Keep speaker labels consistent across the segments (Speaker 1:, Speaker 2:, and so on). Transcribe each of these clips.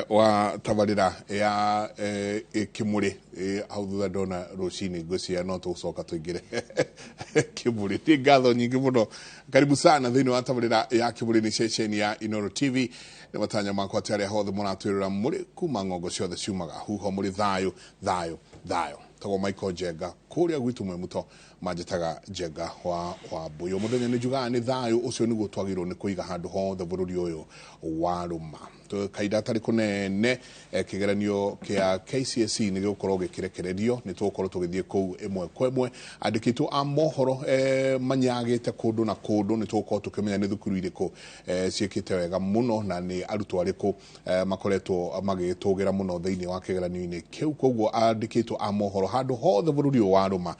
Speaker 1: Wa tabarĩra ya Kĩmũrĩ. Hau thutha ndona rũcinĩ ngwĩciria no tũgũcoka tũingĩre Kĩmũrĩ. Nĩ ngatho nyingĩ mũno, karibu sana thĩinĩ wa tabarĩra ya Kĩmũrĩ. Nĩ ceceni ya Inoro TV. Nĩ matanya makwa atĩ arĩa hothe mũratwĩrora mũrĩ kuma ng'ongo ciothe ciumaga huho mũrĩ thayũ thayũ thayũ. Tagwo Michael Njenga, kũrĩa gwitũ Mwemuto manjĩtaga Njenga wa Wambũyũ. Mũthenya nĩ njugaga nĩ thayũ ũcio nĩguo twagĩrĩirwo nĩ kũiga handũ hothe bũrũri ũyũ warũma. Kahinda gatarĩ kũnene, kĩgeranio kĩa KCSE nĩ gĩgũkorwo gĩkĩrekererio. Nĩ tũgũkorwo tũgĩthiĩ kũu ĩmwe kwa ĩmwe, andĩkĩtwo a mohoro manyagĩte kũndũ na kũndũ. Nĩ tũgũkorwo tũkĩmenya nĩ thukuru irĩkũ ciĩkĩte wega mũno na nĩ arutwo arĩkũ makoretwo magĩtũgĩra mũno thĩinĩ wa kĩgeranio-inĩ kĩu. Koguo andĩkĩtwo a mohoro handũ hothe bũrũri ũyũ warũma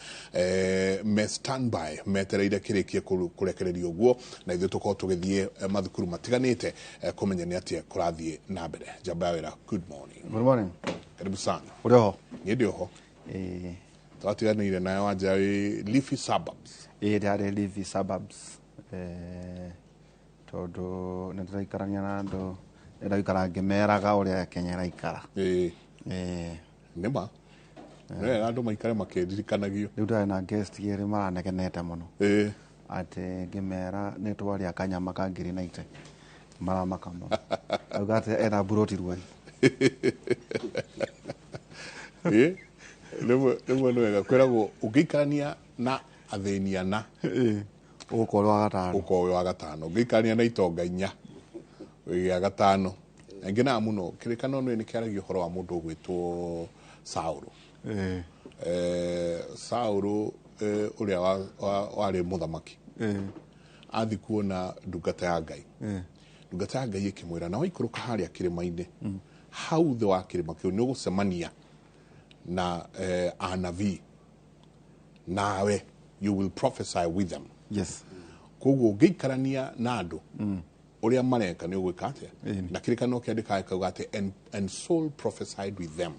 Speaker 1: me standby metereire kĩrĩkie kũrekererio ũguo, na ithuĩ tũkorwo tũgĩthiĩ mathukuru matiganĩte kũmenya nĩ atĩa kũrathiĩ na mbere. Njamba ya wĩra, good morning.
Speaker 2: Good morning.
Speaker 1: Karibu sana.
Speaker 2: Ũrĩ oho?
Speaker 1: Niĩ ndĩ oho. Twatiganĩire nawe wanja wĩ Leafy Suburbs.
Speaker 2: Ĩĩ, ndarĩ Leafy Suburbs, tondũ nĩ ndĩraikarania na andũ, ndĩraikara ngĩmeraga ũrĩa Kenya ĩraikara.
Speaker 1: Nĩ ma nĩ wega andũ maikare makĩririkanagio.
Speaker 2: Rĩu ndarĩ na guest erĩ maranegenete mũno atĩ ngĩmera nĩ twarĩa kanyama ka ngiri 90, maramaka mũno, auga atĩ ena mburoti Ruai.
Speaker 1: Ĩĩ, rĩmwe nĩ wega kwĩragwo ũngĩikarania na athĩni ana,
Speaker 2: ũgũkorwo wa gatano.
Speaker 1: Ũkorwo wĩ wa gatano. Ũngĩikarania na itonga inya, wĩ gĩa gatano. Na ngenaga mũno kĩrĩkanĩro nĩ kĩaragia ũhoro wa mũndũ ũgwĩtwo Saũlũ. Saũlũ, ũrĩa warĩ mũthamaki, athi kuona ndungata ya Ngai, ndungata ya Ngai ĩkĩmwĩra, na waikũrũka harĩa kĩrĩma-inĩ, hau thĩ wa kĩrĩma kĩu nĩ ũgũcemania na anabii, nawe you will prophesy with them. Koguo ũngĩikarania na andũ ũrĩa mareka nĩ ũgwĩka atĩa? Na kĩrĩkanĩro kĩandĩkaga kauga atĩ and Saul prophesied with them.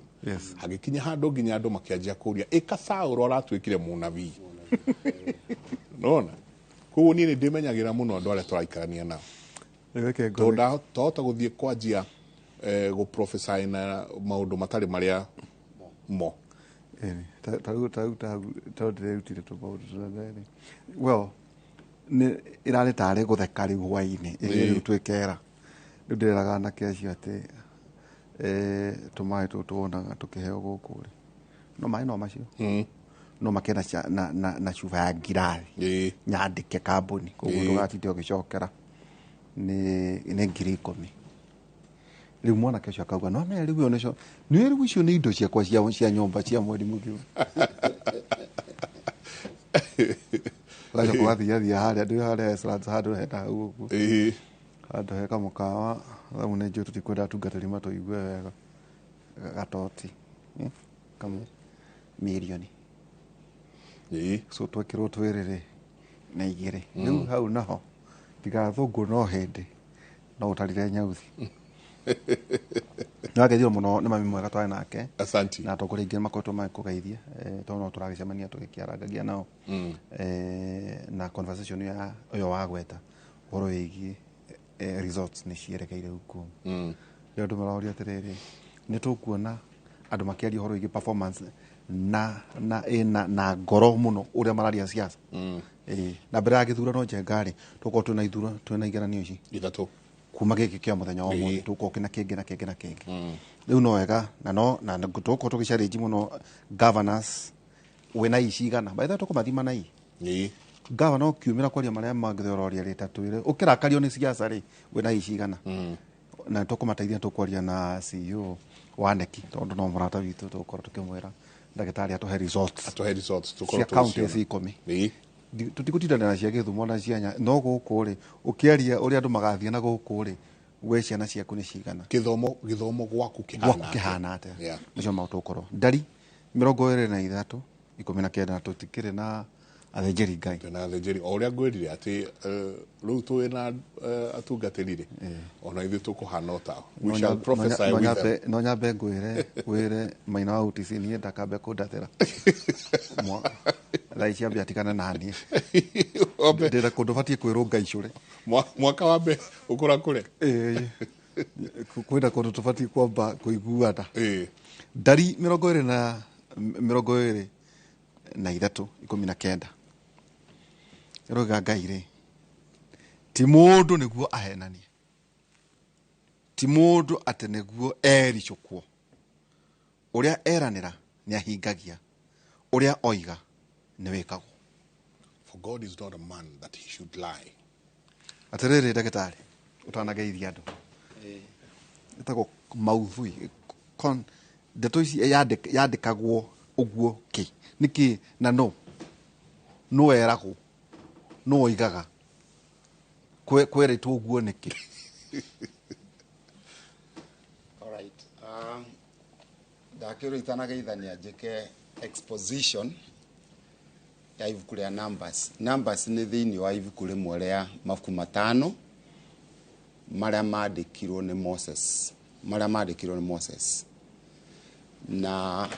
Speaker 1: Hagĩkinya handũ nginya andũ makĩanjia kũria, ĩka Saũlũ aratuĩkire mũnabii nona. Koguo niĩ nĩ ndĩmenyagĩra mũno andũ arĩa tũraikarania nao,
Speaker 2: Rĩu reke
Speaker 1: tondũ ndahota gũthiĩ kwanjia gũ prophesy na maũndũ matarĩ marĩa mo.
Speaker 2: Ĩni, ta rĩu tondũ ndĩrerutire tũmaũndũ tũnene rĩ, well, nĩ ĩrarĩ tarĩ gũtheka rĩu hwaĩ-inĩ ĩrĩ rĩu twĩkera. Rĩu ndĩreraga anake acio atĩ tũmaĩ tũtũ tuonaga tũkĩheo gũkũ rĩ, no maĩ no macio, no makĩena na cuba ya ngirathi nyandĩke kambuni, koguo ndũgatinde ũgĩcokera nĩ 10,000. Rĩu mwanake ũcio akauga, no menya rĩu ĩyo nĩcio nĩ rĩu icio nĩ indo ciakwa cia nyũmba cia mweri mũgima. Ũgacoka ũgathiathia harĩa ndĩ harĩa Westlands, handũ hena hau ũguo, handũ he kamũkawa, amu nĩ njũĩ tũtikwenda atungatĩri matũigue wega, gatoti, kamwe mirioni. So twekĩrwo twĩrĩ rĩ na igĩrĩ rĩu hau naho tiga thũngũ, no hĩndĩ no ũtarire nyauthi. Nĩwageithio mũno nĩ mami mwega twarĩ nake.
Speaker 1: Asante.
Speaker 2: Na atongoria aingĩ makoretwo magĩkũgeithia, tondũ no tũragĩcemania tũgĩkĩarangagia nao. Na conversation ya ũyũ wagweta ũhoro wĩgiĩ results nĩ cierekeire hukumu. Rĩu andũ maroria atĩrĩrĩ, nĩ tũkuona andũ makĩaria ũhoro wĩgiĩ performance na ngoro mũno ũrĩa mararia siasa. Ĩĩ, na mbere ya gĩthurano, Njenga rĩ, tũkorwo twĩna ithurano, twĩna igeranio ici
Speaker 1: ithatũ
Speaker 2: kuma gĩkĩ kĩa mũthenya wa ũmũthĩ, tũgũkorwo kĩna kĩngĩ na kĩngĩ na kĩngĩ. Rĩu no wega na no na tũgũkorwo tũgĩcarĩnji mũno governors wĩna ici igana, by the way tũkũmathima na i gavana ũkiumĩra kwaria marĩa mangĩ ũroria rĩ, ta twĩre ũkĩrakario nĩ siasa rĩ, wĩna ici igana, na tũkũmateithia. Tũkwaria na CEO wa KNEC, tondũ no mũrata witũ, tũgũkorwo tũkĩmwĩra ndagĩtarĩ atũhe results
Speaker 1: atũhe results tũkorwo
Speaker 2: cia county
Speaker 1: tũgĩciona.
Speaker 2: Ici 10. Tũtigũtindana na cia Gĩthumo na cia no gũkũ rĩ, ũkĩaria ũrĩa andũ magathiĩ na gũkũ rĩ, we ciana ciaku nĩ cigana?
Speaker 1: Gĩthomo gwaku kĩhana
Speaker 2: gwaku
Speaker 1: atĩa?
Speaker 2: Kĩhana atĩa? Macio maũndũ tũgũkorwo ndari 23 19, na tũtikĩrĩ na athĩnjĩri Ngai.
Speaker 1: Twĩna athĩnjĩri o ũrĩa ngwĩrire atĩ rĩu twĩna atungatĩri rĩ, ona ithuĩ tũkũhana o tao. We shall prophesy with them.
Speaker 2: No nyambe ngwĩre wĩre maina wa UTC niĩ ndakambe kũndathĩra thaa ici ambe atigane na niĩ. Ndĩra kũndũ batiĩ kwĩrwo ngaicũre.
Speaker 1: Mwaka wa mbere ũkũrakũre.
Speaker 2: Ĩĩ. Kwĩna kũndũ tũbatiĩ kwamba kũiguana. Ndari 23:19 ĩroiga Ngai rĩ ti mũndũ nĩguo ahenanie, ti mũndũ atĩ nĩguo ericũkwo, ũrĩa eranĩra nĩ ahingagia, ũrĩa oiga nĩ wĩkagwo.
Speaker 1: For God is not a man that he should lie.
Speaker 2: Atĩrĩrĩ ndagĩtarĩ, ũtanageithia andũ, ĩtagwo mauthui, ndeto ici yandĩkagwo ũguo kĩ nĩkĩ, na no no eragwo, no oigaga kwerĩtwo ũguo nĩkĩ?
Speaker 3: Alright. Ndakĩrwo itanageithania njĩke exposition ya ibuku rĩa Numbers. Numbers nĩ thĩinĩ wa ibuku rĩmwe rĩa mabuku 5 marĩa mandĩkirwo nĩ Moses, marĩa mandĩkirwo nĩ Moses. Na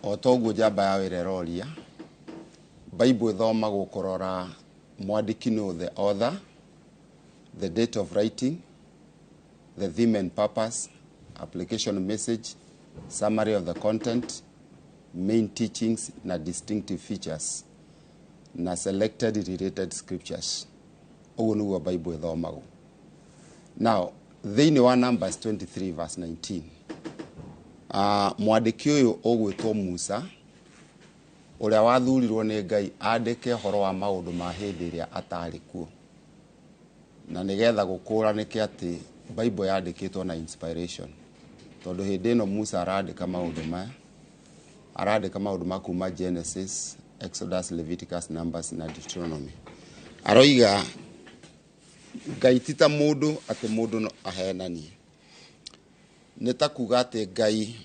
Speaker 3: o toguo njamba ya wĩra ĩroria, Bible ĩthomagwo kũrora mwandĩki nũ, the author, the date of writing, the theme and purpose, application message, summary of the content, main teachings na distinctive features, na selected related scriptures. Ũguo nĩguo Bible ĩthomagwo. Now, thĩinĩ wa Numbers 23 verse 19, mwandĩki ũyũ ũgwĩtwo Musa, ũrĩa wathurirwo nĩ Ngai andĩke ũhoro wa maũndũ ma hĩndĩ ĩrĩa atarĩ kuo, na nĩgetha gũkũranĩke atĩ Bible yandĩkĩtwo na inspiration, tondũ hĩndĩ ĩno Musa arandĩka maũndũ maya, arandĩka maũndũ ma kuma Genesis, Exodus, Leviticus, Numbers na Deuteronomy. Aroiga Ngai ti ta mũndũ atĩ mũndũ no ahenanie, nĩ ta kuga atĩ Ngai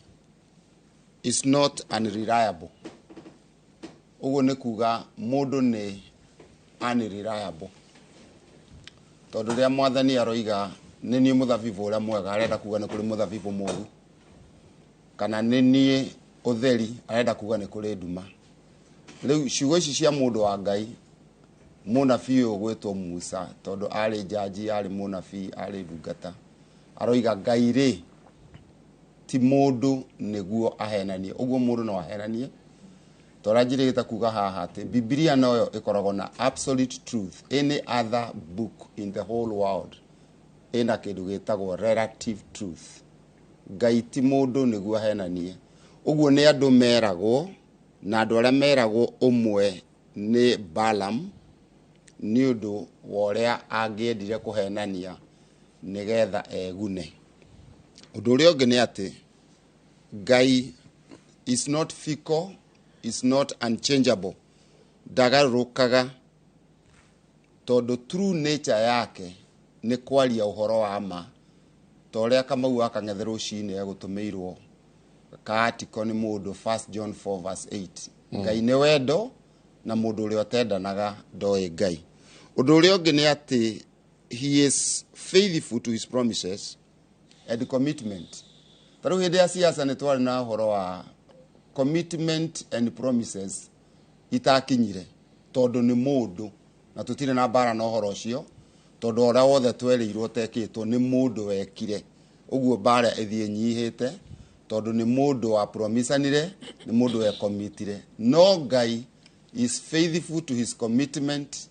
Speaker 3: is not unreliable. Ũguo nĩ kuga mũndũ nĩ unreliable, tondũ rĩrĩa mwathani aroiga nĩ niĩ mũthabibũ ũrĩa mwega, arenda kuga nĩ kũrĩ mũthabibũ mũru, kana nĩ niĩ ũtheri, arenda kuga nĩ kũrĩ nduma. Rĩu ciugo ici cia mũndũ wa Ngai, mũnabii ũyũ ũgwĩtwo Musa, tondũ arĩ njanji, arĩ mũnabii, arĩ ndungata, aroiga Ngai rĩ ti mũndũ nĩguo ahenanie. Ũguo mũndũ no ahenanie, tondũ njirĩgĩte kuga haha atĩ Bibilia noyo ĩkoragwo na absolute truth. Any other book in the whole world ĩna kĩndũ gĩtagwo relative truth. Ngai ti mũndũ nĩguo ahenanie. Ũguo nĩ andũ meragwo, na andũ arĩa meragwo ũmwe nĩ Balaam, nĩ ũndũ wa ũrĩa angĩendire kũhenania nĩgetha egune. Ũndũ ũrĩa ũngĩ nĩ atĩ Ngai is not fickle, is not unchangeable, ndagarũrũkaga, tondũ true nature yake nĩ kwaria ũhoro wa ma, ta ũrĩa Kamau wa Kang'ethe rũcinĩ egũtũmĩirwo ka article nĩ mũndũ, 1 John 4 verse 8. Ngai nĩ wendo, na mũndũ ũrĩa ũtendanaga ndoĩ Ngai. Ũndũ ũrĩa ũngĩ nĩ atĩ he is faithful to his promises and commitment. Ta rĩu hĩndĩ ya siasa nĩ twarĩ na ũhoro wa commitment and promises itakinyire, tondũ nĩ mũndũ, na tũtirĩ na mbara na ũhoro ũcio, tondũ ũrĩa wothe twerĩirwo tekĩtwo nĩ mũndũ wekire. Ũguo mbara ĩthiĩ nyihĩte, tondũ nĩ mũndũ wa promisanire, nĩ mũndũ wekomitire. No Ngai is faithful to his commitment,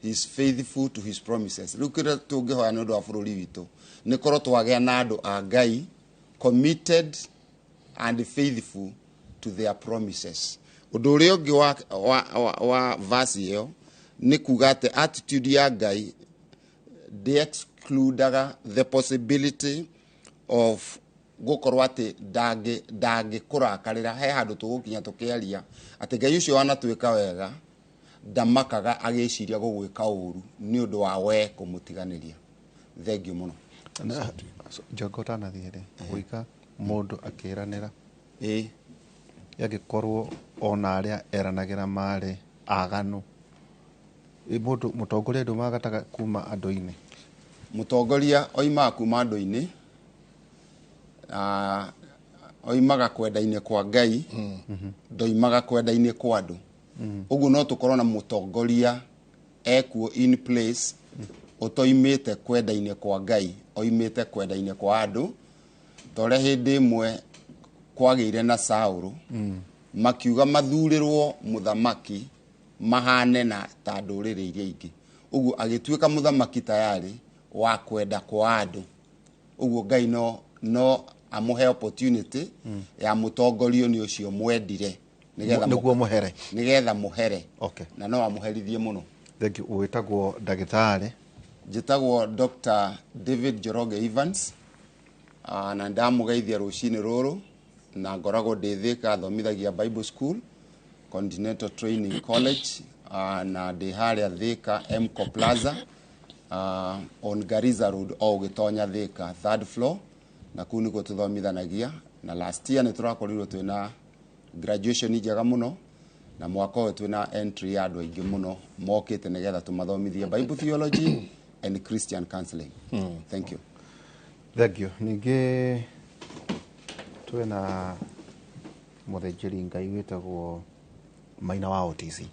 Speaker 3: he is faithful to his promises. Rĩu kĩrĩa tũngĩhoya nĩ ũndũ wa bũrũri witũ nĩ korwo twagĩa na andũ a Ngai committed and faithful to their promises. Ũndũ ũrĩa ũngĩ wa verse ĩyo nĩ kuga atĩ attitude ya Ngai ndĩ excludaga the possibility of gũkorwo atĩ ndangĩkũrakarĩra. He handũ tũgũkinya tũkĩaria atĩ Ngai ũcio wanatwĩka wega ndamakaga agĩciria gũgwĩka ũru nĩ ũndũ wa we kũmũtiganĩria. Thengiũ mũno.
Speaker 2: Njongo ũtanathiĩ rĩ, gũika mũndũ akĩranĩra angĩkorwo ona arĩa eranagĩra marĩ aganu, mũndũ mũtongoria ndumaga kuma andũ-inĩ.
Speaker 3: Mũtongoria oimaga kuma andũ-inĩ, oimaga kwenda-inĩ kwa Ngai, ndoimaga kwenda-inĩ kwa andũ. Ũguo no tũkorwo na mũtongoria ekuo in place Ũtoimĩte kwenda-inĩ kwa Ngai, oimĩte kwenda-inĩ kwa andũ. Ta ũrĩa hĩndĩ ĩmwe kwagĩire na Saũlũ, makiuga mathurĩrwo mũthamaki mahane na ta ndũrĩrĩ iria ingĩ. Ũguo agĩtuĩka mũthamaki tayari wa kwenda kwa andũ. Ũguo Ngai no amũhe opportunity ya mũtongorio nĩ ũcio mwendire nĩgetha
Speaker 2: nĩguo mũhere,
Speaker 3: nĩgetha mũhere.
Speaker 2: Okay.
Speaker 3: Na no amũherithie mũno.
Speaker 2: Thank you. Wĩtagwo ndagĩtarĩ?
Speaker 3: Njĩtagwo Dr. David Njoroge Evans, na ndamũgeithia rũcinĩ rũrũ, na ngoragwo ndĩ Thika, thomithagia Bible School, Continental Training College, na ndĩ harĩa Thika Mco Plaza, on Garissa Road, o ũgĩtonya Thika third floor, na kũu nĩkuo tũthomithanagia. Na last year nĩ tũrakorirwo twĩna graduation njega mũno, na mwaka ũyũ twĩna entry ya andũ aingĩ mũno mokĩte nĩgetha tũmathomithie Bible theology and Christian counseling. Thank you.
Speaker 2: Thank you. Ningĩ twĩna mũthĩnjĩri Ngai wĩtagwo Maina wa OTC.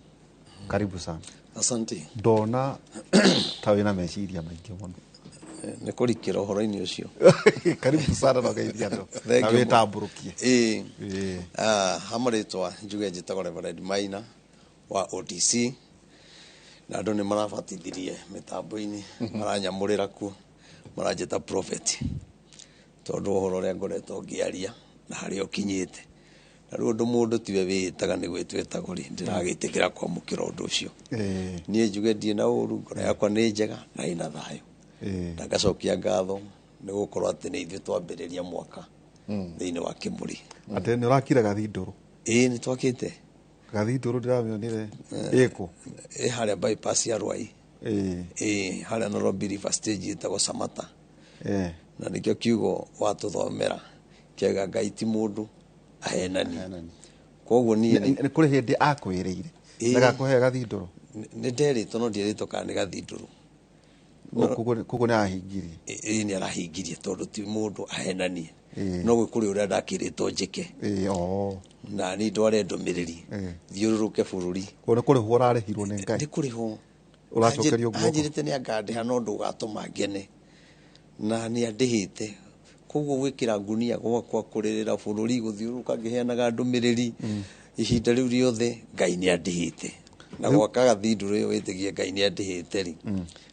Speaker 2: Karibu sana.
Speaker 4: Asante.
Speaker 2: Ndona ta wĩna meciria maingĩ mũno.
Speaker 4: Nĩ kũrikĩra ũhoro-inĩ ũcio.
Speaker 2: Karibu sana na ũgeithia andũ.
Speaker 4: Thank
Speaker 2: Na
Speaker 4: you.
Speaker 2: wĩtambũrũkie.
Speaker 4: Ĩĩ.
Speaker 2: Ĩĩ.
Speaker 4: Ha marĩtwa njuge njĩtagwo Reverend Maina wa OTC, na andũ nĩ marabatithirie mĩtambo-inĩ, maranyamũrĩra kuo, maranjĩta prophet tondũ ũhoro ũrĩa ngoretwo ngĩaria na harĩa ũkinyĩte. Na rĩu ũndũ mũndũ tiwe wĩĩtaga nĩ gwĩtwĩtagwo rĩ, ndĩragĩtĩkĩra kwamũkĩra ũndũ ũcio. Niĩ njuge ndirĩ na ũru, ngoro yakwa nĩ njega na ĩna thayũ. Na ngacokia ngatho nĩ gũkorwo atĩ nĩ ithuĩ twambĩrĩria mwaka thĩinĩ wa Kĩmũrĩ.
Speaker 2: Atĩ nĩ ũrakire gathindũrũ?
Speaker 4: Ĩĩ, nĩ twakĩte.
Speaker 2: Gathindũrũ ndĩramĩonire ĩkũ?
Speaker 4: Ĩ harĩa bypass ya Ruai. Ĩĩ, harĩa Nairobi River stage ĩtagwo Samata. Na nĩkĩo kiugo watũthomera kĩauga Ngai ti mũndũ ahenani. Koguo niĩ
Speaker 2: Nĩ kũrĩ hĩndĩ akwĩrĩire ndagakũhe gathindũrũ?
Speaker 4: Nĩ nderĩtwo no ndierĩtwo kana nĩ gathindũrũ.
Speaker 2: Koguo nĩ arahingirie?
Speaker 4: Ĩĩ, nĩ arahingirie tondũ ti mũndũ ahenanie. No gwĩ kũrĩ ũrĩa ndakĩrĩtwo njĩke. Na niĩ ndware ndũmĩrĩri thiũrũrũke bũrũri.
Speaker 2: Koguo nĩ kũrĩhwo ũrarĩhirwo nĩ Ngai?
Speaker 4: Nĩ kũrĩhwo.
Speaker 2: Ũracokerio guoko?
Speaker 4: Anjĩrĩte nĩ angandĩha no ndũgatũma ngene. Na nĩ andĩhĩte. Koguo gwĩkĩra ngunia gwakwa kũrĩrĩra bũrũri gũthiũrũrũka ngĩheanaga ndũmĩrĩri ihinda rĩu rĩothe Ngai nĩ andĩhĩte. Na gwaka gathindũrũ ĩyo wĩtĩkie Ngai nĩ andĩhĩte rĩ,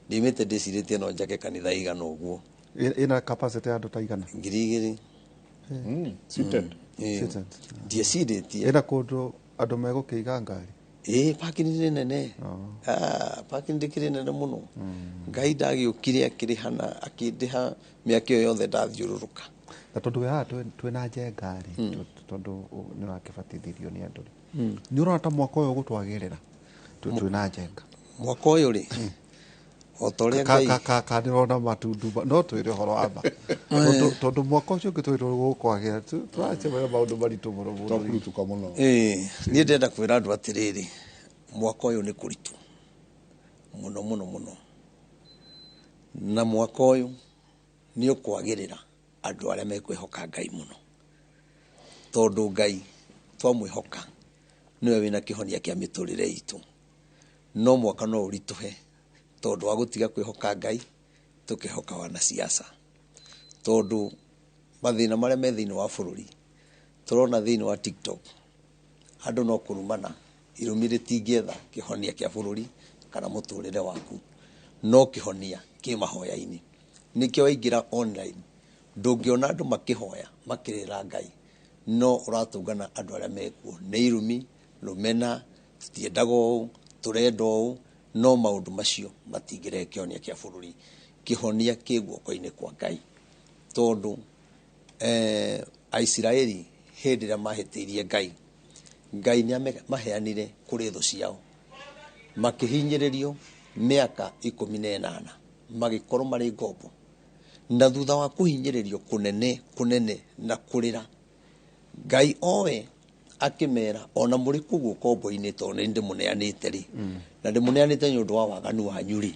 Speaker 4: ndimĩte ndĩcirĩtie no njake kanitha igana ũguo.
Speaker 2: Ĩna capacity ya andũ ta igana?
Speaker 4: 2000.
Speaker 1: Seated.
Speaker 2: Seated.
Speaker 4: Ndiecirĩtie.
Speaker 2: Ĩna kũndũ andũ megũkĩiga ngari?
Speaker 4: Ĩĩ, parking nĩ nene. Parking ndĩkĩrĩ nene mũno. Ngai ndagĩũkire akĩrĩha na akĩndĩha mĩaka ĩyo yothe ndathiũrũrũka.
Speaker 2: Na tondũ wĩ haha twĩna njenga rĩ, tondũ nĩ ũrakĩbatithirio nĩ andũ rĩ, nĩ ũrona ta mwaka ũyũ ũgũtwagĩrĩra? Twĩna njenga.
Speaker 4: Mwaka ũyũ rĩ, o ta ũrĩa Ngai
Speaker 2: Ka ndĩrona matundu no twĩre ũhoro wa ma. Tondũ mwaka ũcio ũngĩ twĩrwo gũkwagĩra, tũracemania maũndũ maritũ mũno mũno.
Speaker 1: Tũkũrutũka mũno.
Speaker 4: Ĩĩ, niĩ ndĩrenda kwĩra andũ atĩrĩrĩ, mwaka ũyũ nĩ kũritũ mũno mũno mũno. Na mwaka ũyũ nĩ ũkwagĩrĩra andũ arĩa mekwĩhoka Ngai mũno. Tondũ Ngai twamwĩhoka nĩwe wĩna kĩhonia kĩa mĩtũrĩre itũ. No mwaka no ũritũhe tondũ wa gũtiga kwĩhoka Ngai tũkĩhoka wanasiasa. Tondũ mathĩna marĩa me thĩinĩ wa bũrũri tũrona thĩinĩ wa TikTok andũ no kũrumana, irumi rĩtingĩetha kĩhonia kĩa bũrũri kana mũtũrĩre waku, no kĩhonia kĩ mahoya-inĩ. Nĩkĩo waingĩra online ndũngĩona andũ makĩhoya makĩrĩra Ngai, no ũratũngana andũ arĩa mekuo nĩ irumi, rũmena, tũtiendaga ũũ, tũrenda ũũ, no maũndũ macio matingĩrehe kĩhonia kĩa bũrũri. Kĩhonia kĩ guoko-inĩ kwa Ngai. Tondũ Aisiraeli hĩndĩ ĩrĩa mahĩtĩirie Ngai, Ngai nĩ maheanire kũrĩ thũ ciao, makĩhinyĩrĩrio mĩaka 18, magĩkorwo marĩ ngombo. Na thutha wa kũhinyĩrĩrio kũnene kũnene na kũrĩra, Ngai owe akĩmera ona mũrĩ kũu ũkombo-inĩ tondũ nĩ ndĩmũneanĩte rĩ, na ndĩmũneanĩte nĩ ũndũ wa waganu wanyu rĩ,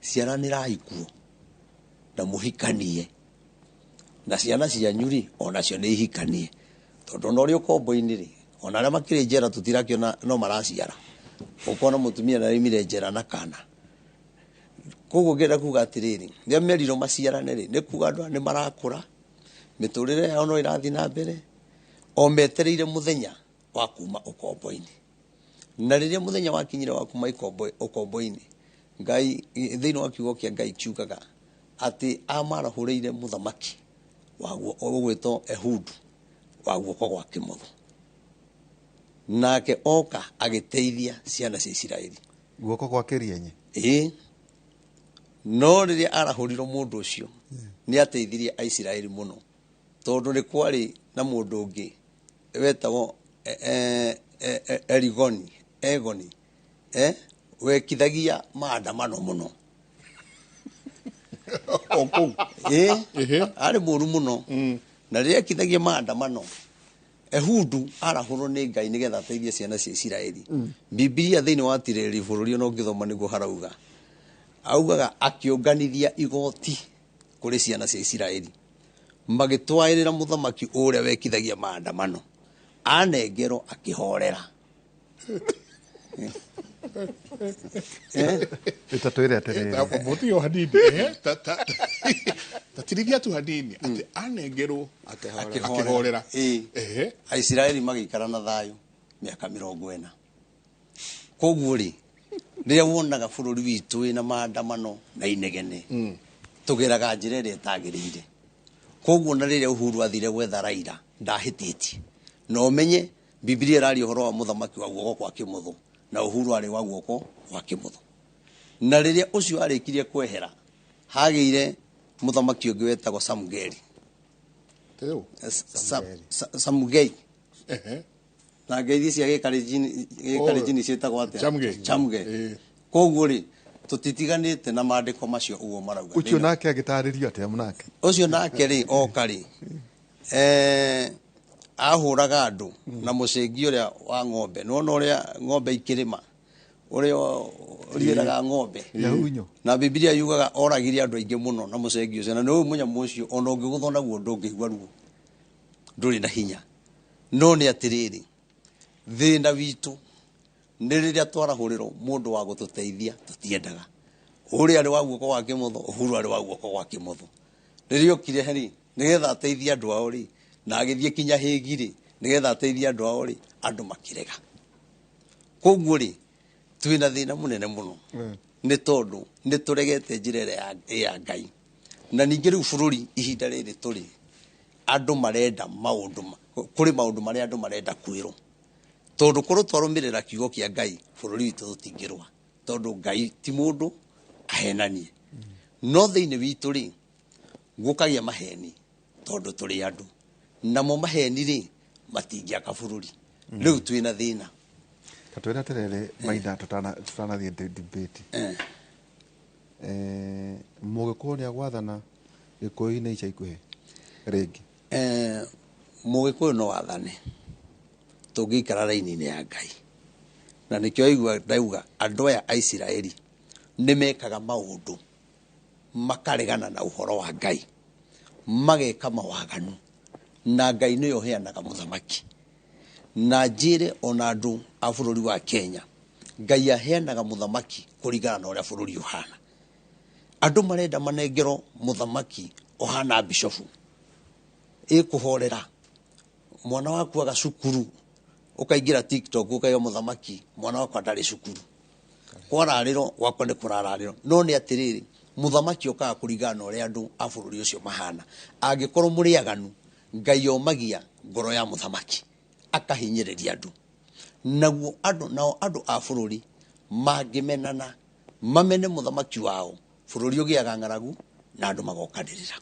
Speaker 4: ciaranĩrai kuo na mũhikanie, na ciana cianyu rĩ onacio nĩ ihikanie, tondũ ona ũrĩ ũkombo-inĩ rĩ, ona arĩa makĩrĩ njera tũtirakĩona no maraciara. Ũkona mũtumia nĩaraumire njera na kana. Koguo ngĩenda kuga atĩrĩrĩ, rĩrĩa merirwo maciarane rĩ, nĩ kuga andũ aya nĩ marakũra, mĩtũrĩre yao no ĩrathiĩ na mbere, o metereire mũthenya wa kuma ũkombo-inĩ. Na rĩrĩa mũthenya wakinyire wa kuma ũkombo-inĩ, Ngai thĩinĩ wa kiugo kĩa Ngai kiugaga atĩ amarahũrĩire mũthamaki waguo ũgwĩtwo Ehudu wa guoko gwa kĩmotho, nake oka agĩteithia ciana cia Isiraeli.
Speaker 2: Guoko gwa kĩrienye.
Speaker 4: Ĩĩ, no rĩrĩa arahũrirwo mũndũ ũcio nĩ ateithirie Aisiraeli mũno, tondũ nĩ kwarĩ na mũndũ ũngĩ wetagwo Erigoni, Egoni, wekithagia maandamano mũno.
Speaker 1: O kũu.
Speaker 4: Ĩĩ,
Speaker 1: Ehe.
Speaker 4: arĩ mũru mũno. Na rĩrĩa ekithagia maandamano, Ehudu arahũrwo nĩ Ngai nĩgetha ateithie ciana cia Isiraeli. Bibilia thĩinĩ wa tirĩrĩri bũrũri ona ũngĩthoma nĩguo harauga, augaga akĩũnganithia igoti kũrĩ ciana cia Isiraeli, magĩtwaĩrĩra mũthamaki ũrĩa wekithagia maandamano, anengerwo akĩhorera.
Speaker 2: Ĩtatwĩre atĩrĩrĩ.
Speaker 1: Mũtio hanini, tatirithia tu hanini atĩ anengerwo akĩhorera.
Speaker 4: Ĩĩ.
Speaker 1: Ehe.
Speaker 4: Aisiraeli magĩikara na thayũ mĩaka 40. Koguo rĩ, rĩrĩa wonaga bũrũri witũ wĩna maandamano na inegene, tũgeraga njĩra ĩrĩa ĩtagĩrĩire. Koguo na rĩrĩa Uhuru athire gwetha Raila, ndahĩtĩtie. Na ũmenye Bibilia ĩraria ũhoro wa mũthamaki wa guoko kwa kĩmotho, na Uhuru arĩ wa guoko kwa kĩmotho. Na rĩrĩa ũcio arĩkirie kwehera, hagĩire mũthamaki ũngĩ wetagwo Samgeri.
Speaker 1: Teo.
Speaker 4: Samgei.
Speaker 1: Ehe.
Speaker 4: Na ngeithi cia gĩkarenjini ciĩtagwo atĩa?
Speaker 1: Chamgei.
Speaker 4: Chamgei.
Speaker 1: Ĩĩ.
Speaker 4: Koguo rĩ, tũtitiganĩte na maandĩko macio ũguo marauga.
Speaker 2: Ũcio nake agĩtarĩrio atĩa mũnake?
Speaker 4: Ũcio nake rĩ, oka rĩ, ahũraga andũ na mũcingi ũrĩa wa ng'ombe. Nĩwona ũrĩa ng'ombe ikĩrĩma, ũrĩa ũriĩraga ng'ombe.
Speaker 2: Nyahunyo.
Speaker 4: Na Bibilia yugaga oragire andũ aingĩ mũno na mũcengi ũcio. Na nĩ ũyũ mũnyamũ ũcio, ona ũngĩgũthwo naguo ndũngĩigua ruo, ndũrĩ na hinya. No nĩ atĩrĩrĩ, thĩna witũ nĩ rĩrĩa twarahũrĩrwo mũndũ wa gũtũteithia tũtiendaga. Ũrĩa arĩ wa guoko gwa kĩmotho, Uhuru arĩ wa guoko gwa kĩmotho. Rĩrĩa okire rĩ, nĩgetha ateithie andũ ao rĩ, na agĩthiĩ kinya Hague rĩ, nĩgetha ateithie andũ ao rĩ, andũ makĩrega. Koguo rĩ, twĩna thĩna mũnene mũno. Nĩ tondũ nĩ tũregete njĩra ĩrĩa ya Ngai. Na ningĩ rĩu bũrũri ihinda rĩrĩ tũrĩ, andũ marenda maũndũ kũrĩ maũndũ marĩa andũ marenda kwĩrwo. Tondũ korwo twarũmĩrĩra kiugo kĩa Ngai, bũrũri witũ tũtingĩrũa. Tondũ Ngai ti mũndũ ahenanie. No thĩinĩ witũ rĩ, gũkagĩa maheni tondũ tũrĩ andũ. Namo maheni rĩ, matingĩaka bũrũri. Rĩu twĩna thĩna.
Speaker 2: Ta twĩre atĩrĩrĩ, Maina, tũtanathiĩ debate. Mũgĩkũyũ nĩ agwathana Gĩkũyũ-inĩ ica ikuhĩ rĩngĩ?
Speaker 4: Mũgĩkũyũ no athane tũngĩikara raini-inĩ ya Ngai. Na nĩkĩo aigua ndauga andũ aya a Isiraeli nĩ mekaga maũndũ makaregana na ũhoro wa Ngai, mageka mawaganu, na Ngai nĩwe ũheanaga mũthamaki. Na njĩre ona andũ a bũrũri wa Kenya, Ngai aheanaga mũthamaki kũringana na ũrĩa bũrũri ũhana. Andũ marenda manengerwo mũthamaki ũhana bishofu, ĩkũhorera mwana waku aga cukuru, ũkaingĩra TikTok ũkaiga mũthamaki mwana wakwa ndarĩ cukuru, kwararĩrwo gwakwa nĩ kũrararĩrwo. No nĩ atĩrĩrĩ, mũthamaki okaga kũringana na ũrĩa andũ a bũrũri ũcio mahana. Angĩkorwo mũrĩ aganu, Ngai omagia ngoro ya mũthamaki akahinyĩrĩria andũ. Naguo andũ, nao andũ a bũrũri mangĩmenana, mamene mũthamaki wao, bũrũri ũgĩaga ng'aragu na andũ magokanĩrĩra.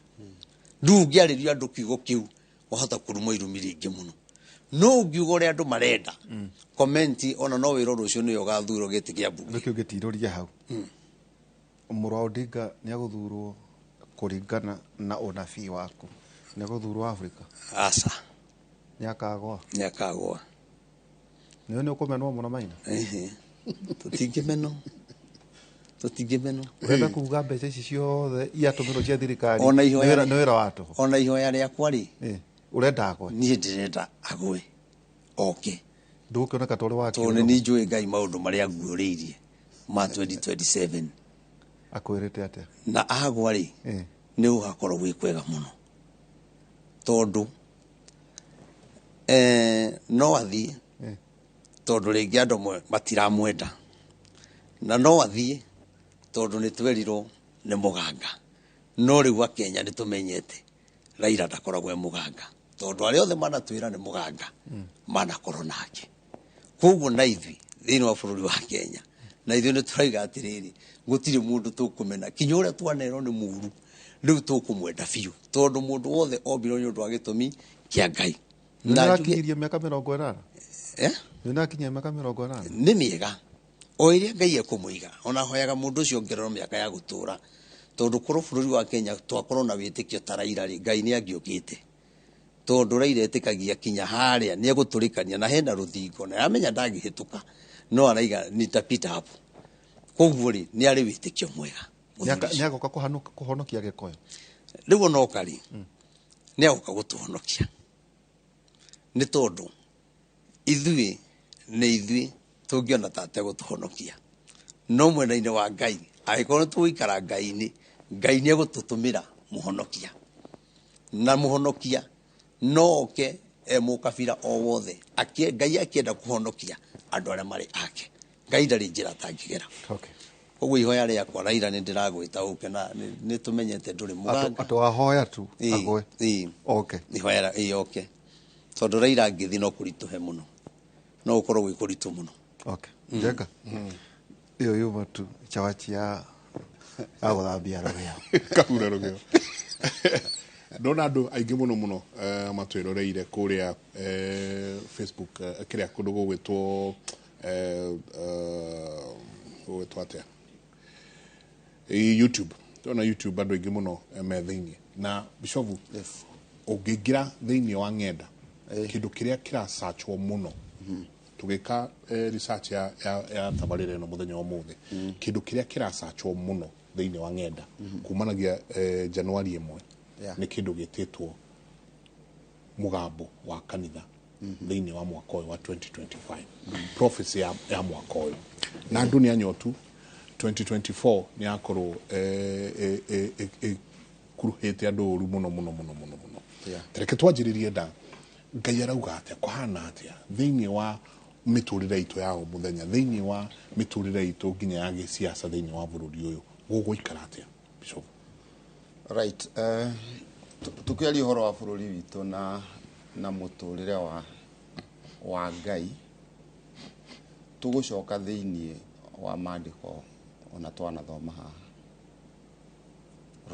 Speaker 4: Rĩu ũngĩarĩria andũ kiugo kĩu, wahota kũrumwo irumi rĩingĩ mũno. No ũngiuga ũrĩa andũ marenda, comment ona no wĩrwo rũciũ nĩwe ũgathurwo gĩtĩ kĩa mbunge.
Speaker 2: Nĩkĩo ngĩtirũria hau. Mũrũ wa Odinga nĩagũthurwo kũringana na ũnabii waku. Nĩagũthurwo Afrika?
Speaker 4: Aca.
Speaker 2: Nĩakagũa?
Speaker 4: Nĩakagũa.
Speaker 2: Nĩwe nĩũkũmenwo mũno Maina?
Speaker 4: Ehe. Tũtingĩmenwo. Tũtingĩmenwo.
Speaker 2: Ũrenda kuga mbeca ici ciothe iatũmĩrwo cia thirikari
Speaker 4: Ona ihoya
Speaker 2: nĩ wĩra wa tũhũ.
Speaker 4: Ona ihoya rĩakwa rĩ,
Speaker 2: Ũrenda agwe?
Speaker 4: Niĩ ndĩrenda agwe. Oke.
Speaker 2: Ndũgũkĩoneka ta ũrĩ wa
Speaker 4: Tondũ
Speaker 2: kĩũndũ.
Speaker 4: nĩ njũĩ Ngai maũndũ marĩa nguũrĩirie ma 2027.
Speaker 2: Akwĩrĩte atĩa?
Speaker 4: Na agwa rĩ, nĩ gũgakorwo gwĩ kwega mũno, tondũ no athiĩ, tondũ rĩngĩ andũ amwe matiramwenda, na no athiĩ tondũ nĩ twerirwo nĩ mũganga. No rĩu Akenya nĩ tũmenyete Raila ndakoragwo e mũganga, tondũ arĩa othe manatwĩra nĩ mũganga manakorwo nake. Koguo na ithuĩ thĩinĩ wa bũrũri wa Kenya, na ithuĩ nĩ tũraiga atĩrĩrĩ, gũtirĩ mũndũ tũkũmena, kinya ũrĩa twanerwo nĩ mũru, rĩu tũkũmwenda biũ, tondũ mũndũ wothe ombirwo nĩ ũndũ wa gĩtũmi kĩa Ngai.
Speaker 2: Nĩ nĩrakinyirie mĩaka 80?
Speaker 4: Eh?
Speaker 2: Nĩ nĩrakinyia mĩaka 80?
Speaker 4: Nĩ mĩega o ĩrĩa Ngai ekũmũiga. Ona hoyaga mũndũ ũcio ongererwo mĩaka ya gũtũra, tondũ korwo bũrũri wa Kenya twakorwo na wĩtĩkio ta Raila rĩ, Ngai nĩ angĩũkĩte, tondũ Raila etĩkagia kinya harĩa nĩ egũtũrĩkania na hena rũthingo, na amenya ndangĩhĩtũka, no araiga nitapita hapo. Koguo rĩ, nĩ arĩ wĩtĩkio mwega mũthuri ũcio.
Speaker 2: Nĩ agoka kũhonokia Gĩkũyũ?
Speaker 4: Rĩu ona oka rĩ, nĩ agoka gũtũhonokia, nĩ tondũ ithuĩ nĩ ithuĩ tũngĩona ta ategũtũhonokia, no mwena-inĩ wa Ngai, angĩkorwo nĩ tũgũikara Ngai-inĩ, Ngai nĩ egũtũtũmĩra mũhonokia, na mũhonokia no oke e mũkabira o wothe. Ngai akĩenda kũhonokia andũ arĩa marĩ ake, Ngai ndarĩ njĩra atangĩgera. Koguo ihoya rĩakwa, Raila, nĩ ndĩragwĩta ũke, na nĩ tũmenyete ndũrĩ mũganga.
Speaker 2: Atũ ahoya tu agwe.
Speaker 4: Ĩĩ.
Speaker 2: Okay.
Speaker 4: Ihoya ĩĩ oke, tondũ Raila angĩthiĩ no kũritũhe mũno, no gũkorwo gwĩ kũritũ mũno.
Speaker 2: Okay. Njenga. Ĩyo yuma tu cabaci ya gũthambia rũgĩo.
Speaker 1: Kahura rũgĩo. Ndona andũ aingĩ mũno mũno matwĩroreire kũrĩa Facebook, kĩrĩa kũndũ gũgwĩtwo atĩa? YouTube. Ndona YouTube andũ aingĩ mũno me thĩiniĩ. Na Bishofu, ũngĩingĩra thĩiniĩ wa ng'enda, kĩndũ kĩrĩa kĩracachwo mũno tũgĩka research ya tabarĩra ĩno mũthenya wa ũmũthĩ, kĩndũ kĩrĩa kĩracachwo mũno thĩiniĩ wa ng'enda kumanagia Januari 1 nĩ kĩndũ gĩtĩtwo mũgambo wa kanitha thĩiniĩ wa mwaka ũyũ wa 2025, prophecy ya mwaka ũyũ. Na andũ nĩ anyotu, 2024 nĩ yakorwo ĩkuruhĩte andũ ũru mũno mũno mũno mũno mũno. Reke twanjĩrĩrie nda Ngai arauga atĩa, kũhana atĩa thĩiniĩ wa mĩtũrĩre itũ ya o mũthenya, thĩiniĩ wa mĩtũrĩre itũ nginya ya gĩsiasa thĩiniĩ wa bũrũri ũyũ, gũgũikara atĩa, Bishop?
Speaker 3: Right. Tukiaria ũhoro wa bũrũri witũ na mũtũrĩre wa Ngai, tũgũcoka thĩiniĩ wa maandĩko ona twanathoma haha,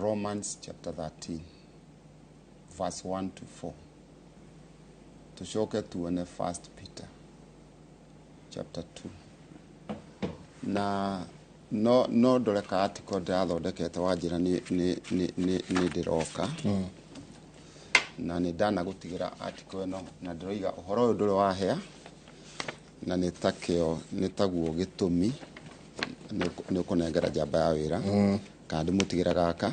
Speaker 3: Romans chapter 13 verse 1 to 4, tucoke tuone First Peter chapter 2, na no ndore ka article ndĩrathondekete wanjĩra nĩ ndĩroka na nĩ ndanagũtigĩra article ĩno, na ndĩroiga ũhoro ũyũ ndũrĩ wahĩa, na nĩ takĩo nĩ taguo gĩtũmi nĩ ũkũnengera njamba ya wĩra kana ndĩmũtigĩra gaka.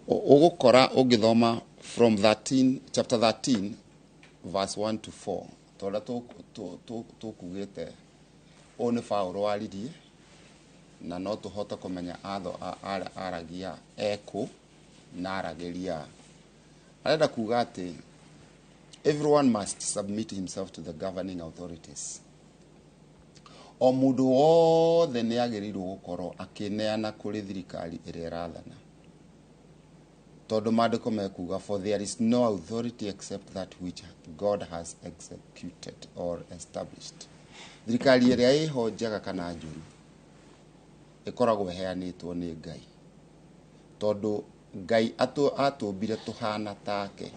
Speaker 3: Ũgũkora ũngĩthoma from 13, chapter 13 verse 1 to 4, tondũ tũkugĩte ũũ nĩ Paũlũ waririe, na no tũhote kũmenya atho aragia ekũ na aragĩria. Arenda kuga atĩ everyone must submit himself to the governing authorities. O mũndũ wothe nĩ agĩrĩirwo gũkorwo akĩneana kũrĩ thirikari ĩrĩa ĩrathana, tondũ maandĩko mekuga, "For there is no authority except that which God has executed or established." Thirikari ĩrĩa ĩho, njega kana njũru, ĩkoragwo ĩheanĩtwo nĩ Ngai, tondũ Ngai atũmbire tũhana take,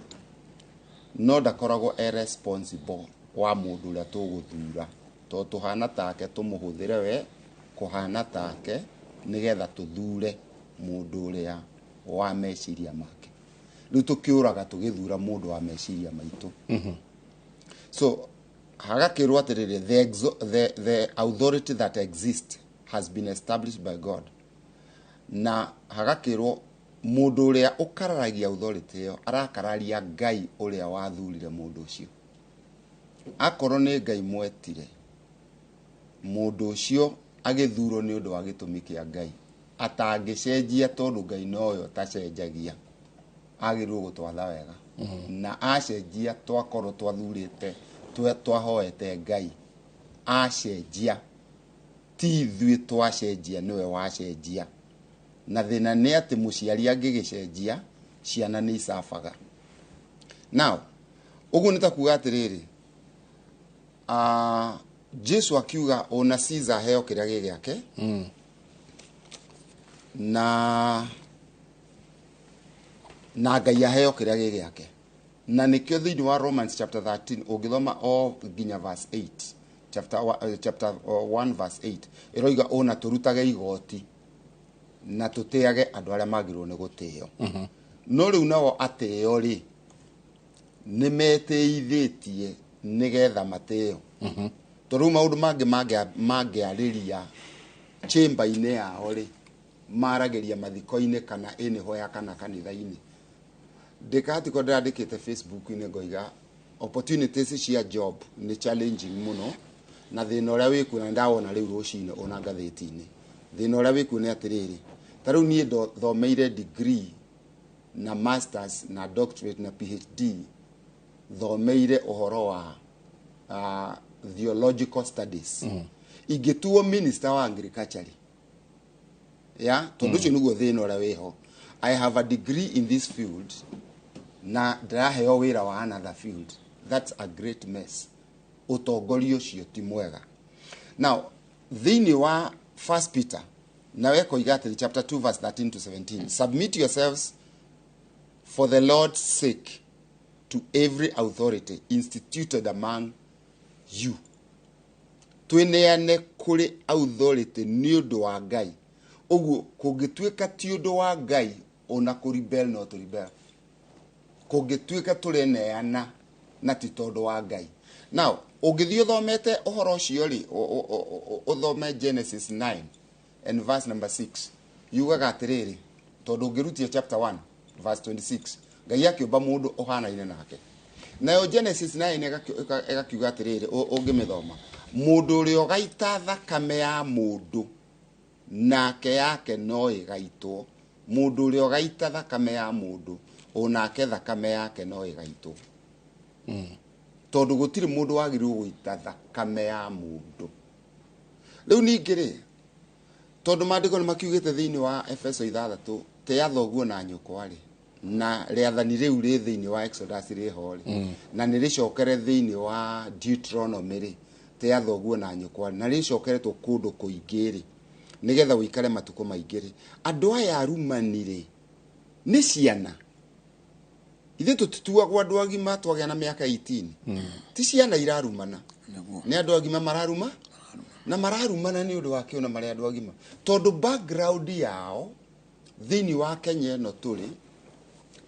Speaker 3: no ndakoragwo e responsible wa mũndũ ũrĩa tũgũthura, tondũ tũhana take tũmũhũthĩre we kũhana take nĩgetha tũthure mũndũ ũrĩa wa meciria make. Rĩu tũkĩũraga tũgĩthura mũndũ wa meciria maitũ. So hagakĩrwo atĩrĩrĩ, the authority that exists has been established by God, na hagakĩrwo mũndũ ũrĩa ũkararagia authority ĩyo arakararia Ngai ũrĩa wathurire mũndũ ũcio. Akorwo nĩ Ngai mwetire mũndũ ũcio, agĩthurwo nĩ ũndũ wa gĩtũmi kĩa Ngai. Atangĩcenjia tondũ Ngai nowe ũtacenjagia, agĩrĩirwo gũtwatha wega. Na acenjia twakorwo twathurĩte, twahoete Ngai, acenjia ti ithuĩ twacenjia, nĩwe wacenjia. Na thĩna nĩ atĩ mũciari angĩgĩcenjia, ciana nĩ icabaga. Now ũguo nĩ ta kuga atĩrĩrĩ, Jesu akiuga ona Caesar aheo kĩrĩa gĩ gĩake, na Ngai aheo kĩrĩa gĩ gĩake. Na nĩkĩo thĩinĩ wa Romans chapter 13 ũngĩthoma o nginya verse 8, chapter 1 verse 8 ĩroiga ũna tũrutage igoti na tũtĩage andũ arĩa magĩrĩirwo nĩ gũtĩo. No rĩu nao atĩo rĩ, nĩ metĩithĩtie nĩgetha matĩo, tondũ rĩu maũndũ mangĩ mangĩarĩria chamber-inĩ yao rĩ, maragĩria mathiko-inĩ kana ĩnĩhoya kana kanitha-inĩ. Ndĩkatiko ndĩrandĩkĩte Facebook-inĩ ngoiga opportunities cia job nĩ challenging mũno, na thĩna ũrĩa wĩkuo na ndawona rĩu rũcinĩ ona ngathĩti-inĩ, thĩna ũrĩa wĩkuo nĩ atĩrĩrĩ, ta rĩu niĩ thomeire degree na masters na doctorate na PhD, thomeire ũhoro wa theological studies. Ingĩtuo minister wa agriculture ya tondũ ũcio nĩguo thĩna ũrĩa wĩho. I have a degree in this field na ndĩraheo wĩra wa another field. That's a great mess. Ũtongoria ũcio ti mwega. Now thĩinĩ wa First Peter nawe koiga atĩrĩ, chapter 2 verse 13 to 17, "Submit yourselves for the Lord's sake to every authority instituted among you." Twĩneane kũrĩ authority nĩ ũndũ wa Ngai. Ũguo kũngĩtuĩka ti ũndũ wa Ngai, ona kũrebel no tũrebel. Kũngĩtuĩka tũreneana na ti tondũ wa Ngai. Now ũngĩthiĩ ũthomete ũhoro ũcio rĩ, ũthome Genesis 9 and verse number 6, yugaga atĩrĩrĩ, tondũ ũngĩrutia chapter 1 verse 26, Ngai akĩũmba mũndũ ũhanaine nake. Nayo Genesis 9 ĩgakiuga atĩrĩrĩ, ũngĩmĩthoma, mũndũ ũrĩa ũgaita thakame ya mũndũ, nake yake no ĩgaitwo. Mũndũ ũrĩa ũgaita thakame ya mũndũ, onake thakame yake no ĩgaitwo, tondũ gũtirĩ mũndũ wagĩrĩirwo gũita thakame ya mũndũ. Rĩu ningĩ rĩ, tondũ maandĩko nĩ makiugĩte thĩinĩ wa Efeso 6, tĩa thoguo na nyũkwa rĩ, na rĩathani rĩu rĩ thĩinĩ wa Exodus rĩho rĩ, na nĩ rĩcokere thĩinĩ wa Deuteronomy rĩ, tĩa thoguo na nyũkwa rĩ, na rĩcokeretwo kũndũ kũingĩ rĩ, nĩgetha ũikare matukũ maingĩ rĩ, andũ aya arumani rĩ, nĩ ciana. Ithuĩ tũtituagwo andũ agima twagĩa na mĩaka 18. Ti ciana irarumana, nĩ andũ agima mararuma, na mararumana nĩ ũndũ wa kĩona marĩ andũ agima, tondũ background yao thĩinĩ wa Kenya ĩno tũrĩ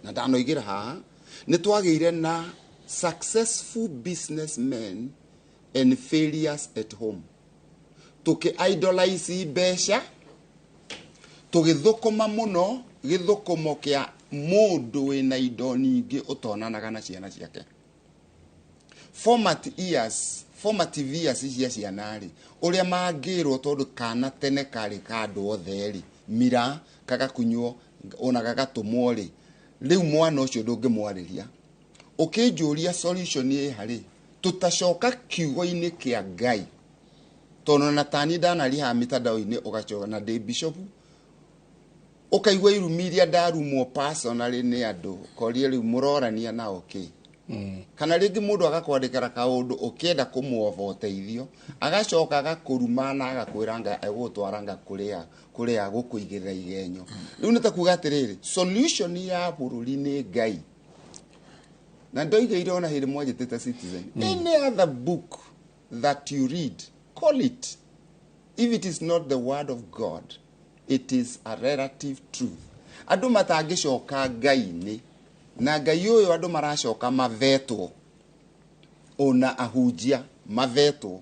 Speaker 3: na ndanoigĩra haha, nĩ twagĩire na successful businessmen and failures at home. Tũkĩ idolize mbeca, tũgĩthũkũma mũno, gĩthũkũmo kĩa mũndũ wĩna indo nyingĩ ũtonanaga na ciana ciake. Formative years cia ciana rĩ, ũrĩa mangĩrwo, tondũ kana tene karĩ ka andũ othe rĩ, mira kagakunywo ona gagatũmwo rĩ, rĩu mwana ũcio ndũngĩmwarĩria. Ũkĩnjũria solution ĩ harĩ tũtacoka kiugo-inĩ kĩa Ngai, tondũ na tani ndanaria haha mitandao-inĩ, ũgacoka na ndĩ bishop, ũkaigua irumi iria ndarumwo personally nĩ andũ, korie rĩu mũrorania nao kĩ. Kana rĩngĩ mũndũ agakwandĩkĩra kaũndũ ũkĩenda kũmwoba ũteithio, agacoka agakũruma na agakwĩra nga egũgũtwara nga kũrĩa kũrĩa gũkũigĩrĩra igenyo. Rĩu nĩ ta kuga atĩrĩrĩ, solution ya bũrũri nĩ Ngai. Na ndoigĩire ona hĩndĩ mwanjĩtĩte Citizen, any other book that you read, call it, if it is not the word of God, it is a relative truth. Andũ matangĩcoka Ngai-inĩ, na Ngai ũyũ andũ maracoka mavetwo, ona ahunjia mavetwo,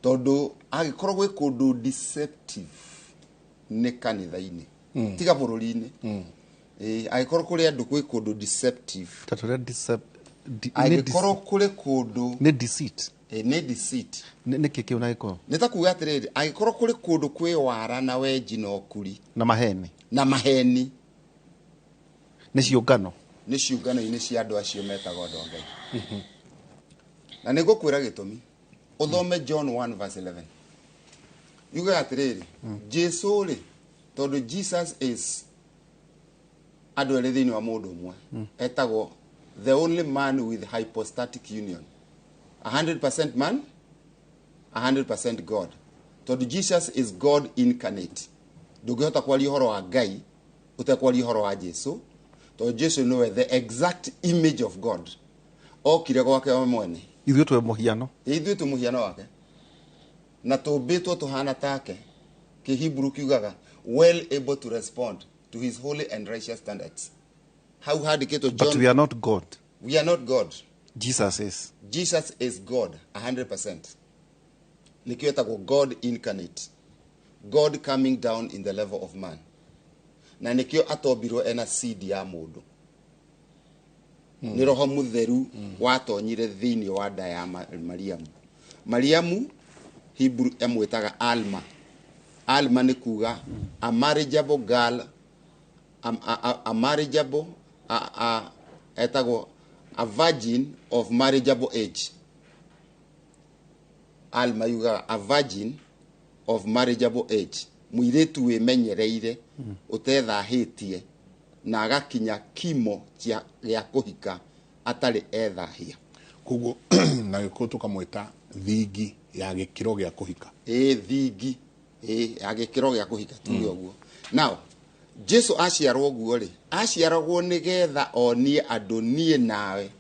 Speaker 3: tondũ angĩkorwo gwĩ kũndũ deceptive nĩ kanitha-inĩ, tiga bũrũri-inĩ. Ĩĩ, angĩkorwo kũrĩ andũ gwĩ kũndũ deceptive,
Speaker 2: Ta tũrĩa nĩ
Speaker 3: angĩkorwo kũrĩ kũndũ
Speaker 2: nĩ deceit.
Speaker 3: Nĩ deceit.
Speaker 2: Nĩkĩ kĩu na gĩkũyũ?
Speaker 3: Nĩ ta kuga atĩrĩrĩ, angĩkorwo kũrĩ kũndũ kwĩ wara na wenji na ũkuri
Speaker 2: na maheni,
Speaker 3: na maheni,
Speaker 2: nĩ ciũngano,
Speaker 3: nĩ ciũngano-inĩ cia andũ acio metagwo andũ a Ngai. Na nĩ ngũkwĩra gĩtũmi. Ũthome John 1 verse 11. Yugaga atĩrĩrĩ, Jesu rĩ, tondũ Jesus is andũ erĩ thĩinĩ wa mũndũ ũmwe, etagwo the only man with hypostatic union. 100% man, 100% God. Tondũ Jesus is God incarnate. Ndũngĩhota kwaria ũhoro wa Ngai ũtekwaria ũhoro wa Jesu, tondũ Jesu nĩwe the exact image of God. Okire gwake we mwene.
Speaker 2: Ithuĩ twĩ mũhiano.
Speaker 3: Ithuĩ twĩ mũhiano wake. Na tũmbĩtwo tũhana take. Kĩhiburu kiugaga well able to respond to his holy and righteous standards. Hau handĩkĩtwo
Speaker 2: But we are not God.
Speaker 3: We are not God.
Speaker 2: Jesus is.
Speaker 3: Jesus is God 100%. Nĩkĩo etagwo God incarnate. God coming down in the level of man. Na nĩkĩo atombirwo ena seed ya mũndũ. Nĩ roho mũtheru watonyire thĩinĩ wa nda ya Mariamu. Mariamu Hebrew emwĩtaga Alma. Alma nĩ kuga a marriageable girl, a marriageable, etagwo a virgin of marriageable age. Alma yugaga a virgin of marriageable age. Mũirĩtu wĩmenyereire, ũtethahĩtie, na agakinya kimo gĩa kũhika atarĩ ethahia.
Speaker 1: Koguo na gĩkũyũ tũkamwĩta thingi ya gĩkĩro gĩa kũhika.
Speaker 3: Ĩ, thingi, ĩ, ya gĩkĩro gĩa kũhika, tuge ũguo. Now, Jesu aciarwo ũguo rĩ, aciaragwo nĩgetha onie andũ niĩ nawe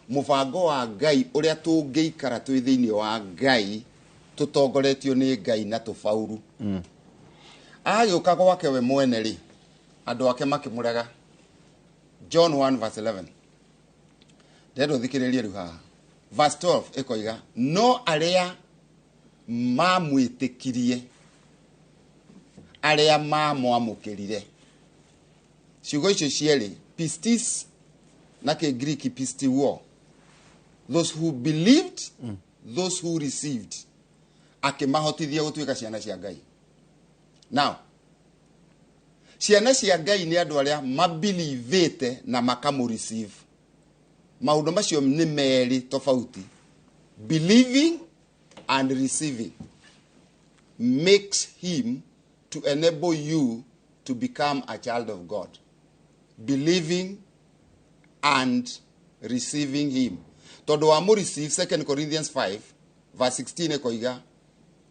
Speaker 3: mũbango wa Ngai ũrĩa tũngĩikara twĩ thĩinĩ wa Ngai, tũtongoretio nĩ Ngai na tũbauru. Agĩũka gwake we mwene rĩ, andũ ake makĩmũrega. John 1 verse 11. Ndĩrenda ũthikĩrĩrie rĩu haha. Verse 12 ĩkoiga, no arĩa mamwĩtĩkirie, arĩa mamwamũkĩrire. Ciugo icio cierĩ, pistis na Kĩngiriki pisteuo, those who believed, those who received, akĩmahotithia gũtuĩka ciana cia Ngai. Now, ciana cia Ngai nĩ andũ arĩa mabilivĩte na makamũreceive. Maũndũ macio nĩ merĩ tofauti. Believing and receiving makes him to enable you to become a child of God. Believing and receiving him. Tondũ wa mũreceive, 2 Corinthians 5 verse 16 ĩkoiga,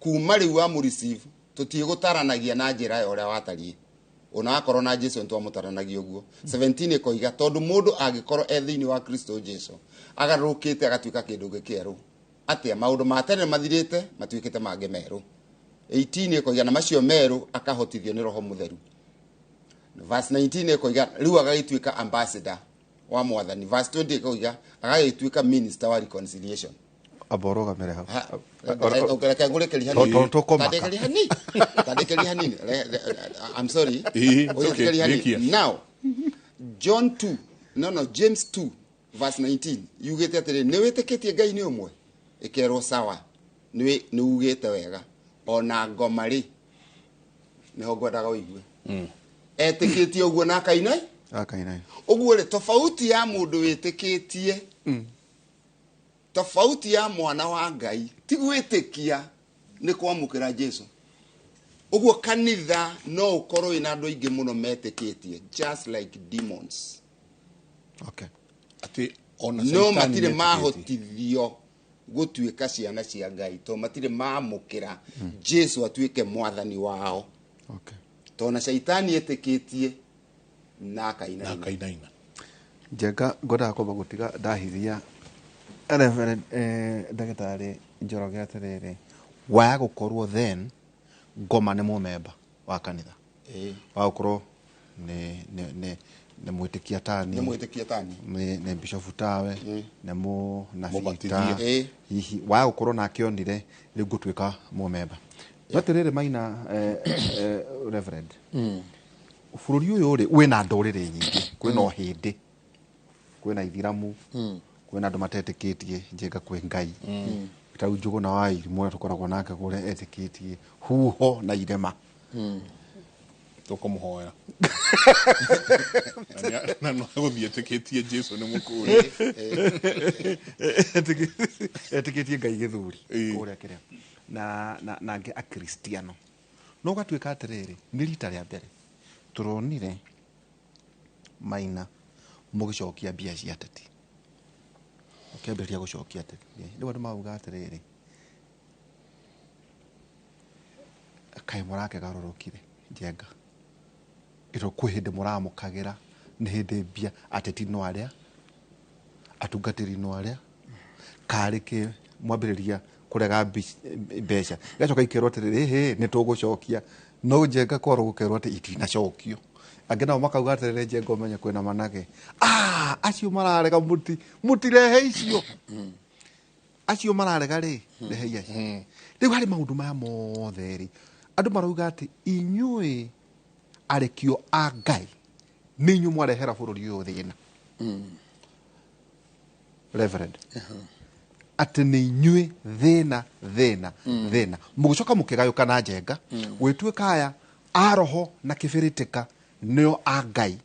Speaker 3: kuma rĩu wa mũreceive, tũtigũtaranagia na njĩra ya ũrĩa watariĩ. Ona akorwo na Jesu nĩtwamũtaranagia ũguo. 17 ĩkoiga, tondũ mũndũ angĩkorwo e thĩinĩ wa Kristo Jesu, agarũrũkĩte agatuĩka kĩndũ kĩerũ. Atĩa maũndũ ma tene mathirĩte, matuĩkĩte mangĩ merũ. 18 ĩkoiga, na macio merũ akahotithio nĩ Roho Mũtheru. Verse 19 ĩkoiga, rĩu agagĩtuĩka ambassador wa Mwathani. Verse 20 ĩkoiga, agagĩtuĩka minister wa reconciliation.
Speaker 2: Amba ũrũgamĩre hau.
Speaker 3: Reke ngũrĩkĩrie hanini.
Speaker 2: Tũkũmaka.
Speaker 3: Tandĩkĩria hanini. Tandĩkĩria hanini. I'm sorry.
Speaker 1: It's okay.
Speaker 3: Ũrĩkĩrie hanini.
Speaker 1: Rĩkia.
Speaker 3: Now, John 2, no, James 2 verse 19 yugĩte atĩrĩ, nĩ wĩtĩkĩtie Ngai nĩ ũmwe? Ĩkerwo sawa. Nĩ ugĩte wega. Ona ngoma rĩ, nĩho ngwendaga ũigue. Etĩkĩtie ũguo na akaina?
Speaker 2: Akaina.
Speaker 3: Ũguo rĩ, tofauti ya mũndũ wĩtĩkĩtie, tofauti ya mwana wa Ngai ti gwĩtĩkia, nĩ kwamũkĩra Jesu. Ũguo kanitha no ũkorwo wĩna andũ aingĩ mũno metĩkĩtie, just like demons.
Speaker 2: Okay.
Speaker 1: Atĩ ona
Speaker 3: No
Speaker 1: Shaitani
Speaker 3: matirĩ
Speaker 1: nĩetĩkĩtie.
Speaker 3: mahotithio gũtuĩka ciana cia Ngai, tondũ matirĩ mamũkĩra Jesu atuĩke mwathani wao.
Speaker 2: Okay.
Speaker 3: Tondũ na Shaitani etĩkĩtie na akainaina.
Speaker 1: Na akainaina.
Speaker 2: Njenga ngwendaga kwamba gũtiga ndahithia Reverend, ndagĩtarĩ Njoroge atĩrĩrĩ, waya gũkorwo then ngoma nĩ mũmemba wa kanitha. Wa gũkorwo nĩ mwĩtĩkia tani.
Speaker 3: Nĩ mwĩtĩkia tani.
Speaker 2: Nĩ bishop tawe, nĩ mũnabii
Speaker 1: Mũbatithia.
Speaker 2: ta. Hihi waya gũkorwo nake onire rĩu ngũtuĩka mũmemba. No atĩrĩrĩ Maina, Reverend. Bũrũri ũyũ rĩ, wĩna ndũrĩrĩ nyingĩ, kwĩna ũhĩndĩ, kwĩna ithiramu, kwĩna andũ matetĩkĩtie njenga kwĩ Ngai. Ta Njũgũna wa Irimũ ũrĩa tũkoragwo nake kũrĩa etĩkĩtie huho na irema.
Speaker 1: Tũkũmũhoya na no gũthiĩ etĩkĩtie Jesu nĩ mũkũũri.
Speaker 2: Etĩkĩtie Ngai gĩthuri kũrĩa kĩrĩa na angĩ akristiano. No gatuĩka atĩrĩrĩ, nĩ rita rĩa mbere tũronire Maina mũgĩcokia mbia cia ateti, ũkĩambĩrĩria gũcokia ateti. Rĩu andũ mauga atĩrĩrĩ, kaĩ mũrakĩgarũrũkire Njenga, ĩro kwĩ hĩndĩ mũramũkagĩra, nĩ hĩndĩ mbia ateti no arĩa, atungatĩri no arĩa, karĩ kĩ mwambĩrĩria kũrega mbeca, igacoka ikerwo atĩrĩrĩ, ĩhĩ nĩ tũgũcokia, no Njenga kwarwo gũkerwo atĩ itinacokio. Angĩ nao makauga atĩrĩrĩ, Njenga ũmenye kwĩna manage, acio mararega mũtirehe icio, acio mararega rĩ, rehei acio. Rĩu harĩ maũndũ maya mothe rĩ, andũ marauga atĩ inyuĩ arekio a Ngai nĩ inyuĩ mwarehera bũrũri ũyũ thĩna. Reverend, atĩ nĩ inyuĩ thĩna thĩna thĩna, mũgĩcoka mũkĩgayũkana Njenga, gwĩtuĩka aya a roho na kĩbĩrĩtĩka nĩo a Ngai,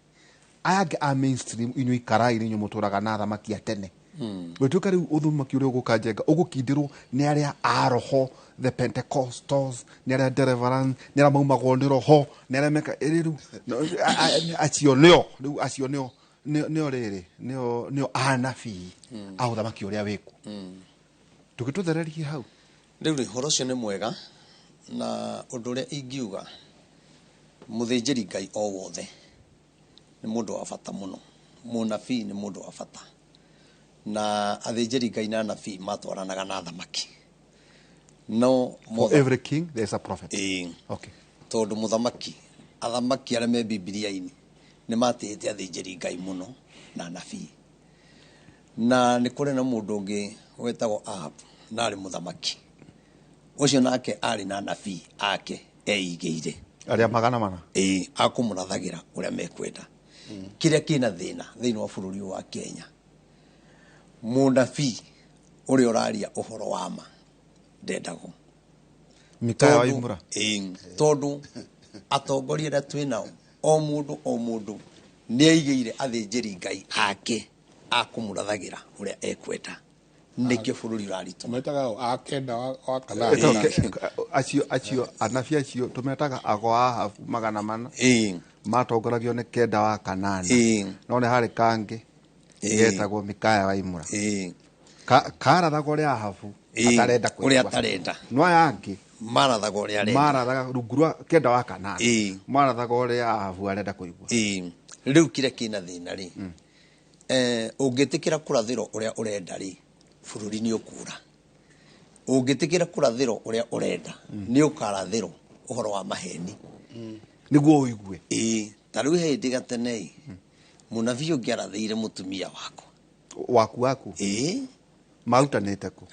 Speaker 2: aya angĩ a mainstream inyuĩ ikarai nĩ inyuĩ mũtũraga na athamaki a tene. Gwĩtuĩka rĩu ũthamaki ũrĩa ũgũka Njenga ũgũkindĩrwo nĩ arĩa a roho, the Pentecostals, nĩ arĩa deliverance, nĩ arĩa maumagwo nĩ roho, nĩ arĩa meka rĩu acio nĩo rĩu, acio nĩo nĩo rĩrĩ nĩo nĩo anabii a ũthamaki ũrĩa wĩkuo. Tũgĩtũthererie hau.
Speaker 4: Rĩu rĩ, ũhoro ũcio nĩ mwega, na ũndũ ũrĩa ingiuga, mũthĩnjĩri Ngai o wothe nĩ mũndũ wa bata mũno, mũnabii nĩ mũndũ wa bata, na athĩnjĩri Ngai na anabii matwaranaga na athamaki. No
Speaker 2: For every king there is a prophet.
Speaker 4: Ĩĩ.
Speaker 2: Okay.
Speaker 4: Tondũ mũthamaki, athamaki arĩa me Bibilia-inĩ nĩ matĩĩte athĩnjĩri Ngai mũno na anabii. Na nĩ kũrĩ na mũndũ ũngĩ wetagwo Ahab, na arĩ mũthamaki. Ũcio nake arĩ na anabii ake eigĩire.
Speaker 2: Arĩa 400.
Speaker 4: Ĩĩ, akũmũrathagĩra ũrĩa mekwenda. Kĩrĩa kĩna thĩna thĩinĩ wa bũrũri ũyũ wa Kenya, mũnabii ũrĩa ũraria ũhoro wa ma ndendagwo.
Speaker 2: Mikaya wa Imura.
Speaker 4: Ĩĩ, tondũ atongoria arĩa twĩ nao, o mũndũ o mũndũ nĩ aigĩire athĩnjĩri Ngai ake akũmũrathagĩra ũrĩa ekwenda. Nĩkĩo bũrũri ũraritũha.
Speaker 1: Metaga a kenda wa kanana.
Speaker 2: Acio anabii acio tũmetaga ago a Ahabu 400.
Speaker 4: Ĩĩ.
Speaker 2: Matongoragio nĩ kenda wa kanana.
Speaker 4: Ĩĩ.
Speaker 2: No nĩ harĩ kangĩ getagwo Mikaya wa Imura.
Speaker 4: Ĩĩ.
Speaker 2: Karathaga ũrĩa Ahabu atarenda kũigua.
Speaker 4: Ũrĩa atarenda.
Speaker 2: No aya angĩ
Speaker 4: marathaga ũrĩa arenda.
Speaker 2: Marathaga rungu rwa kenda wa kanana.
Speaker 4: Ĩĩ.
Speaker 2: Marathaga ũrĩa Ahabu arenda kũigua.
Speaker 4: Ĩĩ. Rĩu kĩrĩa kĩna thĩna rĩ, ũngĩtĩkĩra kũrathĩrwo ũrĩa ũrenda rĩ, bũrũri nĩ ũkũra. Ũngĩtĩkĩra kũrathĩrwo ũrĩa ũrenda, nĩ ũkarathĩrwo ũhoro wa maheni.
Speaker 2: Nĩguo ũigue.
Speaker 4: Ĩĩ, ta rĩu he hĩndĩ gatene ĩ, mũnabii ũngĩ arathĩire mũtumia wakwa.
Speaker 2: Waku waku?
Speaker 4: Ĩĩ.
Speaker 2: Marutanĩte kũ?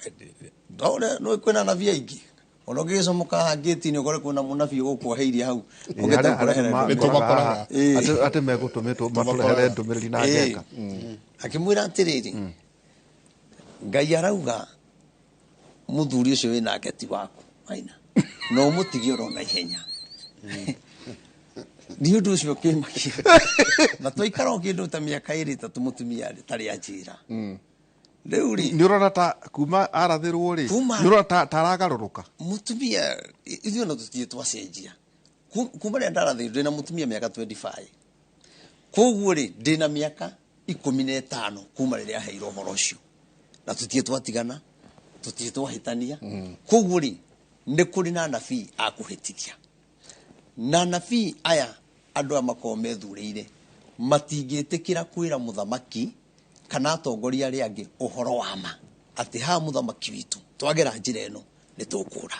Speaker 4: No kwĩna anabii aingĩ. Ona ũngĩgĩcomoka haha ngĩti-inĩ ũkore kwĩna mũnabii ũgũkuoheirie hau. Ũngĩte kũrehere
Speaker 2: Arĩa
Speaker 4: ndũmĩrĩri.
Speaker 2: makoraga atĩ megũtũmĩtwo matũrehere ndũmĩrĩri na Njenga.
Speaker 4: Akĩmwĩra atĩrĩrĩ, Ngai arauga mũthuri ũcio wĩnake ti waku, Maina. Na ũmũtige oro na ihenya. Nĩ ũndũ ũcio ũkĩmakia. Na twaikara o kĩndũ ta mĩaka ĩrĩ ĩtatũ mũtumia tarĩ anjĩra. Rĩu rĩ,
Speaker 2: Nĩ ũrona ta kuma arathĩrwo rĩ, nĩ ũrona ta aragarũrũka?
Speaker 4: Mũtumia, ithuĩ ona tũtirĩ twacenjia. Kuma rĩrĩa ndarathĩirwo, ndĩna mũtumia mĩaka 25. Koguo rĩ, ndĩna mĩaka 15 kuma rĩrĩa aheirwo ũhoro ũcio. Na tũtirĩ twatigana, tũtirĩ twahĩtania. Koguo rĩ, nĩ kũrĩ na anabii a kũhĩtithia. Na anabii aya andũ aya makoragwo methurĩire matingĩtĩkĩra kwĩra mũthamaki kana atongoria arĩa angĩ ũhoro wa ma atĩ haha mũthamaki witũ twagera njĩra ĩno nĩ tũkũra.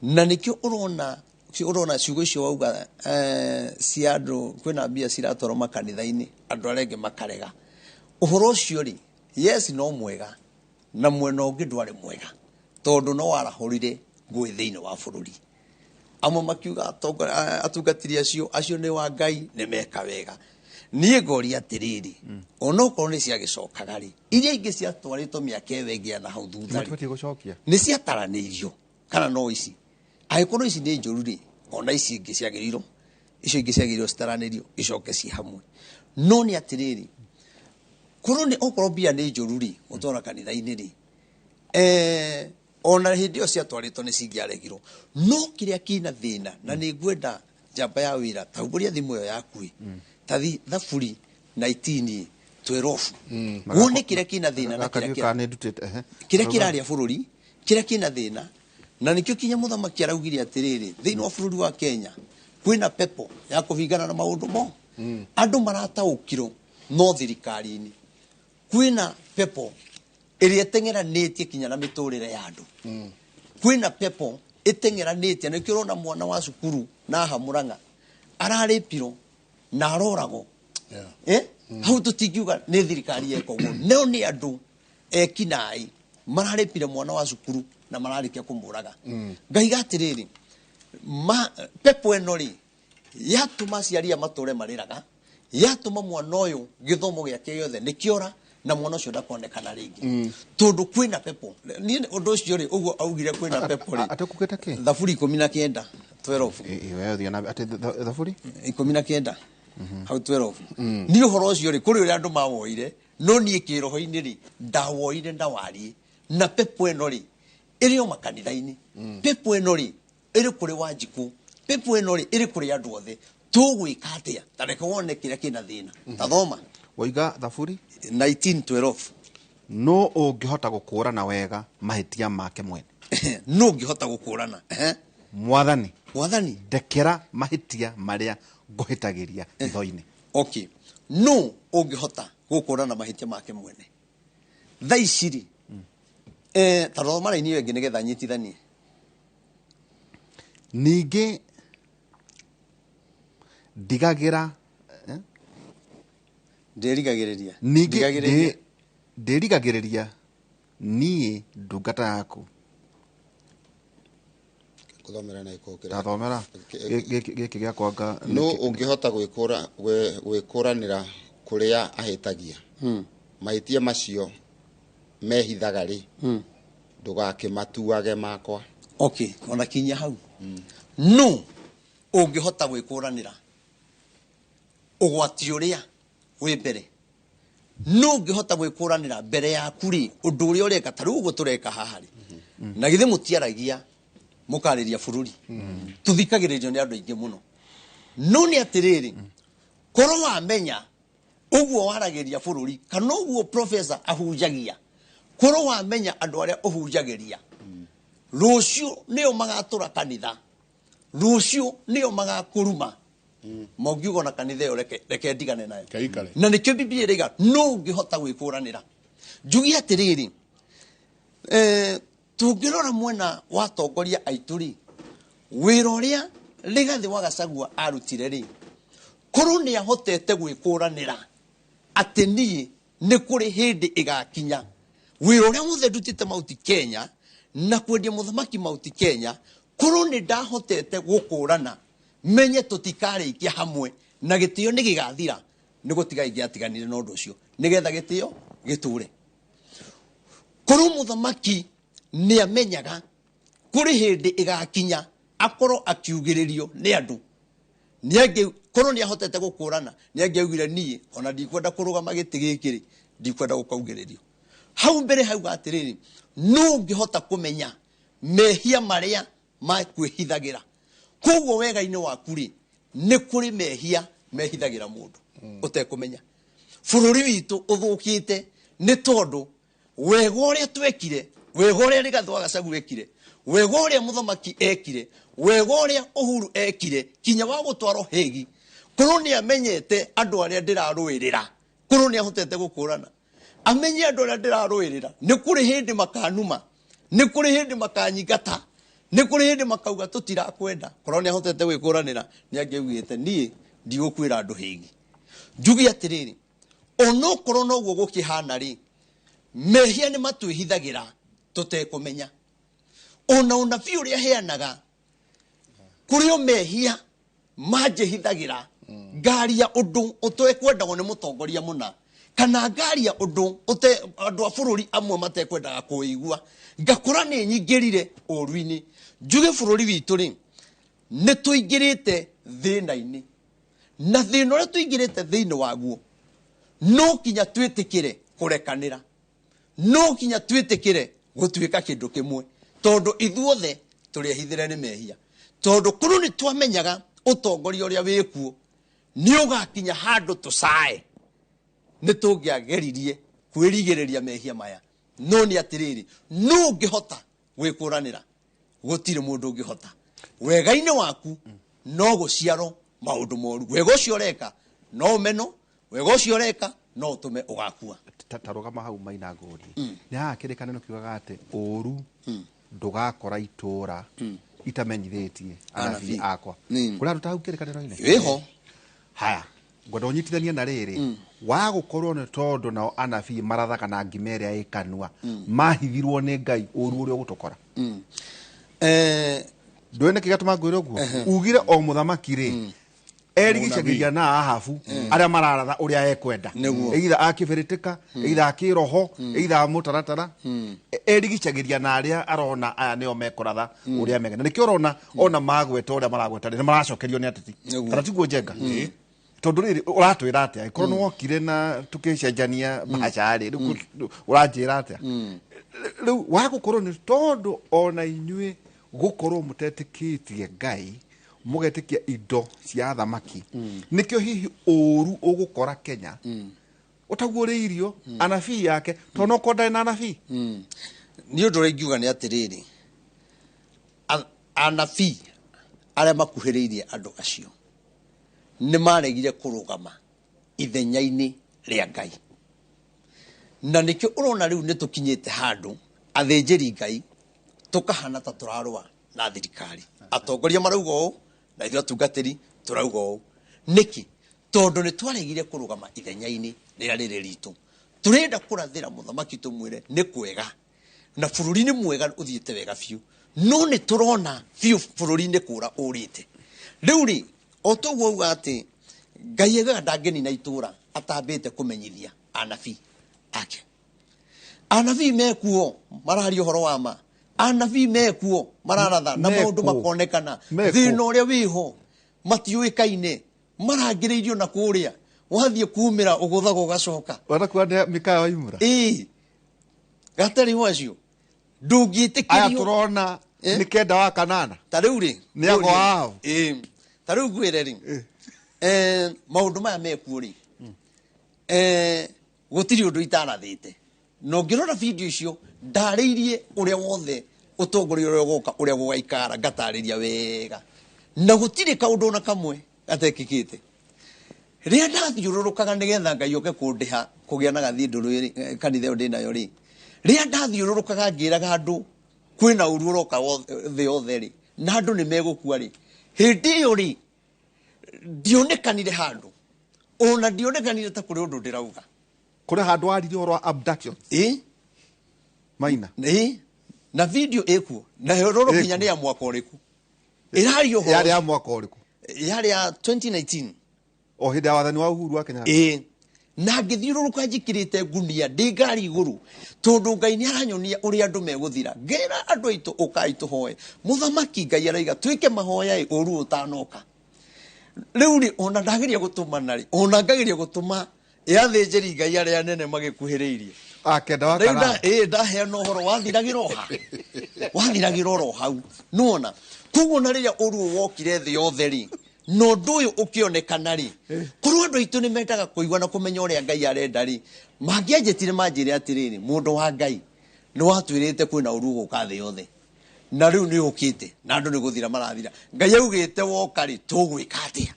Speaker 4: Na nĩkĩo ũrona ciugo icio wauga cia andũ kwĩna mbia ciratwarwo makanitha-inĩ andũ arĩa angĩ makarega. Ũhoro ũcio rĩ, yes no mwega na mwena ũngĩ ndwarĩ mwega tondũ no warahũrire ngũĩ thĩinĩ wa bũrũri. Amwe makiuga atungatĩri acio, acio nĩ wa Ngai nĩ meka wega. Niĩ ngoria atĩrĩrĩ, onokorwo nĩ ciagĩcokaga rĩ, iria ingĩ ciatwarĩtwo mĩaka ĩyo ĩngĩ ya na hau thutha rĩ,
Speaker 2: Matibatiĩ gũcokia.
Speaker 4: Nĩ ciataranĩirio kana no ici? Angĩkorwo ici nĩ njũru rĩ, ona ici ingĩ ciagĩrĩirwo, icio ingĩ ciagĩrĩirwo citaranĩrio icoke ci hamwe. No nĩ atĩrĩrĩ, korwo nĩ okorwo mbia nĩ njũru rĩ, gũtwara kanitha-inĩ rĩ, ona hĩndĩ ĩyo ciatwarĩtwo nĩ cingĩaregirwo. No kĩrĩa kĩna thĩna, na nĩ ngwenda njamba ya wĩra, ta humbũria thimũ ĩyo yaku ĩ, ta thaburi 19 12, wone kĩrĩa kĩna thĩna na
Speaker 2: Gaka
Speaker 4: kĩrĩa
Speaker 2: ndiũĩ
Speaker 4: kĩra
Speaker 2: kana nĩ ndutĩte, ehe.
Speaker 4: Kĩrĩa kĩrarĩa bũrũri, kĩrĩa kĩna thĩna, na nĩkĩo kinya mũthamaki araugire atĩrĩrĩ, thĩinĩ wa bũrũri wa Kenya kwĩna pepo ya kũhingana na maũndũ mo andũ marataũkirwo, no thirikari-inĩ kwĩna pepo ĩrĩa ĩteng'eranĩtie kinya na mĩtũrĩre ya andũ. Kwĩna pepo ĩteng'eranĩtie, nĩkĩo ũrona mwana wa cukuru na haha Murang'a ararĩpirwo na aroragwo. Hau tũtingiuga nĩ thirikari yeka ũguo, no nĩ andũ ekinaĩ mararĩpire mwana wa cukuru na mararĩkia kũmũraga. Ngaiga atĩrĩrĩ, pepo ĩno rĩ, yatũma aciari aya matũre marĩraga, yatũma mwana ũyũ gĩthomo gĩake gĩothe nĩ kĩora, na mwana ũcio ndakonekana rĩngĩ, tondũ kwĩna pepo. Niĩ ũndũ ũcio rĩ, ũguo augire kwĩna pepo rĩ.
Speaker 2: Atĩ kugĩte kĩ?
Speaker 4: Thaburi 19 12.
Speaker 2: Ĩ, we ũthiĩ na atĩ thaburi
Speaker 4: 19 hau 12. Niĩ ũhoro ũcio rĩ, kũrĩ ũrĩa andũ mawoire, no niĩ kĩroho-inĩ rĩ, ndawoire na wariĩ. Na pepo ĩno rĩ, ĩrĩ o makanitha-inĩ. Pepo ĩno rĩ, ĩrĩ kũrĩ Wanjikũ. Pepo ĩno rĩ, ĩrĩ kũrĩ andũ othe. Tũgwĩka atĩa? Ta reke wone kĩrĩa kĩna thĩna. Ta thoma.
Speaker 2: Waiga thaburi
Speaker 4: 19:12.
Speaker 2: No ũngĩhota gũkũrana wega mahĩtia make mwene?
Speaker 4: No ũngĩhota gũkũrana.
Speaker 2: Mwathani,
Speaker 4: Mwathani,
Speaker 2: ndekera mahĩtia marĩa ngũhĩtagĩria hitho-inĩ.
Speaker 4: Okay, no ũngĩhota gũkũrana mahĩtia make mwene thaa ici rĩ, ta thoma raini ĩyo ĩngĩ nĩgetha nyitithanie.
Speaker 2: Ningĩ ndigagĩra
Speaker 4: Ndĩrigagĩrĩria.
Speaker 2: Ningĩ
Speaker 4: Ndigagĩrĩria.
Speaker 2: Ndĩrigagĩrĩria niĩ ndungata yaku.
Speaker 3: Kũthomera na ĩkũkĩra.
Speaker 2: Ndathomera gĩkĩ gĩakwa
Speaker 3: No ũngĩhota gwĩkũranĩra kũrĩa ahĩtagia, mahĩtia macio mehithaga rĩ, ndũgakĩmatuage makwa.
Speaker 4: Okay, ona kinya hau. No ũngĩhota gwĩkũranĩra ũgwati ũrĩa wĩ mbere, no ũngĩhota gwĩkũranĩra mbere yaku rĩ, ũndũ ũrĩa ũreka, ta rĩu ũguo tũreka haha rĩ, na githĩ mũtiaragia mũkarĩria bũrũri, tũthikagĩrĩrio nĩ andũ aingĩ mũno. No nĩ atĩrĩrĩ, korwo wamenya ũguo waragĩria bũrũri, kana ũguo professor ahunjagia, korwo wamenya andũ arĩa ũhunjagĩria rũciũ nĩo magatũra kanitha, rũciũ nĩo magakũruma, mongiuga ona kanitha ĩyo reke ndigane nayo.
Speaker 1: Kaikare.
Speaker 4: Na nĩkĩo Biblia ĩraiga no ũngĩhota gwĩkũranĩra. Njugie atĩrĩrĩ, tũngĩrora mwena wa atongoria aitũ rĩ, wĩra ũrĩa Rigathĩ wa Gachagua arutire rĩ, korwo nĩ ahotete gwĩkũranĩra atĩ niĩ nĩ kũrĩ hĩndĩ ĩgakinya wĩra ũrĩa wothe ndutĩte Mount Kenya na kwendia mũthamaki Mount Kenya, korwo nĩ ndahotete gũkũrana menye tũtikarĩkia hamwe na gĩtĩo nĩ gĩgathira, nĩ gũtiga ingĩatiganire na ũndũ ũcio nĩgetha gĩtĩo gĩtũre. Korwo mũthamaki nĩ amenyaga kũrĩ hĩndĩ ĩgakinya akorwo akiugĩrĩrio nĩ andũ, korwo nĩ ahotete gũkũrana, nĩ angĩaugire niĩ ona ndikwenda kũrũgama gĩtĩ gĩkĩ rĩ, ndikwenda gũkaugĩrĩrio. Hau mbere hauga atĩrĩrĩ, no ũngĩhota kũmenya mehia marĩa makwĩhithagĩra. Koguo wega-inĩ waku rĩ, nĩ kũrĩ mehia mehithagĩra mũndũ ũtekũmenya. Bũrũri witũ ũthũkĩte nĩ tondũ wega ũrĩa twekire, wega ũrĩa Rigathĩ wa Gachagua ekire, wega ũrĩa mũthamaki ekire, wega ũrĩa Uhuru ekire, kinya wa gũtwarwo Hague, korwo nĩ amenyete andũ arĩa ndĩrarũĩrĩra, korwo nĩ ahotete gũkũrana, amenye andũ arĩa ndĩrarũĩrĩra, nĩ kũrĩ hĩndĩ makanuma, nĩ kũrĩ hĩndĩ makanyingata, nĩ kũrĩ hĩndĩ makauga tũtirakwenda. Korwo nĩ ahotete gwĩkũranĩra, nĩ angĩaugĩte niĩ ndigũkwĩra andũ Hague. Njuge atĩrĩrĩ, onokorwo noguo gũkĩhana rĩ, mehia nĩ matwĩhithagĩra tũtekũmenya. Ona ũnabii ũrĩa heanaga, kũrĩ o mehia manjĩhithagĩra Ngaria ũndũ ũtekwendagwo nĩ mũtongoria mũna, kana ngaria ũndũ andũ a bũrũri amwe matekwendaga kũigua, ngakora nĩ nyingĩrire ũru-inĩ. Njuge bũrũri witũ rĩ, nĩ tũingĩrĩte thĩna-inĩ, na thĩna ũrĩa tũingĩrĩte thĩinĩ waguo no kinya twĩtĩkĩre kũrekanĩra, no kinya twĩtĩkĩre gũtuĩka kĩndũ kĩmwe, tondũ ithuothe tũrĩ ehithĩre nĩ mehia. Tondũ kũrũ nĩ twamenyaga ũtongoria ũrĩa wĩkuo nĩ ũgakinya handũ tũcae, nĩ tũngĩageririe kwĩrigĩrĩria mehia maya. No nĩ atĩrĩrĩ, nũ ũngĩhota gwĩkũranĩra? Gũtirĩ mũndũ ũngĩhota. Wega-inĩ waku no gũciarwo maũndũ moru. Wega ũcio ũreka no ũmeno, wega ũcio ũreka no ũtũme ũgakua.
Speaker 2: Ta rũgama hau Maina ngũrie. Nĩ haha kĩrĩkanĩro kiugaga atĩ ũru ndũgakora itũra itamenyithĩtie anabii akwa. Kũrĩ andũ ta hau kĩrĩkanĩro-inĩ?
Speaker 4: Wĩho.
Speaker 2: Haya, ngwenda ũnyitithanie na rĩrĩ, wa gũkorwo nĩ tondũ nao anabii marathaga na ngima ĩrĩa ĩ kanua, mahithirwo nĩ Ngai ũru ũrĩa ũgũtũkora. Ndũĩ nĩkĩ gĩatũma ngwĩre ũguo? Ugire o mũthamaki rĩ, erigicagĩria na Ahabu arĩa mararatha ũrĩa ekwenda, either akĩbĩrĩtĩka, either akĩroho, either mũtaratara, erigicagĩria na arĩa arona aya nĩo mekũratha ũrĩa megenda. Nĩkĩo ũrona ona magweta ũrĩa maragweta rĩ, nĩ maracokerio nĩ ateti. Kana tiguo Njenga? Tondũ rĩrĩ, ũratwĩra atĩa? Ĩkorwo nĩ wokire na tũkĩcenjania mbaca rĩ, rĩu ũranjĩra atĩa? Rĩu wa gũkorwo nĩ tondũ ona inyuĩ gũkorwo mũtetĩkĩtie Ngai, mũgetĩkia indo cia athamaki, nĩkĩo hihi ũru ũgũkora Kenya ũtaguũrĩirio anabii yake, tondũ no korwo ndarĩ na anabii.
Speaker 4: Nĩ ũndũ ũrĩa ingiuga nĩ atĩrĩrĩ, anabii arĩa makuhĩrĩirie andũ acio nĩ maregire kũrũgama ithenya-inĩ rĩa Ngai, na nĩkĩo ũrona rĩu nĩ tũkinyĩte handũ athĩnjĩri Ngai tũkahana ta tũrarũa na thirikari. Atongoria marauga ũũ na ithuĩ atungatĩri tũrauga ũũ. Nĩkĩ? Tondũ nĩ twaregire kũrũgama ithenya-inĩ rĩrĩa rĩrĩ ritũ. Tũrenda kũrathĩra mũthamaki tũmwĩre nĩ kwega na bũrũri nĩ mwega ũthiĩte wega biũ, no nĩ tũrona biũ bũrũri nĩ kũra ũrĩte. Rĩu rĩ, o toguo auga atĩ Ngai augaga ndangĩnina itũra atambĩte kũmenyithia anabii ake. Anabii mekuo mararia ũhoro wa ma, anabii mekuo mararatha na maũndũ makonekana, thĩna ũrĩa wĩho matiũĩkaine, marangĩrĩirio na kũrĩa wathiĩ kumĩra ũgũthagwo ũgacoka.
Speaker 2: Wanakuwa nĩ Mikaya Waimura?
Speaker 4: Ĩĩ, gatarĩ wacio ndũngĩtĩkĩrio.
Speaker 2: Aya tũrona nĩ kenda wa kanana.
Speaker 4: Ta rĩu rĩ,
Speaker 2: Nĩ ago ao.
Speaker 4: Ĩĩ, ta rĩu ngwĩre rĩ, maũndũ maya mekuo rĩ, gũtirĩ ũndũ itarathĩte. Na ũngĩrora video icio, ndarĩirie ũrĩa wothe ũtongoria ũrĩa ũgoka, ũrĩa gũgaikara, ngatarĩria wega. Na gũtirĩ kaũndũ ona kamwe gatekĩkĩte. Rĩrĩa ndathiũrũrũkaga nĩgetha Ngai oke kũndĩha kũgĩa na gathindũrũ rĩ, kanitha ĩyo ndĩnayo rĩ, rĩrĩa ndathiũrũrũkaga ngĩraga andũ kwĩna ũru ũroka thĩ yothe rĩ, na andũ nĩ megũkua rĩ, hĩndĩ ĩyo rĩ, ndionekanire handũ, ona ndionekanire ta kũrĩ ũndũ ndĩrauga.
Speaker 2: Kũrĩ handũ waririe ũhoro wa abduction?
Speaker 4: Ĩ?
Speaker 2: Maina.
Speaker 4: Ĩ? Na video ĩkuo, na ĩrorwo nginya nĩ ya mwaka ũrĩkũ. Ĩraria ũhoro.
Speaker 2: Yarĩ ya mwaka ũrĩkũ?
Speaker 4: Yarĩ ya 2019.
Speaker 2: O hĩndĩ ya wathani wa Uhuru wa Kenyatta.
Speaker 4: Ĩ. Na ngĩthiũrũrũka njĩkĩrĩte ngunia ndĩ ngari igũrũ, tondũ Ngai nĩ aranyonia ũrĩa andũ megũthira. Ngera andũ aitũ ũkai tũhoe. Mũthamaki Ngai araiga twĩke mahoya ĩ ũru ũtanoka. Rĩu rĩ, ona ndageria gũtũmana rĩ, ona ngageria gũtũma athĩnjĩri Ngai arĩa anene magĩkuhĩrĩirie.
Speaker 2: Akenda wa
Speaker 4: Rĩu
Speaker 2: kanana.
Speaker 4: Ndaheana ũhoro wathiragĩra oha. Wathiragĩra oro hau. Nĩwona? Koguo na rĩrĩa ũru wokire thĩ yothe rĩ, na ũndũ ũyũ ũkĩonekana rĩ, korwo andũ aitũ nĩ mendaga kũigua na kũmenya ũrĩa Ngai arenda rĩ, mangĩanjĩtire manjĩre atĩrĩrĩ, mũndũ wa Ngai nĩ watwĩrĩte kwĩna ũru ũgũka thĩ yothe, na rĩu nĩ ũkĩte na andũ nĩ gũthira marathira. Ngai augĩte woka rĩ, tũgwĩka atĩa?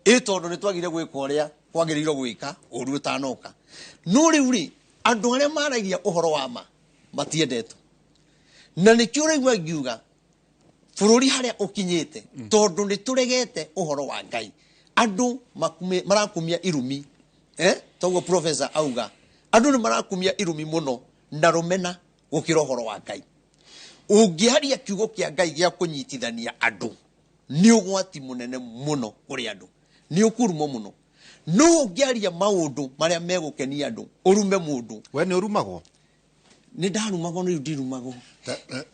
Speaker 4: Ĩ tondũ nĩ twagire gwĩka ũrĩa kwagĩrĩirwo gwĩka ũru ũtanoka. No rĩu rĩ, andũ arĩa maragia ũhoro wa ma matiendetwo, na nĩkĩo ũraigua ngiuga bũrũri harĩa ũkinyĩte, tondũ nĩ tũregete ũhoro wa Ngai. Andũ marakumia irumi, toguo professor auga, andũ nĩ marakumia irumi mũno na rũmena gũkĩra ũhoro wa Ngai. Ũngĩaria kiugo kĩa Ngai gĩa kũnyitithania andũ nĩ ũgwati mũnene mũno kũrĩ andũ. Nĩ ũkũrumwo mũno. No ũngĩaria maũndũ marĩa megũkenia andũ, ũrume mũndũ.
Speaker 2: We nĩ ũrumagwo?
Speaker 4: Nĩ ndarumagwo, rĩu ndirumagwo.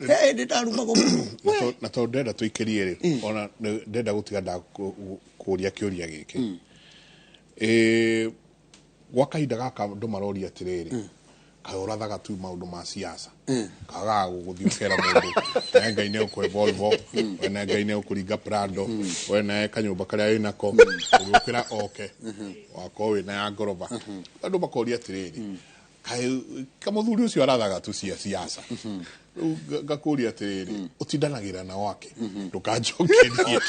Speaker 4: Nĩ ndarumagwo mũno.
Speaker 1: Na tondũ ndenda tũikĩrie rĩ, ona ndenda gũtiga ndakũria kĩũria gĩkĩ. Gwa kahinda gaka andũ maroria atĩrĩrĩ, kaĩ ũrathaga tu maũndũ ma siasa, kagaga gũgũthiĩ ũkera mũndũ nawe Ngai nĩ ũkũhe Volvo, we nawe Ngai nĩ ũkũringa Prado, we nawe kanyũmba karĩa wĩnako ũgĩũkĩra oke wakorwo wĩna ya ngoroba. Andũ makoria atĩrĩrĩ, kaĩ kamũthuri ũcio arathaga tu cia siasa. Rĩu ngakũria atĩrĩrĩ, ũtindanagĩra na wake, ndũkanjokerie.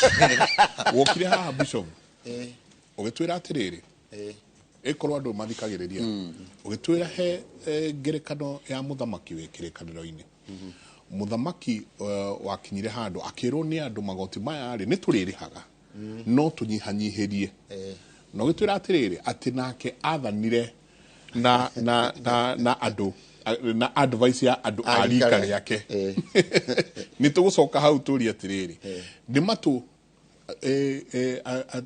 Speaker 1: Wokire haha Bishop, ũgĩtwĩra atĩrĩrĩ, ĩkorwo andũ mathikagĩrĩria, ũgĩtwĩra he ngerekano ya mũthamaki wĩ kĩrĩkanĩro-inĩ. Mũthamaki wakinyire handũ akĩrwo nĩ andũ magoti maya rĩ nĩ tũrĩrĩhaga, no tũnyihanyihĩrie. Na ũgĩtwĩra atĩrĩrĩ, atĩ nake athanire na na na na andũ na advice ya andũ a rika rĩake. Nĩ tũgũcoka hau tũrie atĩrĩrĩ, nĩ matũ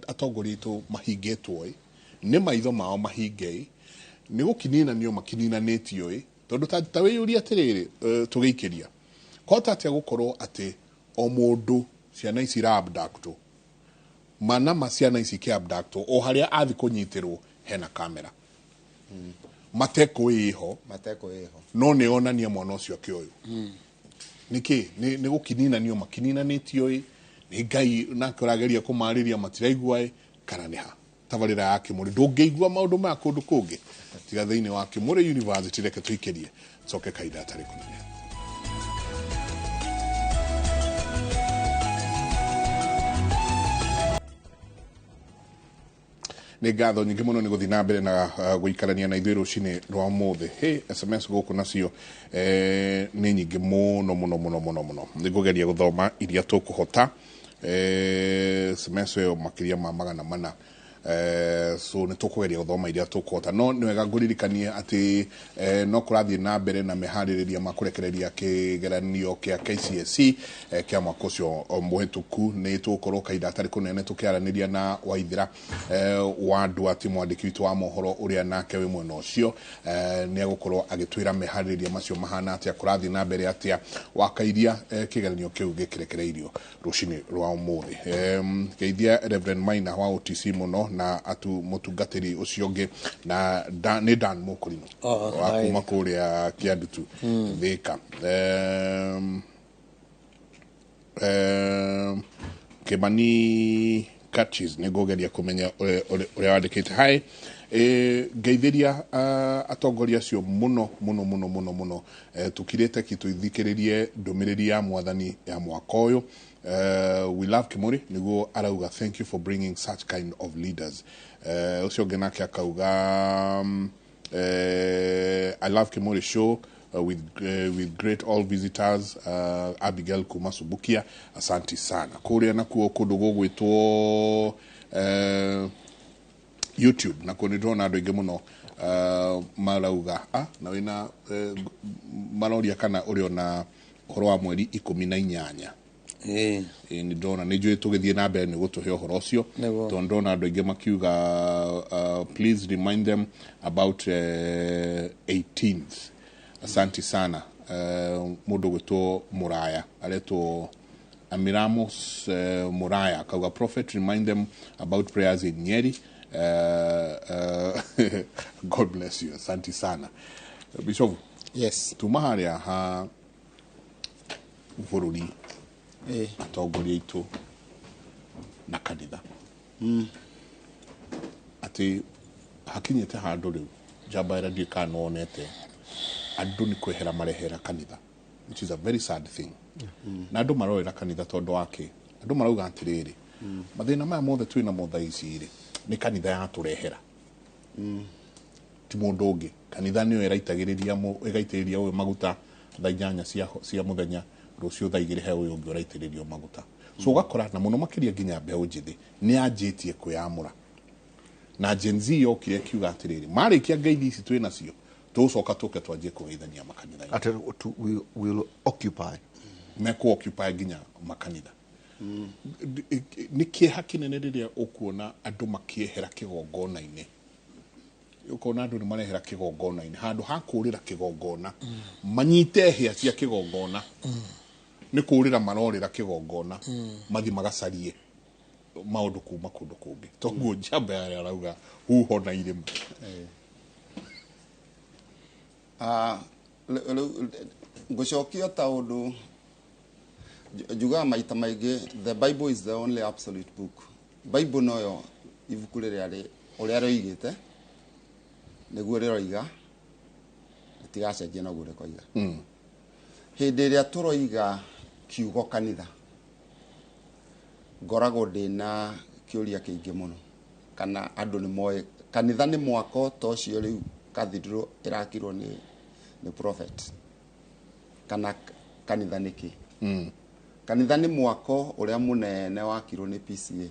Speaker 1: atongoria aitũ mahingĩtwo ĩ, nĩ maitho mao mahinge ĩ, nĩ gũkininanio makininanĩtio ĩ, tondũ ta wĩyũrie atĩrĩrĩ, tũgĩikĩria kwahota atĩa gũkorwo atĩ o mũndũ ciana ici ira-abductwo, manama ciana ici ikĩ-abductwo o harĩa athi kũnyitĩrwo hena kamera, matekũĩho, no nĩ onania mwana ũcio akĩoywo. Nĩkĩ nĩ gũkininanio makininanĩtio ĩ, nĩ Ngai nake ũrageria kũmarĩria matiraigua ĩ, kana nĩ ha? Tabarĩra ya Kĩmũrĩ ndũngĩigua maũndũ maya kũndũ kũngĩ tiga thĩinĩ wa Kĩmũrĩ University. Reke tũikĩrie coke kahinda atarĩ kũnene. Nĩ ngatho nyingĩ mũno nĩ gũthiĩ na mbere na gũikarania na ithuĩ rũcinĩ rwa ũmũthĩ. Hey, SMS gũkũ nacio nĩ nyingĩ mũno mũno mũno mũno mũno. Nĩ ngũgeria gũthoma iria tũkũhota. SMS ĩyo makĩria ma 400. So nĩ tũkũgeria gũthoma iria tũkũhota, no nĩ wega ngũririkanie atĩ no kũrathiĩ na mbere na meharĩrĩria ma kũrekereria kĩgeranio kĩa KCSE kĩa mwaka ũcio mũhĩtũku. Nĩ tũgũkorwo kahinda gatarĩ kũnene tũkĩaranĩria na Waithĩra wa Nduati, mwandĩki witũ wa mohoro ũrĩa nake wĩ mwena ũcio, nĩ egũkorwo agĩtwĩra meharĩrĩria macio mahana atĩa, kũrathiĩ na mbere atĩa wakairia kĩgeranio kĩu gĩkĩrekereirio rũcinĩ rwa ũmũthĩ. Geithia Reverend Maina wa OTC mũno na atu mũtungatĩri ũcio ũngĩ na nĩ Dan Mũkũrinũ wa kuma kũrĩa Kĩandutu Thika. Kimani Catches nĩ ngũgeria kũmenya ũrĩa wandĩkĩte. Hi, ngeithĩria atongoria acio mũno mũno mũno mũno mũno. Tũkirĩte ki tũthikĩrĩrie ndũmĩrĩri ya mwathani ya mwaka ũyũ. We love Kimuri niguo arauga thank you for bringing such kind of leaders. Ũcio ũngĩ nake akauga I love Kimuri show with great all visitors. Abigail kuma Subukia, asanti sana. Kũrĩa nakuo kũndũ gũgwĩtwo YouTube nakuo nĩ ndĩrona andũ aingĩ mũno marauga na wĩna maroria kana ũrĩ ona ũhoro wa mweri 18. Nĩ ndĩrona nĩ njũĩ tũgĩthiĩ na mbere nĩ gũtũhe ũhoro ũcio, tondũ ndĩrona andũ aingĩ makiuga please remind them about 18th. Asante sana. Mũndũ gwĩtwo Muraya aretwo Amiramos Muraya akauga prophet remind them about prayers in Nyeri. God bless you. Asante sana. Bishop.
Speaker 3: Yes.
Speaker 1: Tuma harĩa ha bũrũri, atongoria aitũ na kanitha, atĩ hakinyĩte handũ rĩu njamba ĩrĩa ndiũĩ kana nĩwonete andũ nĩ kwehera marehera kanitha, which is a very sad thing. Na andũ marorera kanitha tondũ wa kĩ? Andũ marauga atĩrĩrĩ, mathĩna maya mothe twĩ namo thaa ici rĩ, nĩ kanitha yatũrehera, ti mũndũ ũngĩ. Kanitha nĩyo ĩraitagĩrĩria ĩgaitĩrĩria ũyũ maguta thaa 8 cia mũthenya, rũciũ thaa 2 he ũyũ ũngĩ ũraitĩrĩrio maguta. So ũgakora na mũno makĩria nginya mbeũ njĩthĩ nĩ yanjĩtie kwĩyamũra. Na Gen Z yokire ĩkiuga atĩrĩrĩ, marĩkia ngeithi ici twĩ nacio, tũgũcoka tũke twanjie kũgeithania makanitha-inĩ.
Speaker 2: Atĩ we will occupy.
Speaker 1: Mekũ occupy nginya makanitha. Nĩ kĩeha kĩnene rĩrĩa ũkuona andũ makĩehera kĩgongona-inĩ, ũkona andũ nĩ marehera kĩgongona-inĩ handũ ha kũrĩra kĩgongona, manyite hĩa cia kĩgongona, nĩ kũrĩra marorĩra kĩgongona, mathi magacarie maũndũ kuma kũndũ kũngĩ. Toguo njamba yarĩa arauga huho na irĩma.
Speaker 3: Ngũcokia ta ũndũ njugaga maita maingĩ, the Bible is the only absolute book. Bible noyo ibuku rĩrĩa ũrĩa rĩoigĩte nĩguo rĩroiga, rĩtigacenjia, noguo rĩkoiga. Hĩndĩ ĩrĩa tũroiga kiugo kanitha, ngoragwo ndĩna kĩũria kĩingĩ mũno, kana andũ nĩ moĩ kanitha nĩ mwako ta ũcio rĩu cathedral ĩrakirwo nĩ prophet, kana kanitha nĩ kĩ? Kanitha nĩ mwako ũrĩa mũnene wakirwo nĩ PCA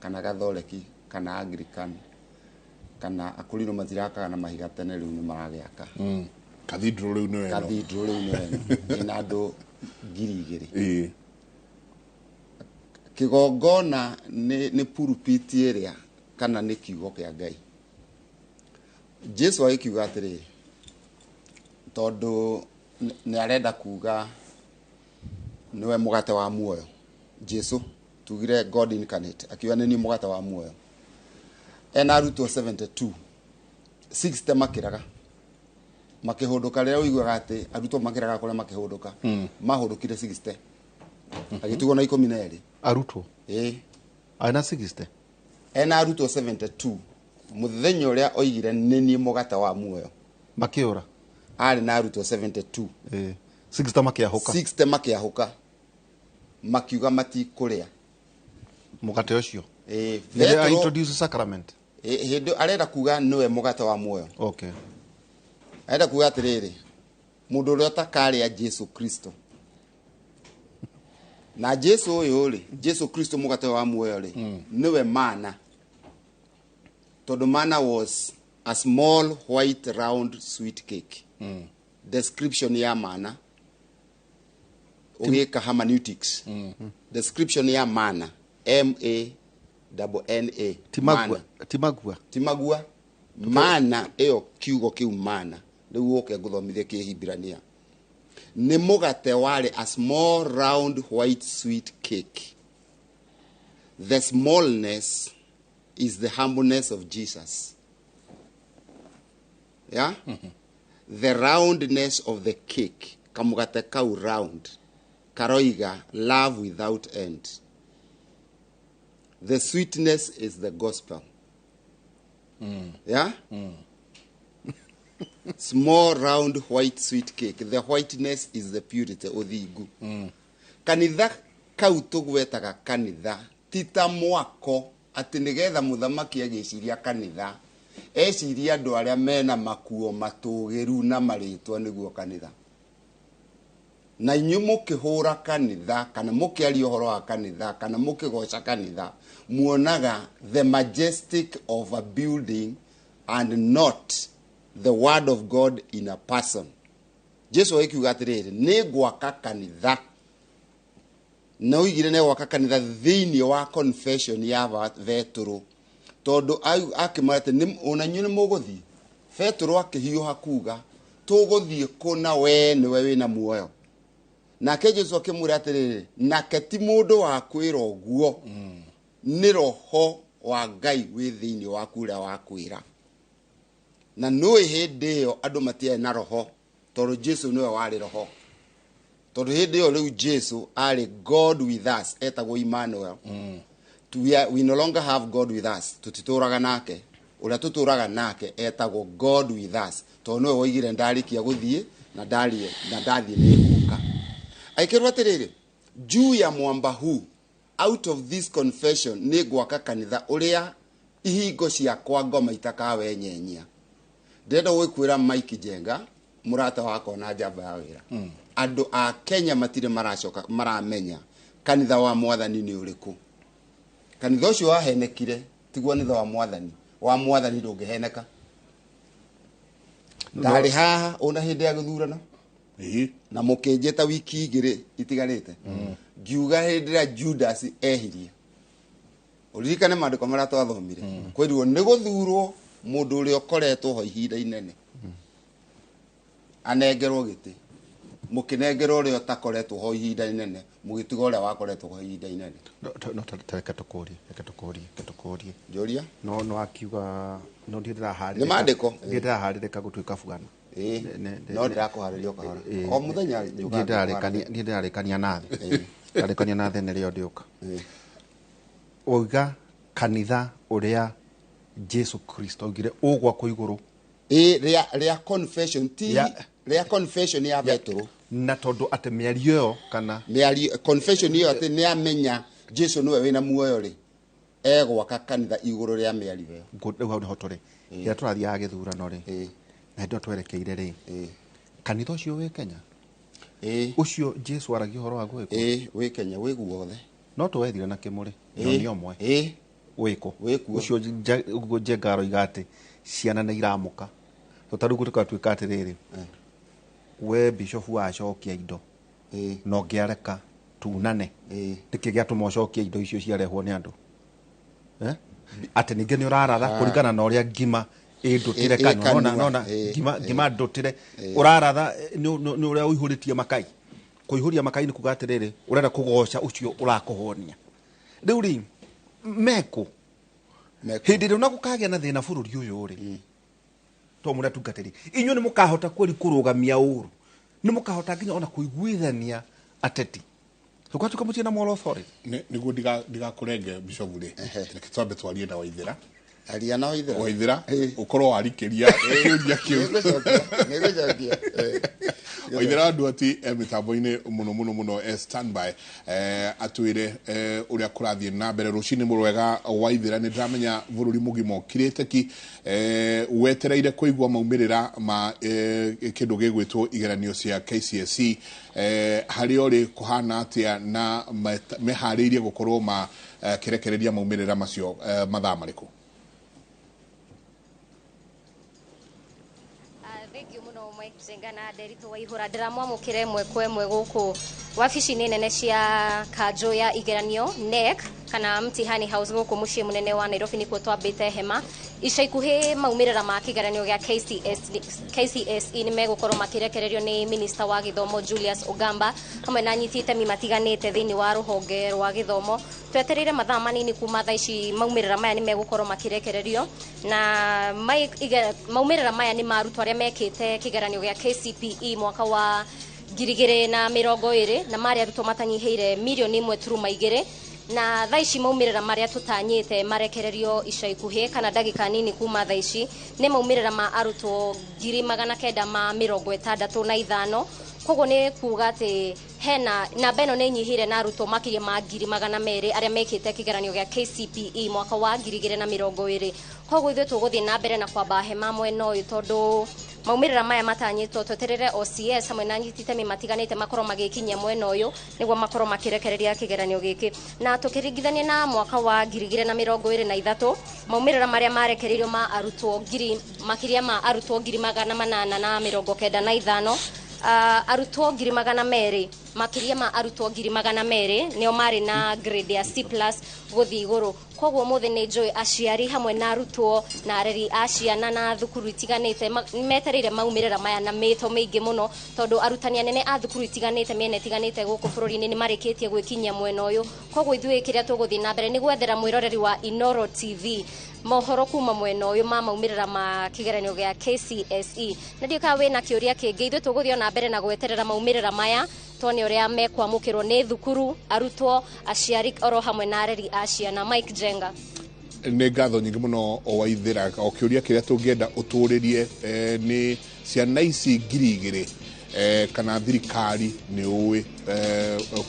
Speaker 3: kana Gathoreki kana Anglican kana akũrinũ matirakaga na mahiga tene, rĩu nĩ maragĩaka.
Speaker 1: Cathedral rĩu nĩyo ĩno.
Speaker 3: Cathedral rĩu nĩyo ĩno ĩna andũ 2000. Kĩgongona nĩ pulpit ĩrĩa kana nĩ kiugo kĩa Ngai. Jesu agĩkiuga atĩrĩrĩ, tondũ nĩ arenda kuga nĩwe mũgate wa muoyo. Jesu tugire God incarnate, akiuga nĩ niĩ mũgate wa muoyo. Ena arutwo 72, 60 makĩraga makĩhũndũka. Rĩrĩa ũiguaga atĩ arutwo makĩraga kũrĩa makĩhũndũka, mahũndũkire 60, agĩtigwo na 12.
Speaker 2: Arutwo?
Speaker 3: Ĩĩ.
Speaker 2: Aina 60?
Speaker 3: Ena arutwo 72 mũthenya ũrĩa oigire nĩ niĩ mũgate wa muoyo.
Speaker 2: Makĩũra.
Speaker 3: Arĩ na arutwo 72.
Speaker 2: 60 makĩahũka.
Speaker 3: 60 makĩahũka, makiuga matikũrĩa
Speaker 2: mũgate ũcio.
Speaker 3: Ĩĩ.
Speaker 2: Rĩrĩa
Speaker 3: Petero
Speaker 2: introduce sacrament.
Speaker 3: Hĩndĩ arenda kuga nĩwe mũgate wa muoyo. Arenda kuga atĩrĩrĩ, mũndũ ũrĩa ũtakarĩa Jesu Kristo, na Jesu ũyũ rĩ, Jesu Kristo mũgate wa muoyo rĩ, nĩwe mana, tondũ mana was a small white round sweet cake. Description ya mana ũgĩka hermeneutics, description ya mana, M A double N A.
Speaker 2: Timagua.
Speaker 3: Mana.
Speaker 2: Timagua.
Speaker 3: Timagua mana ĩyo, kiugo kĩu mana rĩu ũke ngũthomithie kĩhibirania nĩ mũgate warĩ a small round white sweet cake. The smallness is the humbleness of Jesus, yeah? The roundness of the cake, kamugate kau round karoiga love without end. The sweetness is the gospel, yeah? Small round white sweet cake, the whiteness is the purity, ũthingu. Kanitha kau tũgwetaga kanitha ti ta mwako atĩ nĩgetha mũthamaki agĩciria kanitha eciria andũ arĩa mena makuo matũgĩru na marĩtwa nĩguo kanitha. Na inyuĩ mũkĩhũra kanitha kana mũkĩaria ũhoro wa kanitha kana mũkĩgoca kanitha, muonaga the majestic of a building and not the word of God in a person. Jesu agĩkiuga atĩrĩrĩ, nĩ ngwaka kanitha, na oigire nĩ gwaka kanitha thĩinĩ wa confession ya Betũrũ, tondũ akĩmwĩra atĩ ona inyuĩ nĩ mũgũthiĩ. Betũrũ akĩhiũha kuga, tũgũthiĩ kũ na we nĩwe wĩna muoyo? Nake Jesu akĩmwĩra atĩrĩrĩ, nake ti mũndũ wa kwĩra ũguo, nĩ roho wa Ngai wĩ thĩinĩ waku ũrĩa wa kwĩra. Na nũĩ hĩndĩ ĩyo andũ matiarĩ na roho, tondũ Jesu nĩwe warĩ roho, tondũ hĩndĩ ĩyo rĩu Jesu arĩ God with us, etagwo Emmanuel. We no longer have God with us, tũtitũraga nake. Ũrĩa tũtũraga nake etagwo God with us, tondũ nĩwe woigire ndarĩkia gũthiĩ na ndarie na ndathiĩ nĩ ngũka. Aikĩrwo atĩrĩrĩ, juu ya mwamba huu, out of this confession, nĩ ngwaka kanitha ũrĩa ihingo ciakwa ngoma itakawenyenyia. Ndĩrenda gwĩkwĩra Mike Njenga, mũrata wakwa na njamba ya wĩra, andũ a Kenya matirĩ maracoka maramenya kanitha wa mwathani nĩ ũrĩkũ. Kanitha ũcio wahenekire tiguo kanitha wa mwathani. Wa mwathani ndũngĩheneka. Ndarĩ haha ona hĩndĩ ya gĩthurano. Na mũkĩnjĩta wiki igĩrĩ itigarĩte ngiuga hĩndĩ ĩrĩa Judas ehirie ũririkane maandĩko marĩa twathomire kwĩrirwo nĩ gũthurwo mũndũ ũrĩa ũkoretwo ho ihinda inene anengerwo gĩtĩ mũkĩnengerwo ũrĩa ũtakoretwo ho ihinda inene mũgĩtiga ũrĩa wakoretwo ho ihinda inene.
Speaker 2: No reke tũkũrie, reke tũkũrie, reke tũkũrie.
Speaker 3: Njũria.
Speaker 2: No akiuga no ndiĩ ndĩraharĩrĩka.
Speaker 3: Nĩ maandĩko.
Speaker 2: Ndiĩ ndĩraharĩrĩka gũtuĩka bwana.
Speaker 3: No ndĩrakũharĩria o kahora. O mũthenya
Speaker 2: ndiĩ ndĩrarĩkania na thĩ. Ndarĩkania na thĩ nĩrĩo ndĩũka. Wauga kanitha ũrĩa Jesu Kristo augire ũgwakwo igũrũ.
Speaker 3: Rĩa confession ti rĩa confession ya Petero.
Speaker 2: Na tondũ atĩ mĩario ĩyo kana
Speaker 3: mĩario confession ĩyo atĩ nĩ amenya Jesu nĩwe wĩna muoyo rĩ egwaka kanitha igũrũ rĩa mĩario ĩyo.
Speaker 2: Rĩu hau nĩho tũrĩ. Rĩrĩa tũrathiaga gĩthurano rĩ na hĩndĩ ĩyo twerekeire rĩ kanitha ũcio wĩ Kenya ũcio Jesu aragia ũhoro waguo
Speaker 3: wĩ wĩ Kenya wĩ guothe
Speaker 2: no tũwethire na kĩmũrĩ nĩ ũmwe wĩkũ ũcio ũguo Njenga aroiga atĩ ciana nĩ iramũka to tarĩu gũtuĩka atĩrĩrĩ we bishop wacokia indo no ngĩareka tunane nĩkĩ gĩatũma ũcokie indo icio ciarehwo nĩ andũ atĩ ningĩ nĩ ũraratha kũringana na ũrĩa ngima ĩndũtire kanua nona ngima ndũtire ũraratha nĩ ũrĩa ũihũrĩtie makai kũihũria makai nĩ kuga atĩrĩrĩ ũrenda kũgoca ũcio ũrakũhonia rĩu rĩ mekũ hĩndĩ ĩrĩa ona gũkagĩa na thĩna bũrũri ũyũ rĩ to mũrĩa tungatĩri inyuĩ nĩ mũkahota kweri kũrũgamia ũru nĩ mũkahota nginya ona kũiguithania ateti tũgatuĩka mũtirĩ na moral authority.
Speaker 1: Nĩguo ndigakũrenge bishop rĩ reke twambe twarie na Waithera.
Speaker 3: Aria na Waithera.
Speaker 1: Waithera ũkorwo warikĩria kĩũria kĩu.
Speaker 3: Nĩngũcokia.
Speaker 1: Waithera andũ ati mĩtambo-inĩ mũno mũno mũno standby atwĩre ũrĩa kũrathiĩ na mbere rũcinĩ mũrwega Waithera nĩ ndĩramenya bũrũri mũgima ũkirĩte ki wetereire kũigua maumĩrĩra ma kĩndũ gĩgwĩtwo igeranio cia KCSE harĩa ũrĩ kũhana atĩa na meharĩirie gũkorwo ma kĩrekereria maumĩrĩra macio mathaa marĩkũ?
Speaker 5: Njenga na Nderitu Waihura ndiramwamũkĩra ĩmwe kwa ĩmwe gũkũ wabici-inĩ nene cia kanjũ ya igeranio NEC kana Mtihani House gũkũ mũciĩ mũnene wa Nairobi nĩkuo twambĩte hema ica ikuhĩ maumĩrĩra ma kĩgeranio gĩa KCSE nĩ megũkorwo makĩrekererio nĩ minista wa gĩthomo Julius Ogamba hamwe na anyiti itemi matiganĩte thĩinĩ wa rũhonge rwa gĩthomo twetereire mathaa manini kuma thaa ici maumĩrĩra maya nĩ megũkorwo makĩrekererio na maumĩrĩra maya nĩ ma arutwo arĩa mekĩte kĩgeranio gĩa KCPE mwaka wa 2020 na marĩa arutwo matanyihĩire mirioni 1.2 na thaa ici maumĩrĩra marĩa tũtanyĩte marekererio ica ikuhĩ kana ndagĩka nini kuma thaa ici nĩ maumĩrĩra ma arutwo 965 koguo nĩ kuga atĩ hena namba ĩno nĩ ĩnyihĩire na arutwo makĩria ma 200,000 arĩa mekĩte kĩgeranio gĩa KCPE mwaka wa 2020 koguo ithuĩ tũgũthiĩ na mbere na kwamba hema mwena ũyũ tondũ maumĩrĩra maya matanyĩtwo tweterere OCS hamwe na anyiti itemi matiganĩte makorwo magĩkinyia mwena ũyũ nĩguo makorwo makĩrekereria kĩgeranio gĩkĩ na tũkĩringithania na mwaka wa 2023 maumĩrĩra marĩa marekereirio ma arutwo makĩria ma arutwo 895 arutwo 200,000 makĩria ma arutwo 200,000 nĩo marĩ na grade ya C+ gũthiĩ igũrũ koguo mũthĩ nĩ njũĩ aciari hamwe na arutwo na areri a ciana na thukuru itiganĩte metereire maumĩrĩra maya na mĩto mĩingĩ mũno tondũ arutani anene a thukuru itiganĩte mĩena itiganĩte gũkũ bũrũri-inĩ nĩ marĩkĩtie gwĩkinyia mwena ũyũ koguo ithuĩ kĩrĩa tũgũthiĩ na mbere nĩ gwethera mwĩroreri wa Inooro TV mohoro kuma mwena ũyũ ma maumĩrĩra ma kĩgeranio gĩa KCSE na ndiũĩ kana wĩna kĩũria kĩngĩ ithuĩ tũgũthiĩ na mbere na gweterera maumĩrĩra maya tuone ũrĩa mekwamũkĩrwo nĩ thukuru arutwo aciari oro hamwe na areri a ciana. Mike Njenga.
Speaker 1: Nĩ ngatho nyingĩ mũno Waithera o kĩũria kĩrĩa tũngĩenda ũtũrĩrie nĩ ciana ici 2,000 kana thirikari nĩ ũĩ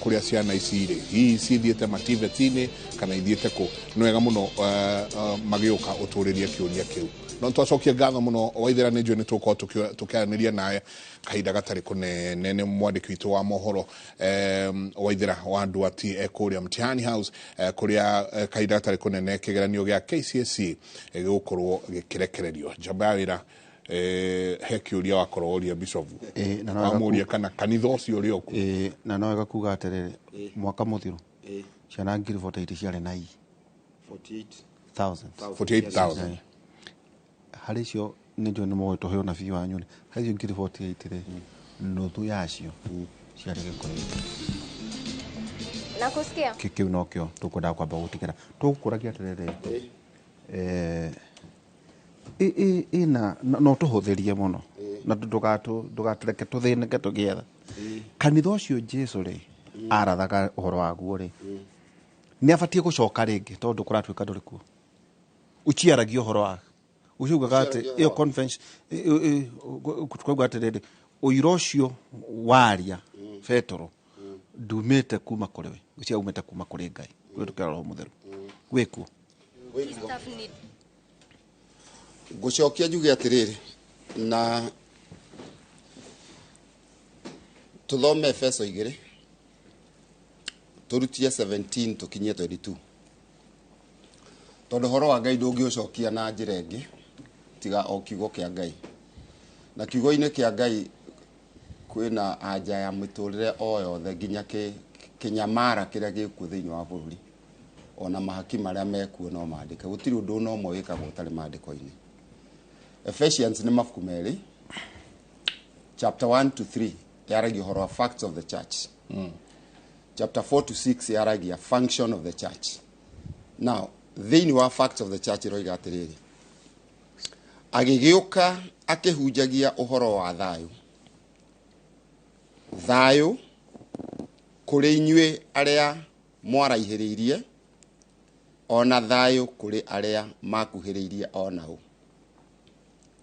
Speaker 1: kũrĩa ciana ici irĩ hihi cithiĩte matibeti-inĩ kana ithiĩte kũ nĩ wega mũno magĩũka ũtũrĩrie kĩũria kĩu no twacokia ngatho mũno Waithera nĩ njũĩ nĩ tũgũkorwo tũkĩaranĩria nawe kahinda gatarĩ kũnene nĩ mwandĩki witũ wa mohoro Waithera wa Nduati kũrĩa Mtihani House kũrĩa kahinda gatarĩ kũnene kĩgeranio gĩa KCSE gĩgũkorwo gĩkĩrekererio njamba ya wĩra He kĩũria wakorwo woria bishop, wamũria kana kanitha ũcio ũrĩ okuo.
Speaker 2: Na no wega kuga atĩrĩrĩ, mwaka mũthiru ciana 48,000 ciarĩ na I
Speaker 3: 48,000.
Speaker 1: 48,000.
Speaker 2: Harĩ icio nĩ njũĩ nĩ mũĩ tũheo nabii wanyu rĩ, harĩ icio 48,000 rĩ, nuthu yacio ciarĩ Gĩkũyũ.
Speaker 5: Nakusikia.
Speaker 2: Kĩu nokĩo tũkwendaga kwamba gũtigĩra tũgũkũragia atĩrĩrĩ, ĩna no tũhũthĩrie mũno na ndũgatũreke tũthĩnĩke tũgĩetha kanitha ũcio Jesu rĩ arathaga ũhoro waguo rĩ, nĩ abatiĩ gũcoka rĩngĩ tondũ kũratuĩka ndũrĩ kuo. Ũciaragia ũhoro wa ũcio ugaga atĩ ĩyo convention twauga atĩrĩrĩ, ũira ũcio waria Petero ndumĩte kuma kũrĩ we, ũcio umĩte kuma kũrĩ Ngai kũhĩtũkĩra Roho Mũtheru wĩkuo.
Speaker 3: Ngũcokia njuge atĩrĩrĩ, na tũthome Efeso 2 tũrutie 17 tũkinyie 22, tondũ ũhoro wa Ngai ndũngĩũcokia na njĩra ĩngĩ tiga o kiugo kĩa Ngai, na kiugo-inĩ kĩa Ngai kwĩna anja ya mĩtũrĩre o yothe nginya kĩnyamara kĩrĩa gĩkuo thĩinĩ wa bũrũri, ona mahaki marĩa mekuo no mandĩke. Gũtirĩ ũndũ ona ũmwe wĩkagwo ũtarĩ maandĩko-inĩ. Ephesians nĩ mabuku merĩ, chapter 1 to 3 yaragia ũhoro wa facts of the church, chapter 4 to 6 yaragia function of the church. Now thĩinĩ wa facts of the church ĩroiga atĩrĩrĩ, agĩgĩũka akĩhunjagia ũhoro wa thayũ, thayũ kũrĩ inyuĩ arĩa mwaraihĩrĩirie, ona thayũ kũrĩ arĩa makuhĩrĩirie onao.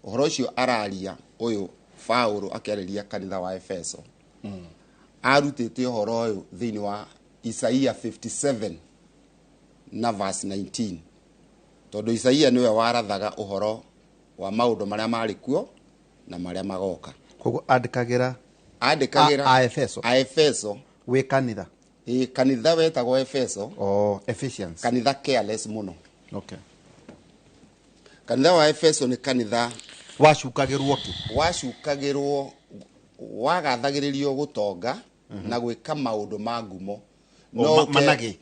Speaker 3: Ũhoro ũcio araria ũyũ Paulo akĩarĩria kanitha wa Efeso, arutĩte ũhoro ũyũ thĩinĩ wa Isaia 57 na verse 19, tondũ Isaia nĩwe warathaga ũhoro wa maũndũ marĩa marĩ kuo na marĩa magoka.
Speaker 2: Koguo andĩkagĩra
Speaker 3: andĩkagĩra
Speaker 2: a Efeso.
Speaker 3: A Efeso
Speaker 2: wĩ kanitha.
Speaker 3: Ĩ, kanitha wetagwo Efeso.
Speaker 2: Oh, Ephesians.
Speaker 3: Kanitha careless mũno.
Speaker 2: Okay.
Speaker 3: Kanitha wa Efeso nĩ kanitha
Speaker 2: wacukagĩrwo kĩ?
Speaker 3: Wacukagĩrwo, wagathagĩrĩrio gũtonga na gwĩka maũndũ ma ngumo.
Speaker 2: O, managĩ?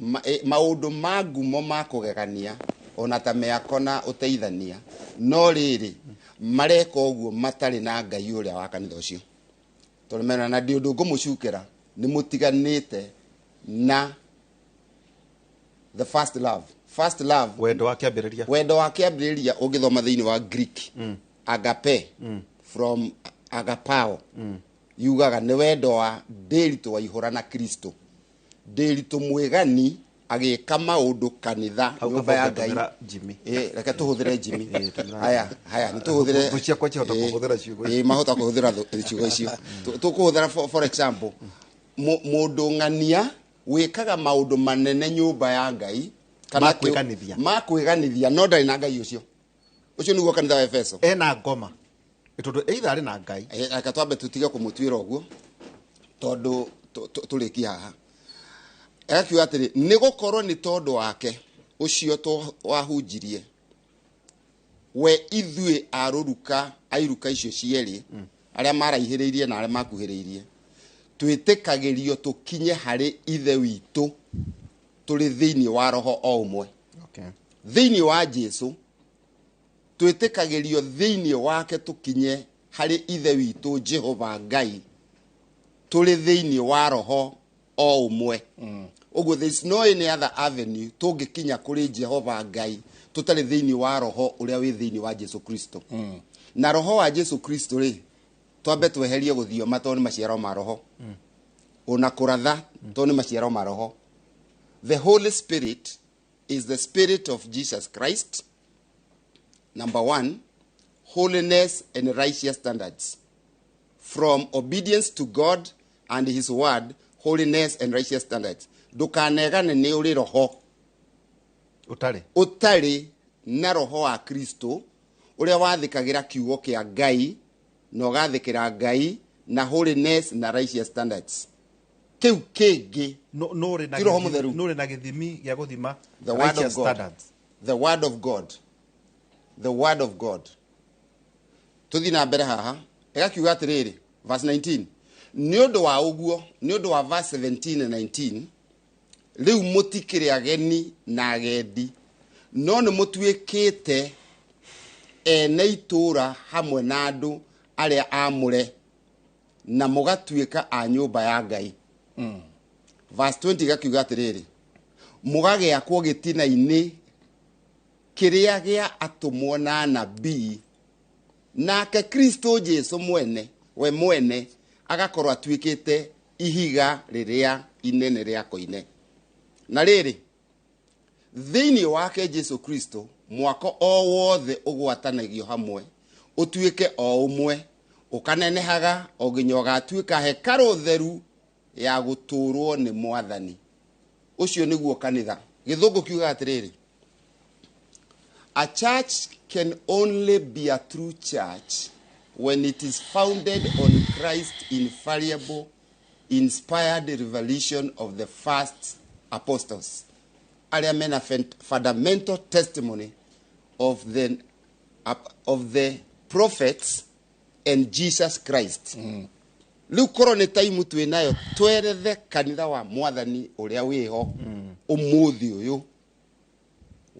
Speaker 3: Maũndũ ma ngumo ma kũgegania ona ta mĩako na ũteithania, no rĩrĩ mareka ũguo matarĩ na Ngai ũrĩa wa kanitha ũcio, tondũ mena na ndi ũndũ ngũmũcukĩra nĩ mũtiganĩte na the first love. First love,
Speaker 2: wendo wa kĩambĩrĩria.
Speaker 3: Wendo wa kĩambĩrĩria ũngĩthoma thĩinĩ wa Greek, agape, from agapao, yugaga nĩ wendo wa ndĩritũ waihũra na Kristo, ndĩritũ mwĩgani agĩka maũndũ kanitha
Speaker 2: Hau
Speaker 3: nyũmba ya
Speaker 2: kaba
Speaker 3: Ngai.
Speaker 2: ũngĩtũmĩra Jimmy.
Speaker 3: Reke tũhũthĩre Jimmy.
Speaker 2: Tũmĩra.
Speaker 3: Haya, haya, nĩ tũhũthĩre.
Speaker 2: Thũ ciakwa ciahota kũhũthĩra ciugo icio.
Speaker 3: Mahota kũhũthĩra ciugo icio. Tũkũhũthĩra for example, mũndũ ng'ania wĩkaga maũndũ manene nyũmba ya Ngai kana
Speaker 2: Ma kwĩganithia.
Speaker 3: Ma kwĩganithia, no ndarĩ na Ngai ũcio. Ũcio nĩguo kanitha wa Efeso.
Speaker 2: Ena ngoma. Tondũ either arĩ na Ngai.
Speaker 3: Reke twambe tũtige kũmũtuĩra ũguo tondũ tũrĩkie haha. Agakiuga atĩrĩ, nĩ gũkorwo nĩ tondũ wake ũcio wahunjirie we ithuĩ arũruka airuka icio cierĩ, arĩa maraihĩrĩirie na arĩa makuhĩrĩirie, twĩtĩkagĩrio tũkinye harĩ Ithe witũ tũrĩ thĩinĩ wa Roho o ũmwe. Thĩinĩ wa Jesu twĩtĩkagĩrio thĩinĩ wake tũkinye harĩ Ithe witũ Jehova Ngai tũrĩ thĩinĩ wa Roho o ũmwe. Ũguo there is no any other avenue tũngĩkinya kũrĩ Jehova Ngai tũtarĩ thĩinĩ wa Roho ũrĩa wĩ thĩinĩ wa Jesu Kristo. Na Roho wa Jesu Kristo rĩ, twambe tweherie gũthioma tondũ nĩ maciaro ma Roho. Ona kũratha tondũ nĩ maciaro ma Roho. The Holy Spirit is the Spirit of Jesus Christ. Number one, holiness and righteous standards. From obedience to God and His Word, holiness and righteous standards. Ndũkanegane nĩ ũrĩ Roho.
Speaker 2: Ũtarĩ.
Speaker 3: Ũtarĩ na Roho wa Kristo, ũrĩa wathĩkagĩra kiugo kĩa Ngai, na ũgathĩkĩra Ngai, na holiness na righteous standards. Kĩu kĩngĩ
Speaker 2: No, no ũrĩ na
Speaker 3: Ti Roho
Speaker 2: gĩthimi-
Speaker 3: Mũtheru.
Speaker 2: no ũrĩ na gĩthimi gĩa gũthima
Speaker 3: The word of
Speaker 2: righteous
Speaker 3: God.
Speaker 2: standards.
Speaker 3: The word of God. The word of God. Tũthiĩ na mbere haha, ĩgakiuga atĩrĩrĩ, verse 19, nĩ ũndũ wa ũguo, nĩ ũndũ wa verse 17 na 19, rĩu mũtikĩrĩ ageni na agendi, no nĩ mũtuĩkĩte ene itũũra hamwe na andũ arĩa aamũre, na mũgatuĩka a nyũmba ya Ngai. Verse 20 gakiuga atĩrĩrĩ, mũgagĩakwo gĩtina-inĩ kĩrĩa gĩa atũmwo na anabii, nake Kristo Jesu mwene, we mwene, agakorwo atuĩkĩte ihiga rĩrĩa inene rĩa koine. Na rĩrĩ, thĩinĩ wake Jesu Kristo, mwako o wothe ũgwatanagio hamwe ũtuĩke o ũmwe, ũkanenehaga o nginya ũgatuĩka hekarũ theru ya gũtũũrwo nĩ Mwathani. Ũcio nĩguo kanitha. Gĩthũngũ kiugaga atĩrĩrĩ, a church can only be a true church when it is founded on Christ's infallible, inspired revelation of the first apostles, arĩa mena fundamental testimony of the prophets and Jesus Christ. Rĩu korwo nĩ taimu twĩ nayo, twerethe kanitha wa Mwathani ũrĩa wĩho ũmũthĩ ũyũ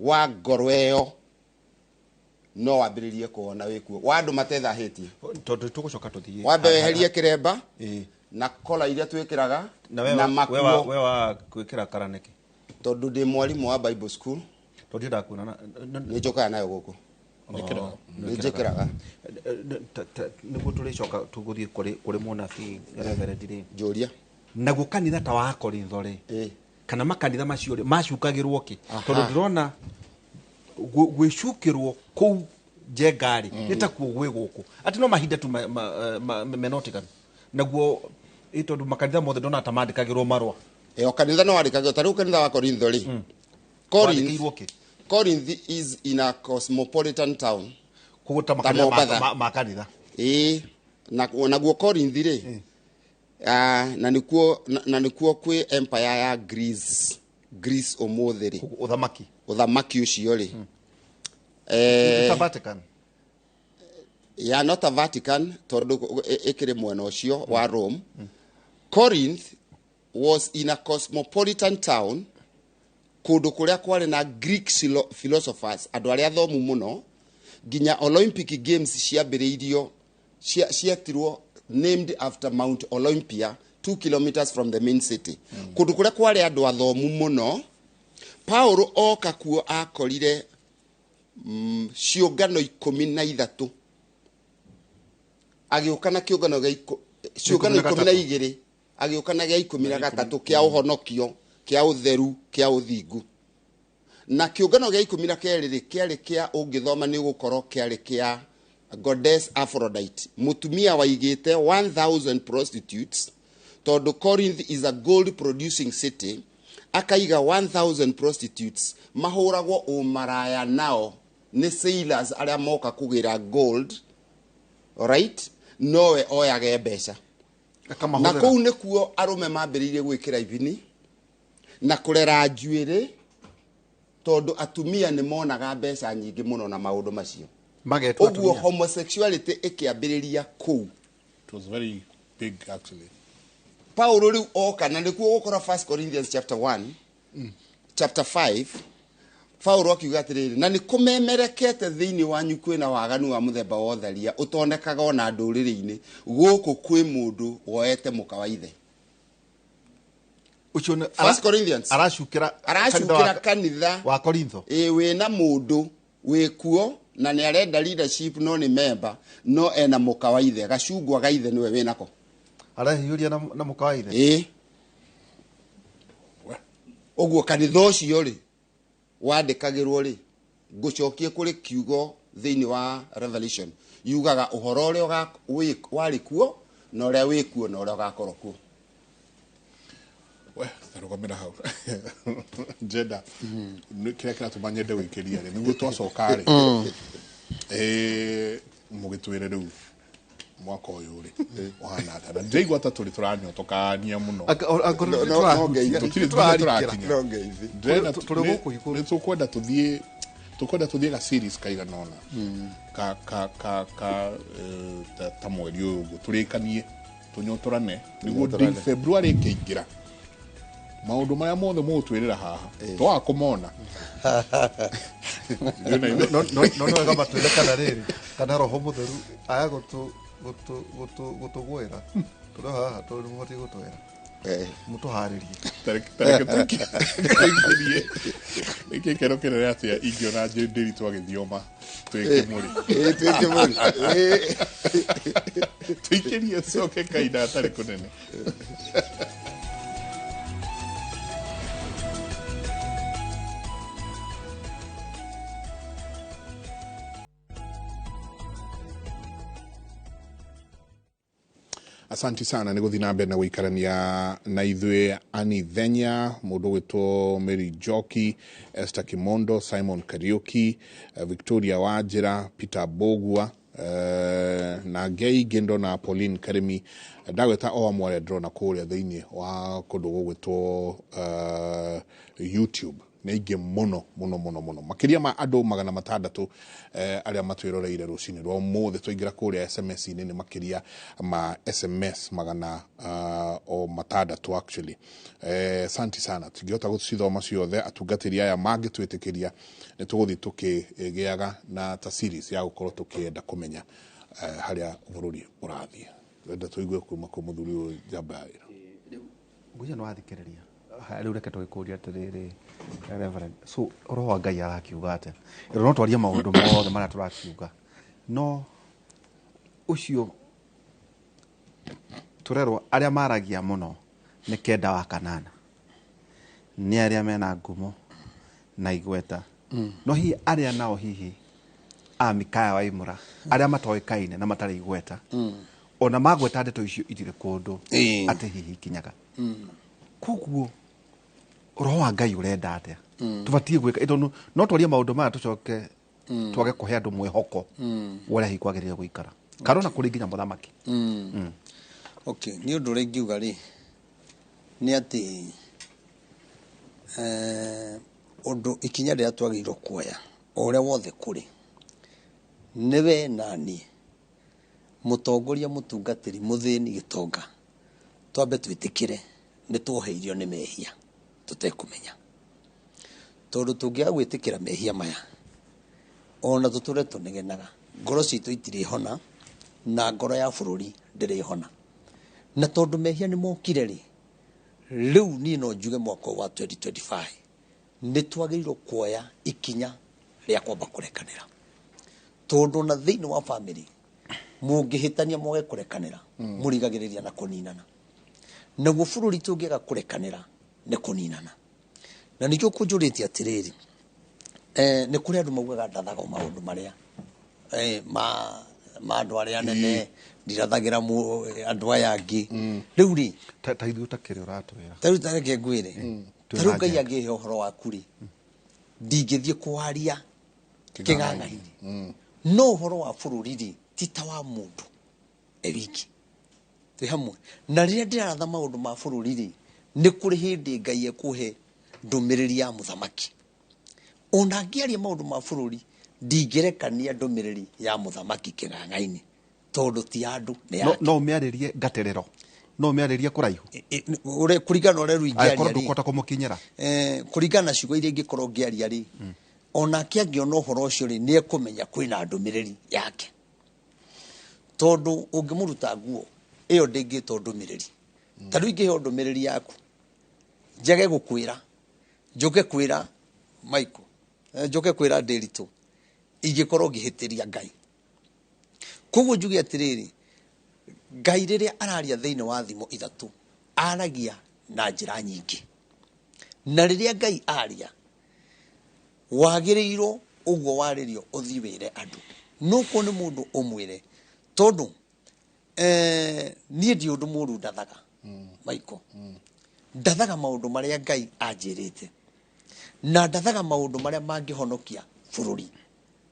Speaker 3: wa ngoro ĩyo, no wambĩrĩrie kuona wĩkuo wa andũ matethahĩtie.
Speaker 2: Tondũ tũgũcoka tũthiĩ.
Speaker 3: Wambe weherie kĩremba na kola iria twĩkĩraga
Speaker 2: na we
Speaker 3: na
Speaker 2: we
Speaker 3: makuo.
Speaker 2: We wa gwĩkĩra kara nĩkĩ?
Speaker 3: Tondũ ndĩ mwarimũ wa Bible school.
Speaker 2: Tondũ ndiendaga kuona
Speaker 3: Nĩ njũkaga nayo gũkũ, nĩ njĩkĩraga.
Speaker 2: Nĩguo tũrĩcoka tũgũthiĩ kũrĩ mũnabii reverend rĩ.
Speaker 3: Njũria.
Speaker 2: Naguo kanitha ta wa Korintho rĩ, kana makanitha macio rĩ, macukagĩrwo kĩ? Tondũ ndĩrona gwĩcukĩrwo kũu njenga rĩ, nĩ takuo gwĩ gũkũ, atĩ no mahinda tu mena ũtiganu naguo ĩ, tondũ makanitha mothe ndona ta mandĩkagĩrwo marũa.
Speaker 3: Ĩyo kanitha no wandĩkagĩrwo, ta rĩu kanitha wa Korintho rĩ, Corinth,
Speaker 2: Wandĩkĩirwo kĩ?
Speaker 3: Corinth is in a cosmopolitan town.
Speaker 2: Koguo ta makanitha
Speaker 3: Mombatha.
Speaker 2: ma kanitha.
Speaker 3: Ĩĩ, na naguo Corinth rĩ, na nĩkuo kwĩ empire ya Greece ũmũthĩ rĩ.
Speaker 2: Koguo ũthamaki.
Speaker 3: Ũthamaki ũcio rĩ,
Speaker 2: ta Vatican.
Speaker 3: Ya not a Vatican, tondũ ĩkĩrĩ mwena ũcio wa Rome. Corinth was in a cosmopolitan town, kũndũ kũrĩa kwarĩ na Greek philosophers, andũ arĩa athomu mũno, nginya Olympic Games ciambĩrĩirio, cietirwo, named after Mount Olympia, 2 kilometers from the main city, kũndũ kũrĩa kwarĩ andũ athomu mũno. Paulo oka kuo akorire ciũngano 13, agĩũka na kĩũngano gĩa ciũngano 12, agĩũka na gĩa 13 kĩa ũhonokio, kĩa ũtheru, kĩa ũthingu. Na kĩũngano gĩa 12 rĩ, kĩarĩ kĩa, ũngĩthoma nĩ ũgũkorwo, kĩarĩ kĩa goddess Aphrodite, mũtumia waigĩte 1000 prostitutes, tondũ Corinth is a gold producing city, akaiga 1000 prostitutes mahũragwo ũmaraya nao nĩ sailors arĩa moka kũgĩra gold, alright, nowe oyage mbeca. Na
Speaker 2: Akamahũthĩra.
Speaker 3: Kũu nĩkuo arũme mambĩrĩirie gwĩkĩra ibini na kũrera njuĩrĩ, tondũ atumia nĩ monaga mbeca nyingĩ mũno na maũndũ macio.
Speaker 2: Magetwo
Speaker 3: Ũguo
Speaker 2: atumia.
Speaker 3: homosexuality ĩkĩambĩrĩria kũu.
Speaker 1: It was very big, actually.
Speaker 3: Paulo rĩu oka, na nĩkuo gũkora 1 Corinthians chapter 1, chapter 5, Paulo akiuga atĩrĩrĩ, na nĩ kũmemerekete thĩinĩ wanyu kwĩna waganu wa mũthemba wa ũtharia ũtonekaga ona ndũrĩrĩ-inĩ, gũkũ kwĩ mũndũ woete mũka wa ithe.
Speaker 2: Ũcio nĩ
Speaker 3: First Corinthians.
Speaker 2: Aracukĩra
Speaker 3: Aracukĩra kanitha
Speaker 2: wa Korintho.
Speaker 3: Ĩ, wĩna mũndũ wĩkuo na nĩ arenda leadership, no nĩ memba, no ena mũka wa ithe, gacungwa ga ithe nĩwe wĩnako.
Speaker 2: Arehiũria na mũka wa ithe.
Speaker 3: Ĩ, ũguo kanitha ũcio rĩ, wandĩkagĩrwo rĩ, ngũcokie kũrĩ kiugo thĩinĩ wa Revelation yugaga ũhoro ũrĩa warĩ kuo na ũrĩa wĩ kuo na ũrĩa ũgakorwo kuo.
Speaker 1: We tarũgamĩra hau njenda kĩrĩa kĩratũma nyende gwĩkĩria rĩ, nĩguo twacoka rĩ, mũgĩtwĩre rĩu mwaka ũyũ rĩ ũhana atĩa, na ndĩraigua ta tũrĩ tũranyotokania mũno.
Speaker 2: Angorwo
Speaker 3: No, no ngeithi.
Speaker 1: Tũtirĩ tũrakinya.
Speaker 3: No ngeithi.
Speaker 1: Ndĩrenda
Speaker 2: Tũrĩ gũkũ igũrũ.
Speaker 1: Nĩ tũkwenda tũthiĩ Tũkwenda tũthiĩ ga series kaigana ũna ka ka ka ka eh, ta, ta mweri ũyũ ũguo tũrĩkanie tũnyotorane nĩguo
Speaker 3: Tũnyotorane.
Speaker 1: February ĩkĩingĩra maũndũ marĩa mothe mũgũtwĩrĩra haha twaga kũmona. Ithuĩ na ithuĩ-
Speaker 6: No nĩ wega matwĩre kana rĩrĩ kana roho mũtheru aya gũtũgwĩra tũrĩ o haha tondũ nĩ mũbatiĩ gũtwĩra mũtũharĩrie.
Speaker 1: Tareke tũingĩrie nĩkĩ kĩro kĩnene atĩa ingĩona ndĩri twagĩthioma twĩ kĩmũrĩ.
Speaker 3: Twĩ kĩmũrĩ.
Speaker 1: Tũikĩrie coke kahinda hatarĩ kũnene. Asanti sana nä gå thiä na mbere na gå ikarania na ithuä. Ani Thenya, må ndå gwä Mary Njoki, Esther Kimondo, Simon Kariuki, Victoria Wanjĩra, Peter Bogua, na angĩ aingĩ. Ndona Pauline Karimi, ndagwĩta o amwe arĩa ndĩrona kũrĩa thĩinĩ wa kũndũ gũgwĩtwo YouTube. Nĩ aingĩ mũno mũno mũno mũno, makĩria ma andũ 600 arĩa matwĩroreire rũcinĩ rwa ũmũthĩ. Twaingĩra kũrĩa SMS-inĩ nĩ makĩria ma SMS magana o matandatũ actually. Santi sana, tũtingĩhota gũcithoma ciothe. Atungatĩri aya mangĩtwĩtĩkĩria nĩ tũgũthiĩ tũkĩgĩaga na ta series ya gũkorwo tũkĩenda kũmenya harĩa bũrũri ũrathiĩ. Enda tũigue kuma kwĩ mũthuri ũyũ njamba ya wĩra.
Speaker 2: Ngwĩciria nĩ wathikĩrĩria. Rĩu reke tũgĩkũria atĩrĩrĩ, Reverend, so roho wa Ngai arakiuga atĩa? Ĩro no twarie maũndũ mothe marĩa tũrakiuga, no ũcio tũrerwo arĩa maragia mũno nĩ kenda wa kanana, nĩ arĩa mena ngumo na igweta, no hihi arĩa nao hihi a Mikaya wa Imũra arĩa matoĩkaine na matarĩ igweta, ona magweta ndeto icio itirĩ kũndũ atĩ hihi ikinyaga. Koguo roho wa Ngai ũrenda atĩa tũbatiĩ gwĩka? Tondũ no twarie maũndũ maya tũcoke twage kũhe andũ mwĩhoko wa ũrĩa hihi kwagĩrĩire gũikara, kana ona kũrĩ nginya mũthamaki.
Speaker 4: Okay, nĩ ũndũ ũrĩa ingiuga rĩ nĩ atĩ ũndũ ikinya rĩrĩa twagĩrĩirwo kuoya o ũrĩa wothe kũrĩ nĩ we na niĩ, mũtongoria, mũtungatĩri, mũthĩni, gĩtonga, twambe twĩtĩkĩre nĩ tuoheirio nĩ mehia tũtekũmenya, tondũ tũngĩaga gwĩtĩkĩra mehia maya ona tũtũre tũnegenaga, ngoro citũ itirĩhona na ngoro ya bũrũri ndĩrĩhona. Na tondũ mehia nĩ mokire rĩ, rĩu niĩ no njuge mwaka ũyũ wa 2025 nĩ twagĩrĩirwo kuoya ikinya rĩa kwamba kũrekanĩra, tondũ ona thĩinĩ wa family mũngĩhĩtania mwage kũrekanĩra mũrigagĩrĩria na kũninana. Naguo bũrũri tũngĩaga kũrekanĩra nĩ kũninana. Na nĩkĩo kũnjũrĩtie atĩrĩrĩ, nĩ kũrĩ andũ maugaga ndathaga o maũndũ marĩa ma andũ arĩa anene, ndirathagĩra andũ aya angĩ. Rĩu rĩ,
Speaker 2: ta ithuĩ ũtakĩrĩ ũratwĩra.
Speaker 4: Ta rĩu tareke ngwĩre, ta rĩu
Speaker 2: Twĩna
Speaker 4: Ngai
Speaker 2: njenga.
Speaker 4: angĩhe ũhoro waku rĩ, ndingĩthiĩ kwaria kĩng'ang'a-inĩ. No ũhoro wa bũrũri rĩ, ti ta wa mũndũ e wiki, twĩ hamwe. Na rĩrĩa ndĩraratha maũndũ ma bũrũri rĩ, nĩ kũrĩ hĩndĩ Ngai ekũhe ndũmĩrĩri ya mũthamaki. Ona ngĩaria maũndũ ma bũrũri, ndingĩrekania ndũmĩrĩri ya mũthamaki kĩng'ang'a-inĩ, tondũ ti andũ nĩ
Speaker 2: No
Speaker 4: yake.
Speaker 2: No ũmĩarĩrie ngaterero, no ũmĩarĩrie kũraihu.
Speaker 4: Kũringana na ũrĩa rĩu
Speaker 2: angĩkorwo
Speaker 4: ingĩaria rĩ,
Speaker 2: ndũkũhota kũmũkinyĩra.
Speaker 4: Kũringana na ciugo iria ingĩkorwo ngĩaria rĩ, onake angĩona ũhoro ũcio rĩ, nĩ ekũmenya kwĩna ndũmĩrĩri yake, tondũ ũngĩmũruta nguo ĩyo ndĩngĩtwo ndũmĩrĩri. Ta rĩu ingĩheo ndũmĩrĩri yaku, njage gũkwĩra, njũke kwĩra Michael, njoke kwĩra Ndĩritũ, ingĩkorwo ngĩhĩtĩria Ngai. Koguo njuge atĩrĩrĩ, Ngai rĩrĩa araria thĩinĩ wa thimo ithatũ aragia na njĩra nyingĩ, na rĩrĩa Ngai aria wagĩrĩirwo ũguo warĩrio ũthiĩ wĩre andũ, no korwo nĩ mũndũ ũmwĩre, tondũ niĩ ndi ũndũ mũru ndathaga. Michael, ndathaga maũndũ marĩa Ngai anjĩrĩte, na ndathaga maũndũ marĩa mangĩhonokia bũrũri.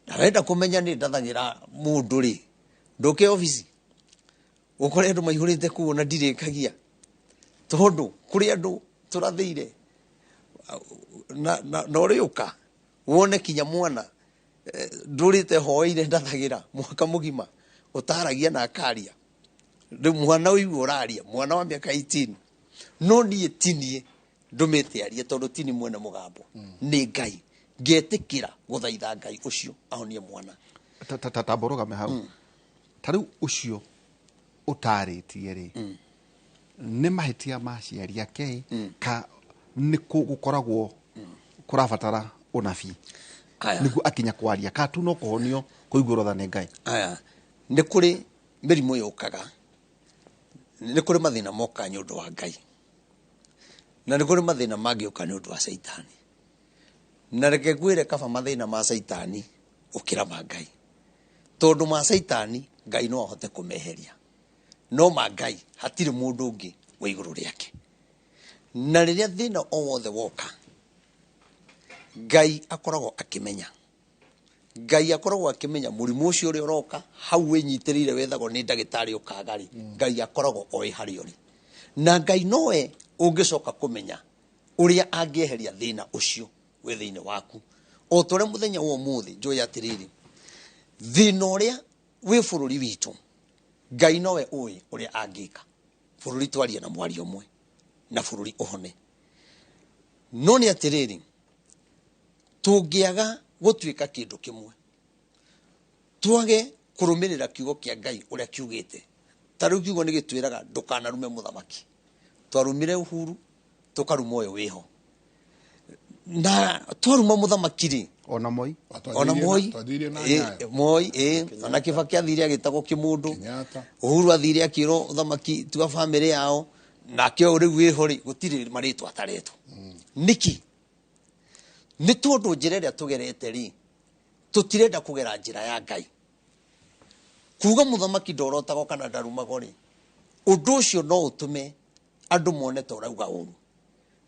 Speaker 4: Na wenda kũmenya nĩ ndathagĩra mũndũ rĩ, ndũke obici ũkore andũ maihũrĩte kũu, ona ndirĩkagia, tondũ kũrĩ andũ tũrathĩire na ũrĩũka Wone kinya mwana ndũrĩte hoeire ndathagira mwaka mũgima ũtaragia na akaria. Rĩu mwana ũyũ ũraria mwana wa mĩaka 18 no niĩ tinie ndũmĩte arie tondũ tini mwene mũgambo nĩ Ngai. Ngetĩkĩra gũthaitha Ngai ũcio ahonie mwana.
Speaker 2: Ta mbũrũgame hau. Ta rĩu ũcio ũtarĩtie rĩ nĩ mahĩtia ma aciari ake ka nĩ gũkoragwo kũrabatara ũnabii nĩguo akinya kwaria ka tu no kũhonio kũiguĩrwo tha nĩ Ngai.
Speaker 4: Aya nĩ kũrĩ mĩrimũ yũkaga, nĩ kũrĩ mathĩna mokaga nĩ ũndũ wa Ngai na nĩ kũrĩ mathĩna mangĩũka nĩ ũndũ wa Caitani. Na reke ngwĩre kaba mathĩna ma Caitani gũkĩra ma Ngai, tondũ ma Caitani Ngai no ahote kũmeheria, no ma Ngai hatirĩ mũndũ ũngĩ wĩ igũrũ rĩake. Na rĩrĩa thĩna o wothe woka, Ngai akoragwo akĩmenya. Ngai akoragwo akĩmenya mũrimũ ũcio ũrĩa ũroka hau wĩnyitĩrĩire wethagwo nĩ ndagĩtarĩ ũkaga rĩ, Ngai akoragwo oĩ harĩa ũrĩ. Na Ngai nowe ũngĩcoka kũmenya ũrĩa angĩeheria thĩna ũcio wĩ thĩinĩ waku. O ta ũrĩa mũthenya wa ũmũthĩ njũĩ atĩrĩrĩ, thĩna ũrĩa wĩ bũrũri witũ Ngai nowe ũĩ ũrĩa angĩka. Bũrũri twarie na mwario ũmwe na bũrũri ũhone. No nĩ atĩrĩrĩ, tũngĩaga gũtuĩka kĩndũ kĩmwe, twage kũrũmĩrĩra kiugo kĩa Ngai ũrĩa kiugĩte. Ta rĩu kiugo nĩ gĩtwĩraga ndũkanarume mũthamaki. Twarumire Uhuru, tũkaruma ũyũ wĩho. Na twaruma mũthamaki rĩ,
Speaker 2: ona Moi,
Speaker 4: ona Moi, Moi, ona Kibaki athire agĩtagwo kĩmũndũ, Uhuru athire akĩrwo ũthamaki tiwa bamĩrĩ yao, nake ũyũ rĩu wĩho rĩ, gũtirĩ marĩtwa ataretwo. Nĩkĩ? Nĩ tondũ njĩra ĩrĩa tũgerete rĩ, tũtirenda kũgera njĩra ya Ngai. Kuga mũthamaki ndorotagwo kana ndarumagwo rĩ, ũndũ ũcio no ũtũme andũ mone ta ũrauga ũru.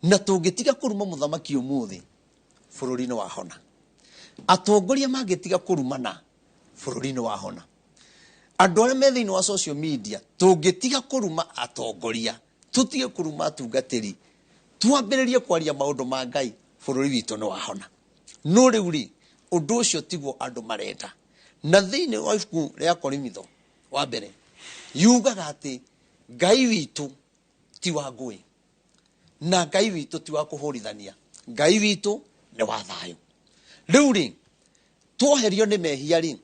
Speaker 4: Na tũngĩtiga kũruma mũthamaki ũmũthĩ, bũrũri nĩ wahona. Atongoria mangĩtiga kũrumana, bũrũri nĩ wahona. Andũ arĩa me thĩinĩ wa social media, tũngĩtiga kũruma atongoria, tũtige kũruma atungatĩri, twambĩrĩrie kwaria maũndũ ma Ngai, bũrũri witũ nĩ wahona. No rĩu rĩ, ũndũ ũcio tiguo andũ marenda. Na thĩinĩ wa ibuku rĩa Korinitho wa mbere, yugaga atĩ Ngai witũ ti wa ngũĩ, na Ngai witũ ti wa kũhũrithania, Ngai witũ nĩ wa thayũ. Rĩu rĩ, twoherio nĩ mehia rĩ,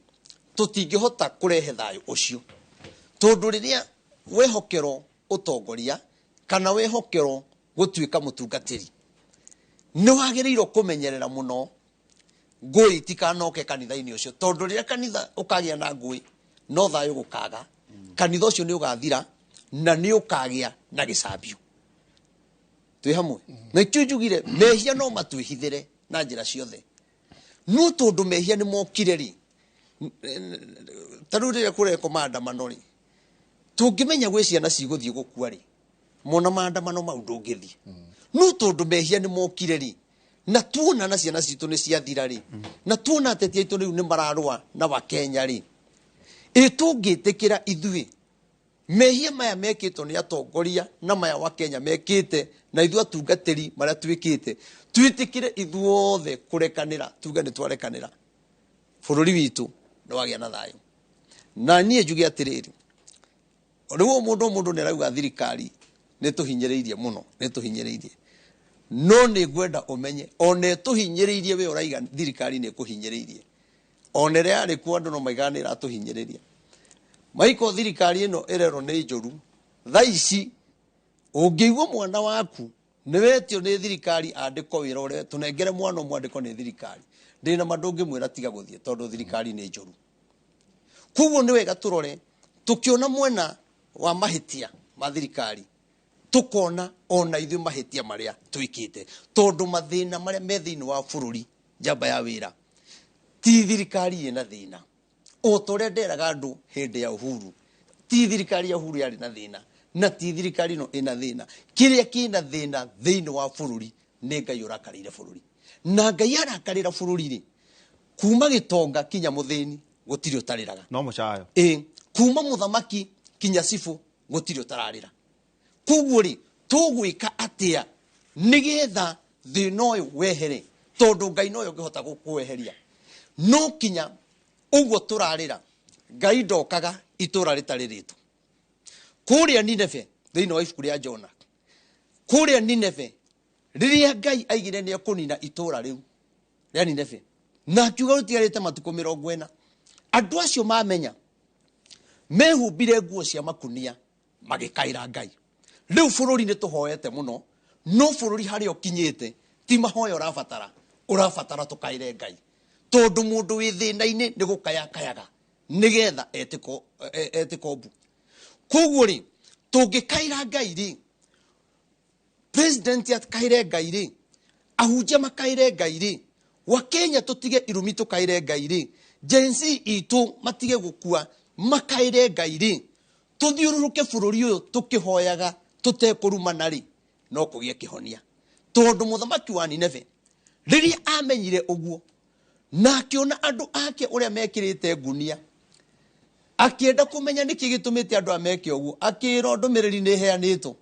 Speaker 4: tũtingĩhota kũrehe thayũ ũcio, tondũ rĩrĩa wehokerwo ũtongoria kana wehokerwo gũtuĩka mũtungatĩri, nĩ wagĩrĩirwo kũmenyerera mũno ngũĩ itikanoke kanitha-inĩ ũcio, tondũ rĩrĩa kanitha ũkagĩa na ngũĩ no thayũ gũkaga, kanitha ũcio nĩ ũgathira na nĩ ũkagĩa na gĩcambio. Twĩ hamwe? Na ikĩo njugire mehia no matwĩhithĩre na njĩra ciothe, no tondũ mehia nĩ mokire rĩ, ta rĩu rĩrĩa kũrekwo maandamano rĩ, tũngĩmenya gwĩ ciana cigũthiĩ gũkua rĩ, mona maandamano mau ndũngĩthiĩ. No tondũ mehia nĩ mokire rĩ, na tuona na ciana citũ nĩ ciathira rĩ, na tuona ateti aitũ rĩu nĩ mararũa na Wakenya rĩ, ĩ tũngĩtĩkĩra ithuĩ mehia maya mekĩtwo nĩ atongoria na maya Wakenya mekĩte na ithuĩ atungatĩri marĩa twĩkĩte, twĩtĩkĩre ithuothe kũrekanĩra, tuge nĩ twarekanĩra, bũrũri witũ nĩ wagĩa na thayũ. Na niĩ njuge atĩrĩrĩ, rĩu mũndũ nĩ arauga thirikari nĩ tũhinyĩrĩirie mũno, nĩ tũhinyĩrĩirie. No nĩ ngwenda ũmenye ona ĩtũhinyĩrĩirie we ũraiga thirikari nĩ ĩkũhinyĩrĩirie, ona ĩrĩa yarĩ kuo andũ no maigaga nĩ ĩratũhinyĩrĩria. Maiko thirikari ĩno ĩrerwo nĩ njũru, thaa ici ũngĩigua mwana waku nĩ wetio nĩ thirikari andĩkwo wĩra ũrĩa tũnengere mwana ũmwe andĩkwo nĩ thirikari, ndĩna ma ndũngĩmwĩra tiga gũthiĩ tondũ thirikari nĩ njũru. Koguo nĩ wega tũrore tũkĩona mwena wa mahĩtia ma thirikari, tũkona ona ithuĩ mahĩtia marĩa twĩkĩte, tondũ mathĩna marĩa me thĩinĩ wa bũrũri njamba ya wĩra ti thirikari ĩna thĩna. O ta ũrĩa nderaga andũ hĩndĩ ya Uhuru, ti thirikari ya Uhuru yarĩ na thĩna, na ti thirikari ĩno ĩna thĩna. Kĩrĩa kĩna thĩna thĩinĩ wa bũrũri nĩ Ngai ũrakarĩire bũrũri. Na Ngai arakarĩra bũrũri rĩ, kuma gĩtonga kinya mũthĩni gũtirĩ ũtarĩraga.
Speaker 2: No mũcayo.
Speaker 4: Ĩ, kuma mũthamaki kinya cibũ gũtirĩ ũtararĩra. Koguo rĩ, tũgwĩka atĩa nĩgetha thĩna ũyũ wehere? Tondũ Ngai nowe ũngĩhota gũkweheria. No kinya ũguo tũrarĩra, Ngai ndokaga itũra rĩtarĩ rĩtũ. Kũrĩa Nineve, thĩinĩ wa ibuku rĩa Jona, kũrĩa Nineve, rĩrĩa Ngai aigire nĩ ekũnina itũra rĩu rĩa Nineve, na akiuga rũtigarĩte matukũ 40, andũ acio mamenya mehumbire nguo cia makunia magĩkaĩra Ngai. Rĩu bũrũri nĩ tũhoete mũno, no bũrũri harĩa ũkinyĩte ti mahoya ũrabatara, ũrabatara tũkaĩre Ngai. Tondũ mũndũ wĩ thĩna-inĩ nĩ gũkaya kayaga nĩgetha etĩko mbu. Koguo rĩ, tũngĩkaĩra Ngai rĩ, president akaĩre Ngai rĩ, ahunjia makaĩre Ngai rĩ, Wakenya tũtige irumi tũkaĩre Ngai rĩ, Gen Z itũ matige gũkua makaĩre Ngai rĩ, tũthiũrũrũke bũrũri ũyũ tũkĩhoyaga tũtekũrumana rĩ, no kũgĩe kĩhonia. Tondũ mũthamaki wa Nineve rĩrĩa amenyire ũguo na akĩona andũ ake ũrĩa mekĩrĩte ngunia, akĩenda kũmenya nĩkĩ gĩtũmĩte andũ aya meke ũguo, akĩĩrwo ndũmĩrĩri nĩ ĩheanĩtwo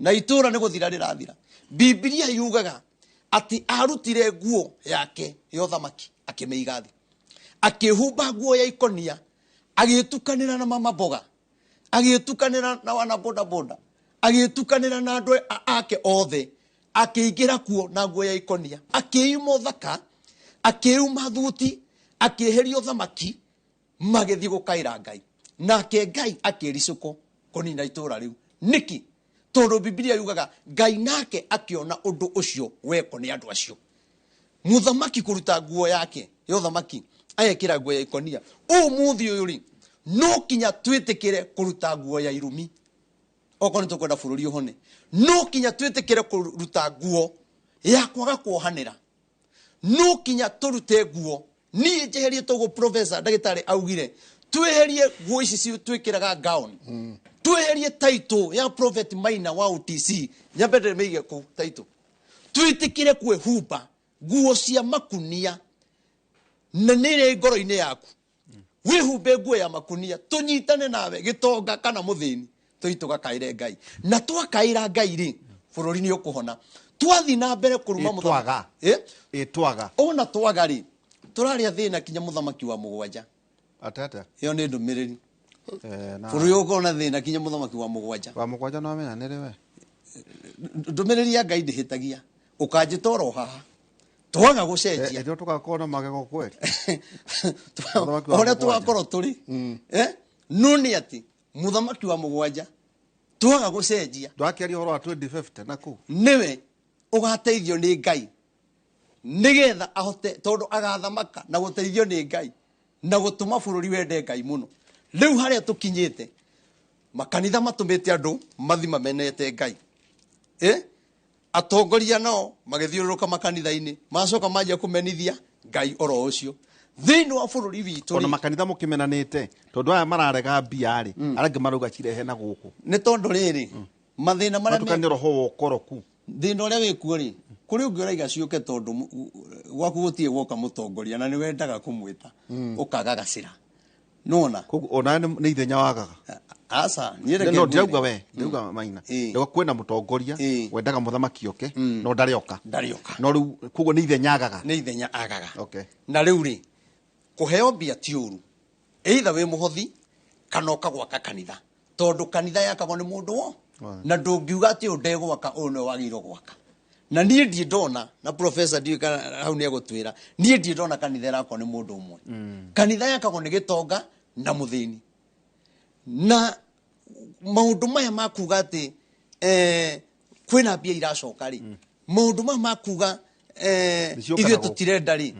Speaker 4: na itũũra nĩ gũthira rĩrathira. Bibilia yugaga atĩ arutire nguo yake ya ũthamaki akĩmĩiga thĩ, akĩhumba nguo ya ikonia, agĩtukanĩra na mama mboga, agĩtukanĩra na wana boda boda, agĩtukanĩra na andũ ake othe, akĩingĩra kuo na nguo ya ikonia, akĩima ũthaka, akĩuma thuti, akĩeheria ũthamaki, magĩthiĩ gũkaĩra Ngai. Nake Ngai akĩricũkwo kũnina itũũra rĩu. Nĩkĩ? Tondũ Bibilia yugaga Ngai nake akĩona ũndũ ũcio wekwo nĩ andũ acio. Mũthamaki kũruta nguo yake ya ũthamaki agekĩra nguo ya ikonia. Ũmũthĩ ũyũ rĩ, no kinya twĩtĩkĩre kũruta nguo ya irumi okorwo nĩ tũkwenda bũrũri ũhone. No kinya twĩtĩkĩre kũruta nguo ya kwaga kuohanĩra. No kinya tũrute nguo. Niĩ njeherie toguo professor ndagĩtarĩ augire, tweherie nguo ici twĩkĩraga gown. Tweherie title ya Prophet Maina wa OTC, nyambe ndĩmĩige kũu title. Twĩtĩkĩre kwĩhumba nguo cia makunia na nĩ ĩrĩ ngoro-inĩ yaku. Wĩhumbe nguo ya makunia, tũnyitane nawe gĩtonga kana mũthĩni, tũthiĩ tũgakaĩre Ngai. Na twakaĩra Ngai rĩ, bũrũri nĩ ũkũhona. Twathiĩ na mbere kũruma
Speaker 2: Ĩ, twaga.
Speaker 4: Ĩ?
Speaker 2: Ĩ, twaga.
Speaker 4: Ona twaga rĩ, tũrarĩa thĩna kinya mũthamaki wa mũgwanja.
Speaker 2: Atete.
Speaker 4: Ĩyo nĩ ndũmĩrĩri.
Speaker 2: Na
Speaker 4: Bũrũri ũkorwo na thĩna kinya mũthamaki wa mũgwanja.
Speaker 2: Wa mũgwanja no amenya nĩ rĩ we?
Speaker 4: Ndũmĩrĩri ya Ngai ndĩhĩtagia. Ũkanjĩta oro haha. Twaga gũcenjia.
Speaker 2: Ĩndĩ tũgakorwo na magego kweli. Mũthamaki wa
Speaker 4: Ũrĩa
Speaker 2: mũgwanja.
Speaker 4: tũgakorwo tũrĩ. No nĩ atĩ mũthamaki wa mũgwanja twaga gũcenjia.
Speaker 2: Ndwakĩaria ũhoro wa 2050 na kũu.
Speaker 4: Nĩwe ũgateithio nĩ Ngai nĩgetha ahote, tondũ agathamaka na gũteithio nĩ Ngai na gũtũma bũrũri wende Ngai mũno. Rĩu harĩa tũkinyĩte, makanitha matũmĩte andũ mathi mamenete Ngai. Atongoria nao magĩthiũrũrũka makanitha-inĩ, macoka manjia kũmenithia Ngai oro ũcio. Thĩinĩ wa bũrũri witũ
Speaker 2: Ona
Speaker 4: rĩ,
Speaker 2: makanitha mũkĩmenanĩte, tondũ aya mararega mbia rĩ, arĩa angĩ marauga cirehe na gũkũ.
Speaker 4: Nĩ tondũ rĩrĩ, mathĩna marĩa me-
Speaker 2: Matukanie roho wa ũkoroku.
Speaker 4: Thĩna ũrĩa wĩkuo rĩ, kũrĩ ũngĩ ũraiga ciũke tondũ gwaku gũtirĩ gwoka mũtongoria na nĩ wendaga kũmwĩta, ũkaga gacĩra. Nĩwona?
Speaker 2: Koguo ona nĩ ithenya wagaga.
Speaker 4: Aca, niĩ reke
Speaker 2: No,
Speaker 4: ngwĩre.
Speaker 2: ndirauga we, ndirauga Maina. Ndauga kwĩna mũtongoria wendaga mũthamaki oke, no ndarĩoka.
Speaker 4: Ndarĩoka.
Speaker 2: No rĩu koguo nĩ ithenya agaga.
Speaker 4: Nĩ ithenya agaga. Na rĩu rĩ, kũheo mbia ti ũru. Either wĩ mũhothi kana ũka gwaka kanitha. Tondũ kanitha yakagwo nĩ mũndũ wo. Na ndũngiuga atĩ ũyũ ndegwaka, ũyũ nĩwe wagĩrĩirwo gwaka. Na niĩ ndirĩ ndona, na professor ndiũĩ kana hau nĩ egũtwĩra, niĩ ndirĩ ndona kanitha ĩrakwo nĩ mũndũ ũmwe. Kanitha yakagwo nĩ gĩtonga na mũthĩni. Na maũndũ maya ma kuga atĩ, kwĩna mbia iracoka rĩ, maũndũ maya ma kuga,
Speaker 2: Nĩcioka
Speaker 4: ithuĩ
Speaker 2: na gũkũ.
Speaker 4: tũtirenda rĩ,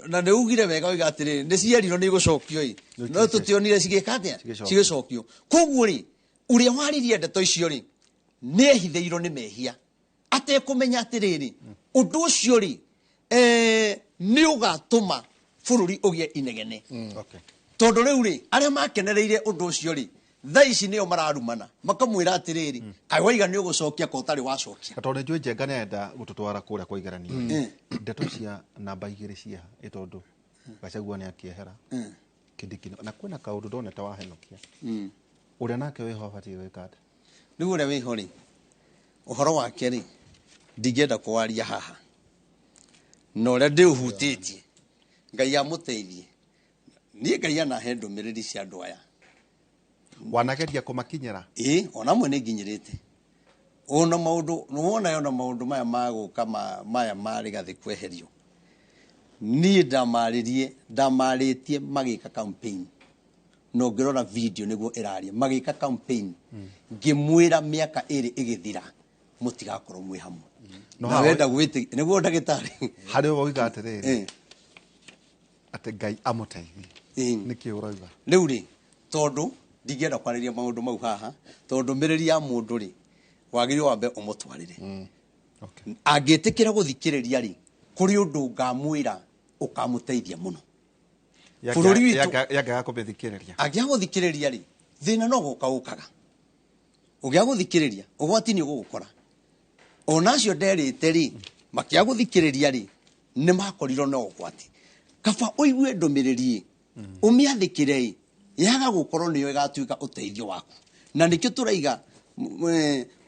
Speaker 4: na nĩ ugire wega oiga atĩrĩrĩ, nĩ cierirwo nĩ igũcokio ĩ,
Speaker 2: Nĩ
Speaker 4: no tũtionire cigĩka atĩa?
Speaker 2: Cigĩcokio.
Speaker 4: Cigĩcokio. Koguo rĩ, ũrĩa waririe ndeto icio rĩ, nĩ ehithĩirwo nĩ mehia. Atekũmenya atĩrĩrĩ, ũndũ ũcio rĩ, nĩ ũgatũma bũrũri ũgĩe inegene. Tondũ rĩu rĩ, arĩa makenereire ũndũ ũcio rĩ, thaa ici nĩo mararumana, makamwĩra atĩrĩrĩ, kaĩ waiga nĩ ũgũcokia ka ũtarĩ wacokia.
Speaker 2: Na tondũ nĩnjũĩ Njenga nĩarenda gũtũtwara kũrĩa kwa igeranio. Ndeto cia namba igĩrĩ cia ĩ tondũ Gachagua nĩ akĩehera. Kindiki na kwĩna kaũndũ ndonete wahenokia. Ũrĩa nake wĩho abatiĩ gwĩka atĩa?
Speaker 4: Rĩu ũrĩa wĩho rĩ, ũhoro wake rĩ, ndingĩenda kũwaria haha. Na ũrĩa ndĩũhutĩtie Ngai amũteithie. Niĩ Ngai anahe ndũmĩrĩri cia andũ aya.
Speaker 2: Wanageria kũmakinyĩra?
Speaker 4: Ĩĩ, ona amwe nĩ nginyĩrĩte. Ona maũndũ nĩwona ona maũndũ maya magũka maya ma Rigathĩ kweherio. Niĩ ndamarĩtie magĩka campaign. Na ũngĩrora video nĩguo ĩraria magĩka campaign. Ngĩmwĩra mĩaka ĩrĩ ĩgĩthira mũtigakorwo mwĩ hamwe.
Speaker 2: No
Speaker 4: Na
Speaker 2: haha
Speaker 4: wenda gwĩtĩ nĩguo ndagĩtarĩ.
Speaker 2: Harĩ woiga atĩrĩrĩ atĩ Ngai amũteithie. Nĩkĩ ũrauga?
Speaker 4: Rĩu rĩ, tondũ ndingĩenda kwarĩria maũndũ mau haha, tondũ ndũmĩrĩri ya mũndũ rĩ, wagĩrĩirwo wambe ũmũtwarĩre. Angĩtĩkĩra gũthikĩrĩria rĩ, kũrĩ ũndũ ngamwĩra ũkamũteithia mũno. Bũrũri witũ
Speaker 2: Yangĩaga kũmĩthikĩrĩria.
Speaker 4: Angĩaga gũthikĩrĩria rĩ, thĩna no gũka ũkaga. Ũngĩaga gũthikĩrĩria, ũgwati nĩ ũgũgũkora. Ona acio nderĩte rĩ, makĩaga gũthikĩrĩria rĩ, nĩ makorirwo na ũgwati. Kaba ũigue ndũmĩrĩri ĩ, ũmĩathĩkĩre ĩ, yaga gũkorwo nĩyo ĩgatuĩka ũteithio waku. Na nĩkĩo tũraiga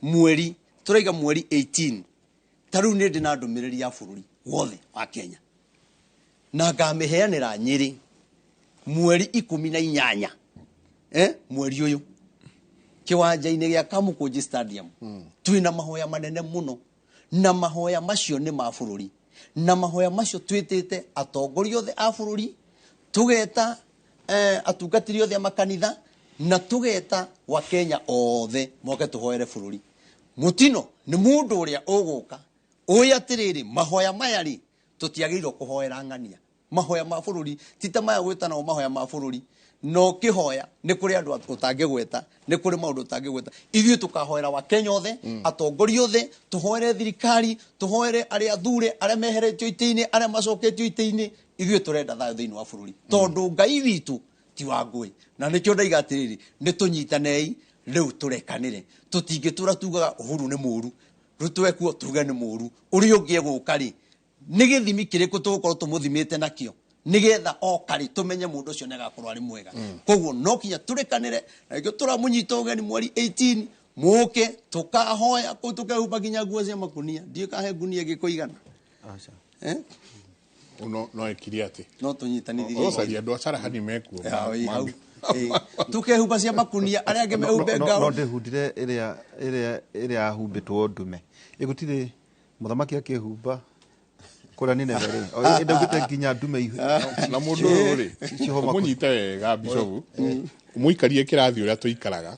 Speaker 4: mweri, tũraiga mweri 18. Ta rĩu nĩ ndĩ na ndũmĩrĩri ya bũrũri wothe wa Kenya. Na ngamĩheanĩra Nyĩrĩ mweri 18. Mweri ũyũ. Kĩwanja-inĩ gĩa Kamũkũnji Stadium. Twĩna mahoya manene mũno. Na mahoya macio nĩ ma bũrũri. Na mahoya macio twĩtĩte atongoria othe a bũrũri, tũgeta atungatĩri othe a makanitha, na tũgeta Wakenya othe moke tũhoere bũrũri. Mũtino nĩ mũndũ ũrĩa ũgũka ũĩ atĩrĩrĩ, mahoya maya rĩ, tũtiagĩrĩirwo kũhoera ng'ania. Mahoya ma bũrũri ti ta maya gwĩtanagwo mahoya ma bũrũri. No ũkĩhoya nĩ kũrĩ andũ ũtangĩgweta, nĩ kũrĩ maũndũ ũtangĩgweta. Ithuĩ tũkahoera Wakenya othe, atongoria othe, tũhoere thirikari, tũhoere arĩa athure, arĩa meheretio itĩ-inĩ, arĩa macoketio itĩ-inĩ. Ithuĩ tũrenda thayũ thĩinĩ wa bũrũri. Tondũ Ngai witũ ti wa ngũĩ. Na nĩkĩo ndaiga atĩrĩrĩ, nĩ tũnyitanei, rĩu tũrekanĩre. Tũtingĩtũra tugaga Uhuru nĩ mũũru, Ruto ekuo tuge nĩ mũũru. Ũrĩa ũngĩ egũka rĩ, nĩ gĩthimi kĩrĩkũ tũgũkorwo tũmũthimĩte nakĩo nĩgetha oka rĩ tũmenye mũndũ ũcio nĩagakorwo arĩ mwega. Koguo no kinya tũrekanĩre, na nĩkĩo tũramũnyita ũgeni mweri 18, mũke tũkahoya kũu tũkehumba nginya nguo cia makunia. Ndiũĩ kana he ngunia ĩngĩkũigana.
Speaker 2: Aca.
Speaker 1: No ĩkirie atĩ.
Speaker 4: No tũnyitanithirie.
Speaker 1: Ũcaria andũ a Carahani mekuo.
Speaker 4: Ya, ĩ, hau. Ĩ, tũkehumba cia makunia, arĩa angĩ mehumbe ngao.
Speaker 2: No ndĩhundire ĩrĩa yahumbĩtwo ndume. Ĩgũtirĩ mũthamaki akĩhumba kũrĩa Nineve rĩ. O, ĩndaugĩte nginya ndume
Speaker 1: Na mũndũ ũyũ rĩ,
Speaker 2: cihoma kũ-
Speaker 1: ũmũnyite wega Bishofu, ũmũikarie kĩrathi ũrĩa tũikaraga,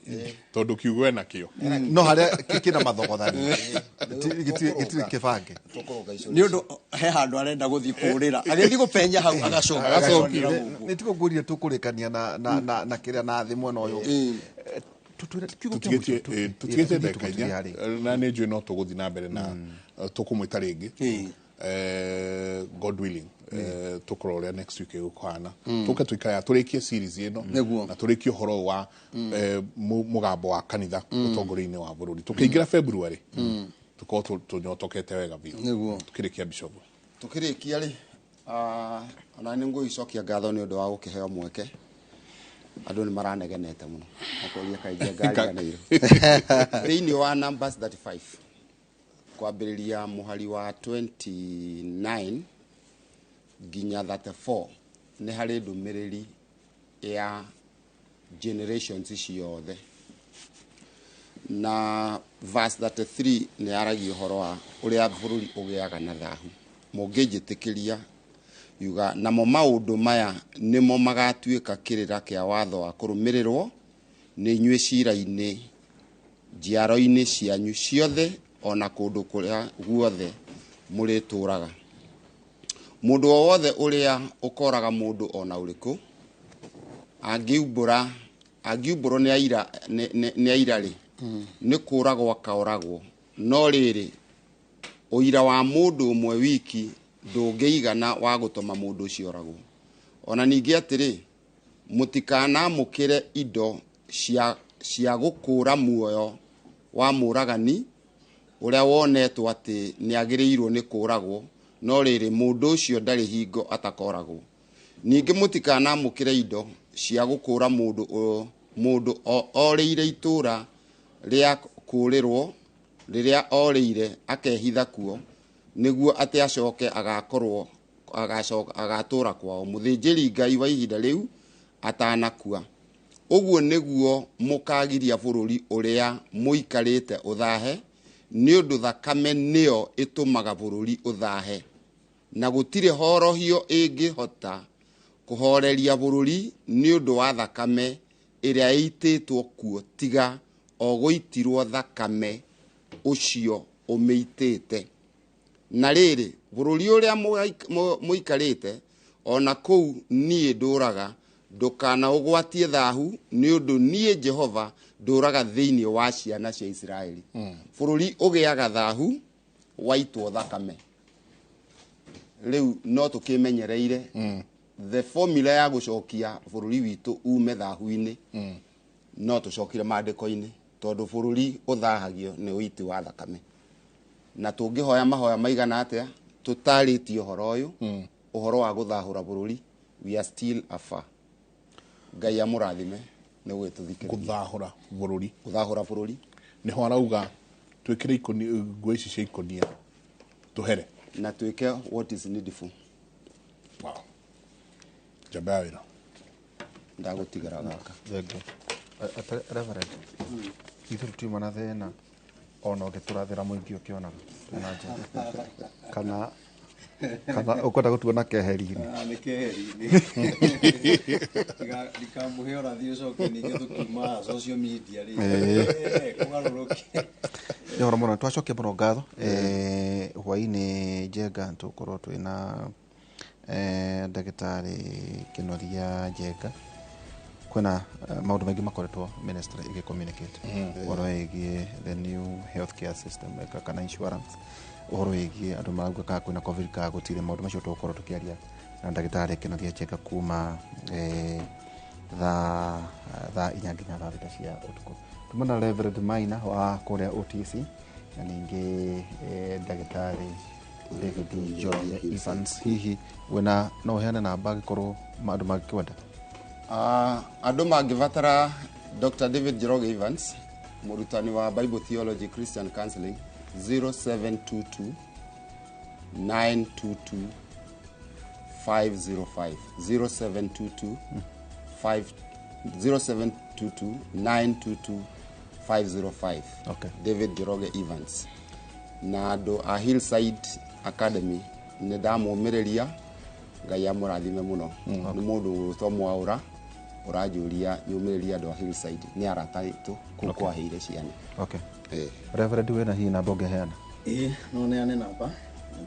Speaker 1: tondũ kiugo ena kĩo.
Speaker 2: No harĩa kĩna mathogothani. Gĩtirĩ kĩbange.
Speaker 4: Nĩ ũndũ he handũ arenda gũthiĩ kũũrĩra. Agĩthiĩ gũpenya hau agacoka.
Speaker 1: Agacokia.
Speaker 2: Nĩ tigo ngwĩrire tũkũrĩkania na kĩrĩa na thĩ mwena ũyũ. Tũtwĩre kiugo kĩa mũico
Speaker 1: Tũtigĩtie
Speaker 2: tũthiĩ
Speaker 1: ndagĩka inya,
Speaker 2: tũgũtigia rĩ.
Speaker 1: na nĩ njũĩ no tũgũthiĩ na mbere na tũkũmwĩta rĩngĩ. God willing, tũkorwo ũrĩa next week ĩgũkũhana. Tũke tũikare tũrĩkie series ĩno na tũrĩkie ũhoro wa mũgambo wa kanitha ũtongoria-inĩ wa bũrũri. Tũkĩingĩra February, tũkorwo tũnyotokete wega biũ. Tũkĩrĩkia Bishop.
Speaker 3: Tũkĩrĩkia rĩ, ona nĩ ngũgĩcokia ngatho nĩ ũndũ wa gũkĩheo mweke. Andũ nĩ maranegenete mũno. Makoria kaingĩ ngariganĩirwo. Thĩinĩ wa Numbers 35, kwambĩrĩria mũhari wa 29 nginya 34, nĩ harĩ ndũmĩrĩri ya generations ciothe. Na verse 33 nĩ yaragia ũhoro wa ũrĩa bũrũri ũgĩaga na thahu. Mũngĩnjĩtĩkĩria yuga, namo maũndũ maya nĩmo magatuĩka kĩrĩra kĩa watho wa kũrũmĩrĩrwo nĩ inyuĩ cira-inĩ njiaro-inĩ cianyu ciothe ona kũndũ kũrĩa guothe mũrĩtũũraga. Mũndũ o wothe ũrĩa ũkoraga mũndũ ona ũrĩkũ angiumbũrwo nĩ aira, nĩ aira rĩ, nĩ kũragwo akaoragwo. No rĩrĩ, ũira wa mũndũ ũmwe wiki ndũngĩigana wa gũtũma mũndũ ũcio oragwo. Ona ningĩ atĩrĩ, mũtikanamũkĩre indo cia gũkũũra muoyo wa mũragani ũrĩa wonetwo atĩ nĩagĩrĩirwo nĩ kũũragwo, no rĩrĩ, mũndũ ũcio ndarĩ hingo atakoragwo. Ningĩ mũtikanamũkĩre indo cia gũkũũra mũndũ orĩire itũũra rĩa kũũrĩrwo, rĩrĩa orĩire akehitha kuo, Nĩguo atĩ acoke agakorwo agacoka agatũra kwao mũthĩnjĩri Ngai wa ihinda rĩu atanakua. Ũguo nĩguo mũkagiria bũrũri ũrĩa mũikarĩte ũthahe, nĩ ũndũ thakame nĩyo ĩtũmaga bũrũri ũthahe, na gũtirĩ horohio ĩngĩhota kũhoreria bũrũri nĩ ũndũ wa thakame ĩrĩa ĩitĩtwo kuo tiga o gũitirwo thakame ũcio ũmĩitĩte. Na rĩrĩ, bũrũri ũrĩa mũikarĩte ona kũu niĩ ndũraga, ndũkanaũgwatie thahu, nĩ ũndũ niĩ Jehova ndũraga thĩinĩ wa ciana cia Isiraeli. Bũrũri ũgĩaga thahu waitwo thakame. Rĩu no tũkĩmenyereire the formula ya gũcokia bũrũri witũ ume thahu-inĩ, no tũcokire maandĩko-inĩ, tondũ bũrũri ũthahagio nĩ ũiti wa thakame. Na tũngĩhoya mahoya maigana atĩa tũtarĩtie ũhoro ũyũ, ũhoro wa gũthahũra bũrũri, we are still afar. Ngai amũrathime nĩ gũgĩtũthikĩrĩria.
Speaker 1: Gũthahũra bũrũri,
Speaker 3: gũthahũra bũrũri
Speaker 1: nĩho arauga twĩkĩre nguo ici cia ikũnia tũhere
Speaker 3: na twĩke what is needful.
Speaker 1: Wow. Njamba ya wĩra.
Speaker 3: Ndagũtigĩra gaka.
Speaker 2: Thengiũ. Reverend, ithuĩ tũtiuma na thĩna ona ũngĩtũrathĩra mũingĩ ũkĩonaga twĩna njĩra. Kana ũkwenda gũtuona keheri-inĩ.
Speaker 6: Nĩ keheri-inĩ. Ndikamũhe ũrathi ũcoke ningĩ tũkiuma social media rĩ. Kũgarũrũke.
Speaker 2: Nĩ ũhoro mũno, twacokia mũno ngatho. Hwaĩ-inĩ Njenga tũgũkorwo twĩna ndagĩtarĩ Kĩnoria Njenga. Kwĩna maũndũ maingĩ makoretwo ministry ĩgĩ-communicate ũhoro wĩgiĩ the new healthcare system kana insurance, ũhoro wĩgiĩ andũ marauga kana kwĩna COVID kana gũtirĩ. Maũndũ macio tũgũkorwo tũkĩaria na ndagĩtarĩ Kĩnoria Njenga kuma thaa 4 nginya thaa 6 cia ũtukũ. Tuma na Reverend Maina wa kũrĩa OTC na ningĩ ndagĩtarĩ David Njoroge Evans. Hihi wĩna no ũheane namba angĩkorwo andũ mangĩkwenda?
Speaker 3: Andũ mangĩbatara Dr. David Njoroge Evans, mũrutani wa Bible Theology Christian Counseling, 0722 922 505, 0722 5 0722 922 505. David Njoroge Evans. Na andũ a Hillside Academy nĩ ndamũmĩrĩria, Ngai amũrathime mũno. Nĩ mũndũ ũgwĩtwo Mwaũra ũranjũria nyũmĩrĩrie andũ a Hillside, nĩ arata aitũ kũu kwaheire ciana.
Speaker 2: Reverend, wĩna hihi namba ũngĩheana?
Speaker 4: Ĩĩ, no neane namba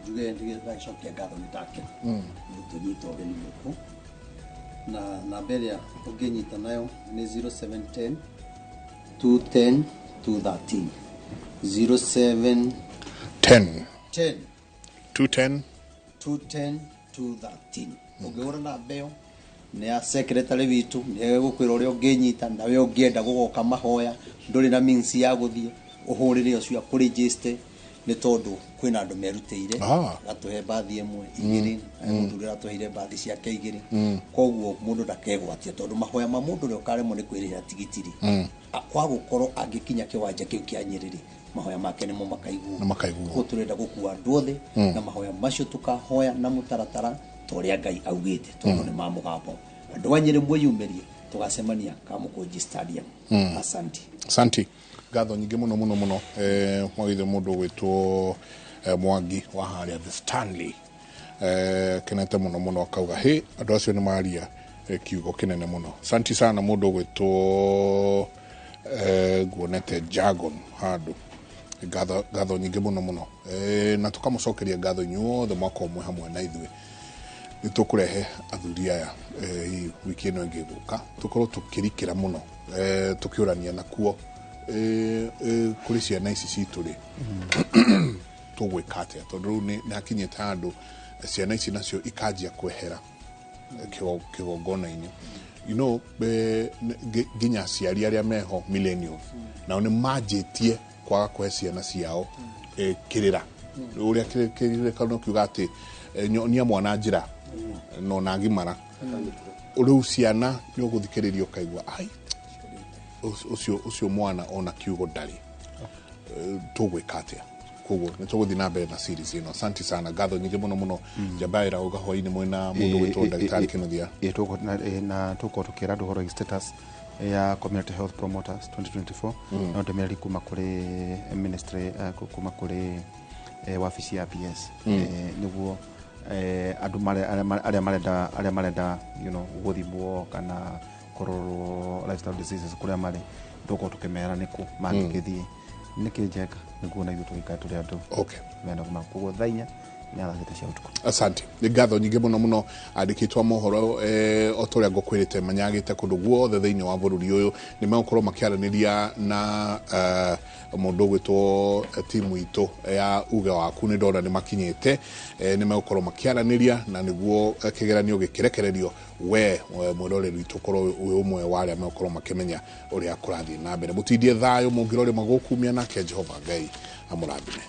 Speaker 4: njuge ndĩgĩcokia ngatho nĩ ndake nĩ tũnyita ũgeni gũkũ, na namba ĩrĩa ũngĩnyita nayo nĩ 0710 210 213, 07
Speaker 1: 10
Speaker 4: 10
Speaker 1: 210
Speaker 4: 210 213. Ũngĩhũra namba ĩyo nĩ ya secretary witũ, nĩ egũkwĩra ũrĩa ũngĩnyita, nawe ũngĩenda gũgoka mahoya ndũrĩ na means ya gũthiĩ, ũhũrĩre ũcio akũregister, nĩ tondũ kwĩna andũ merutĩire gatũhe bathi ĩmwe igĩrĩ, mũthuri aratũheire bathi ciake igĩrĩ. Koguo mũndũ ndakegwatia, tondũ mahoya ma mũndũ ũrĩa ũkaremwo nĩ kwĩrĩhĩra tigiti rĩ, kwa gũkorwo angĩkinya kĩwanja kĩu kĩa Nyĩrĩ rĩ, mahoya make nĩmo makaiguo.
Speaker 1: Nĩ makaiguo.
Speaker 4: Koguo tũrenda gũkua andũ othe na mahoya macio tũkahoya na mũtaratara ta ũrĩa Ngai augĩte, tondũ nĩ ma mũgambo. Andũ a Nyĩrĩ mwĩyumĩrie, tũgacemania Kamũkũnji Stadium. Asante.
Speaker 1: Asante. Ngatho nyingĩ mũno mũno mũno. Mwagĩrĩire mũndũ ũgwĩtwo Mwangi wa harĩa The Stanley. Kenete mũno mũno akauga hĩ andũ acio nĩ maria kiugo kĩnene mũno. Asante sana mũndũ ũgwĩtwo nguonete Jargon handũ. Ngatho nyingĩ mũno mũno. Na tũkamũcokeria ngatho inyuothe mwaka ũmwe hamwe na ithuĩ. Nĩ tũkũrehe athuri aya wiki ĩno ĩngĩ ĩgũka, tũkorwo tũkĩrikĩra mũno tũkĩũrania nakuo kũrĩ ciana ici citũ rĩ, tũgwĩka atĩa, tondũ rĩu nĩ hakinyĩte handũ ciana ici nacio ikanjia kwehera kĩgongona-inĩ. You know, nginya aciari arĩa meho millennials nao nĩ manjĩtie kwaga kũhe ciana ciao kĩrĩra. Ũrĩa kĩrĩra no kiuga atĩ nyonia mwana njĩra no na agimara. Rĩu ciana nĩ ũgũthikĩrĩria ũkaigua ai ũcio mwana ona kiugo ndarĩ. Tũgwĩka atĩa? Koguo nĩ tũgũthiĩ na mbere na series ĩno. Asante sana, ngatho nyingĩ mũno mũno. Njamba ĩra ũga hwainĩ mwena mũndũ gwĩtwo ndagĩtarĩ Kĩnuthia.
Speaker 2: Na tũkorwo tũkĩra andũ ũhoro wĩgiĩ status ya Community Health Promoters 2024, no ndũmĩrĩri kuma kũrĩ ministry, kuma kũrĩ wabici ya PS, nĩguo andũ arĩa marenda gũthimwo kana kũrorwo lifestyle diseases kũrĩa marĩ, tũkorwo tũkĩmera nĩkũ mangĩgĩthiĩ, nĩkĩ njenga nĩguo na ithuĩ tũgĩikare tũrĩ andũ mena ũgima. Koguo thaa 4 nĩ thaa 6 cia ũtukũ.
Speaker 1: Asante, nĩ ngatho nyingĩ mũno mũno. Andĩkĩtwo a mohoro, o ta ũrĩa ngũkwĩrĩte, manyagĩte kũndũ guothe thĩinĩ wa bũrũri ũyũ, nĩ megũkorwo makĩaranĩria na mũndũ ũgwĩtwo timu itũ ya uge waku. Nĩ ndona nĩ makinyĩte, nĩ megũkorwo makĩaranĩria na nĩguo kĩgeranio gĩkĩrekererio, we mwĩroreri witũ ũkorwo wĩ ũmwe wa arĩa megũkorwo makĩmenya ũrĩa kũrathiĩ na mbere. Mũtindie thayũ, mũngĩrore magũkumia, nake Jehova Ngai amũrathime.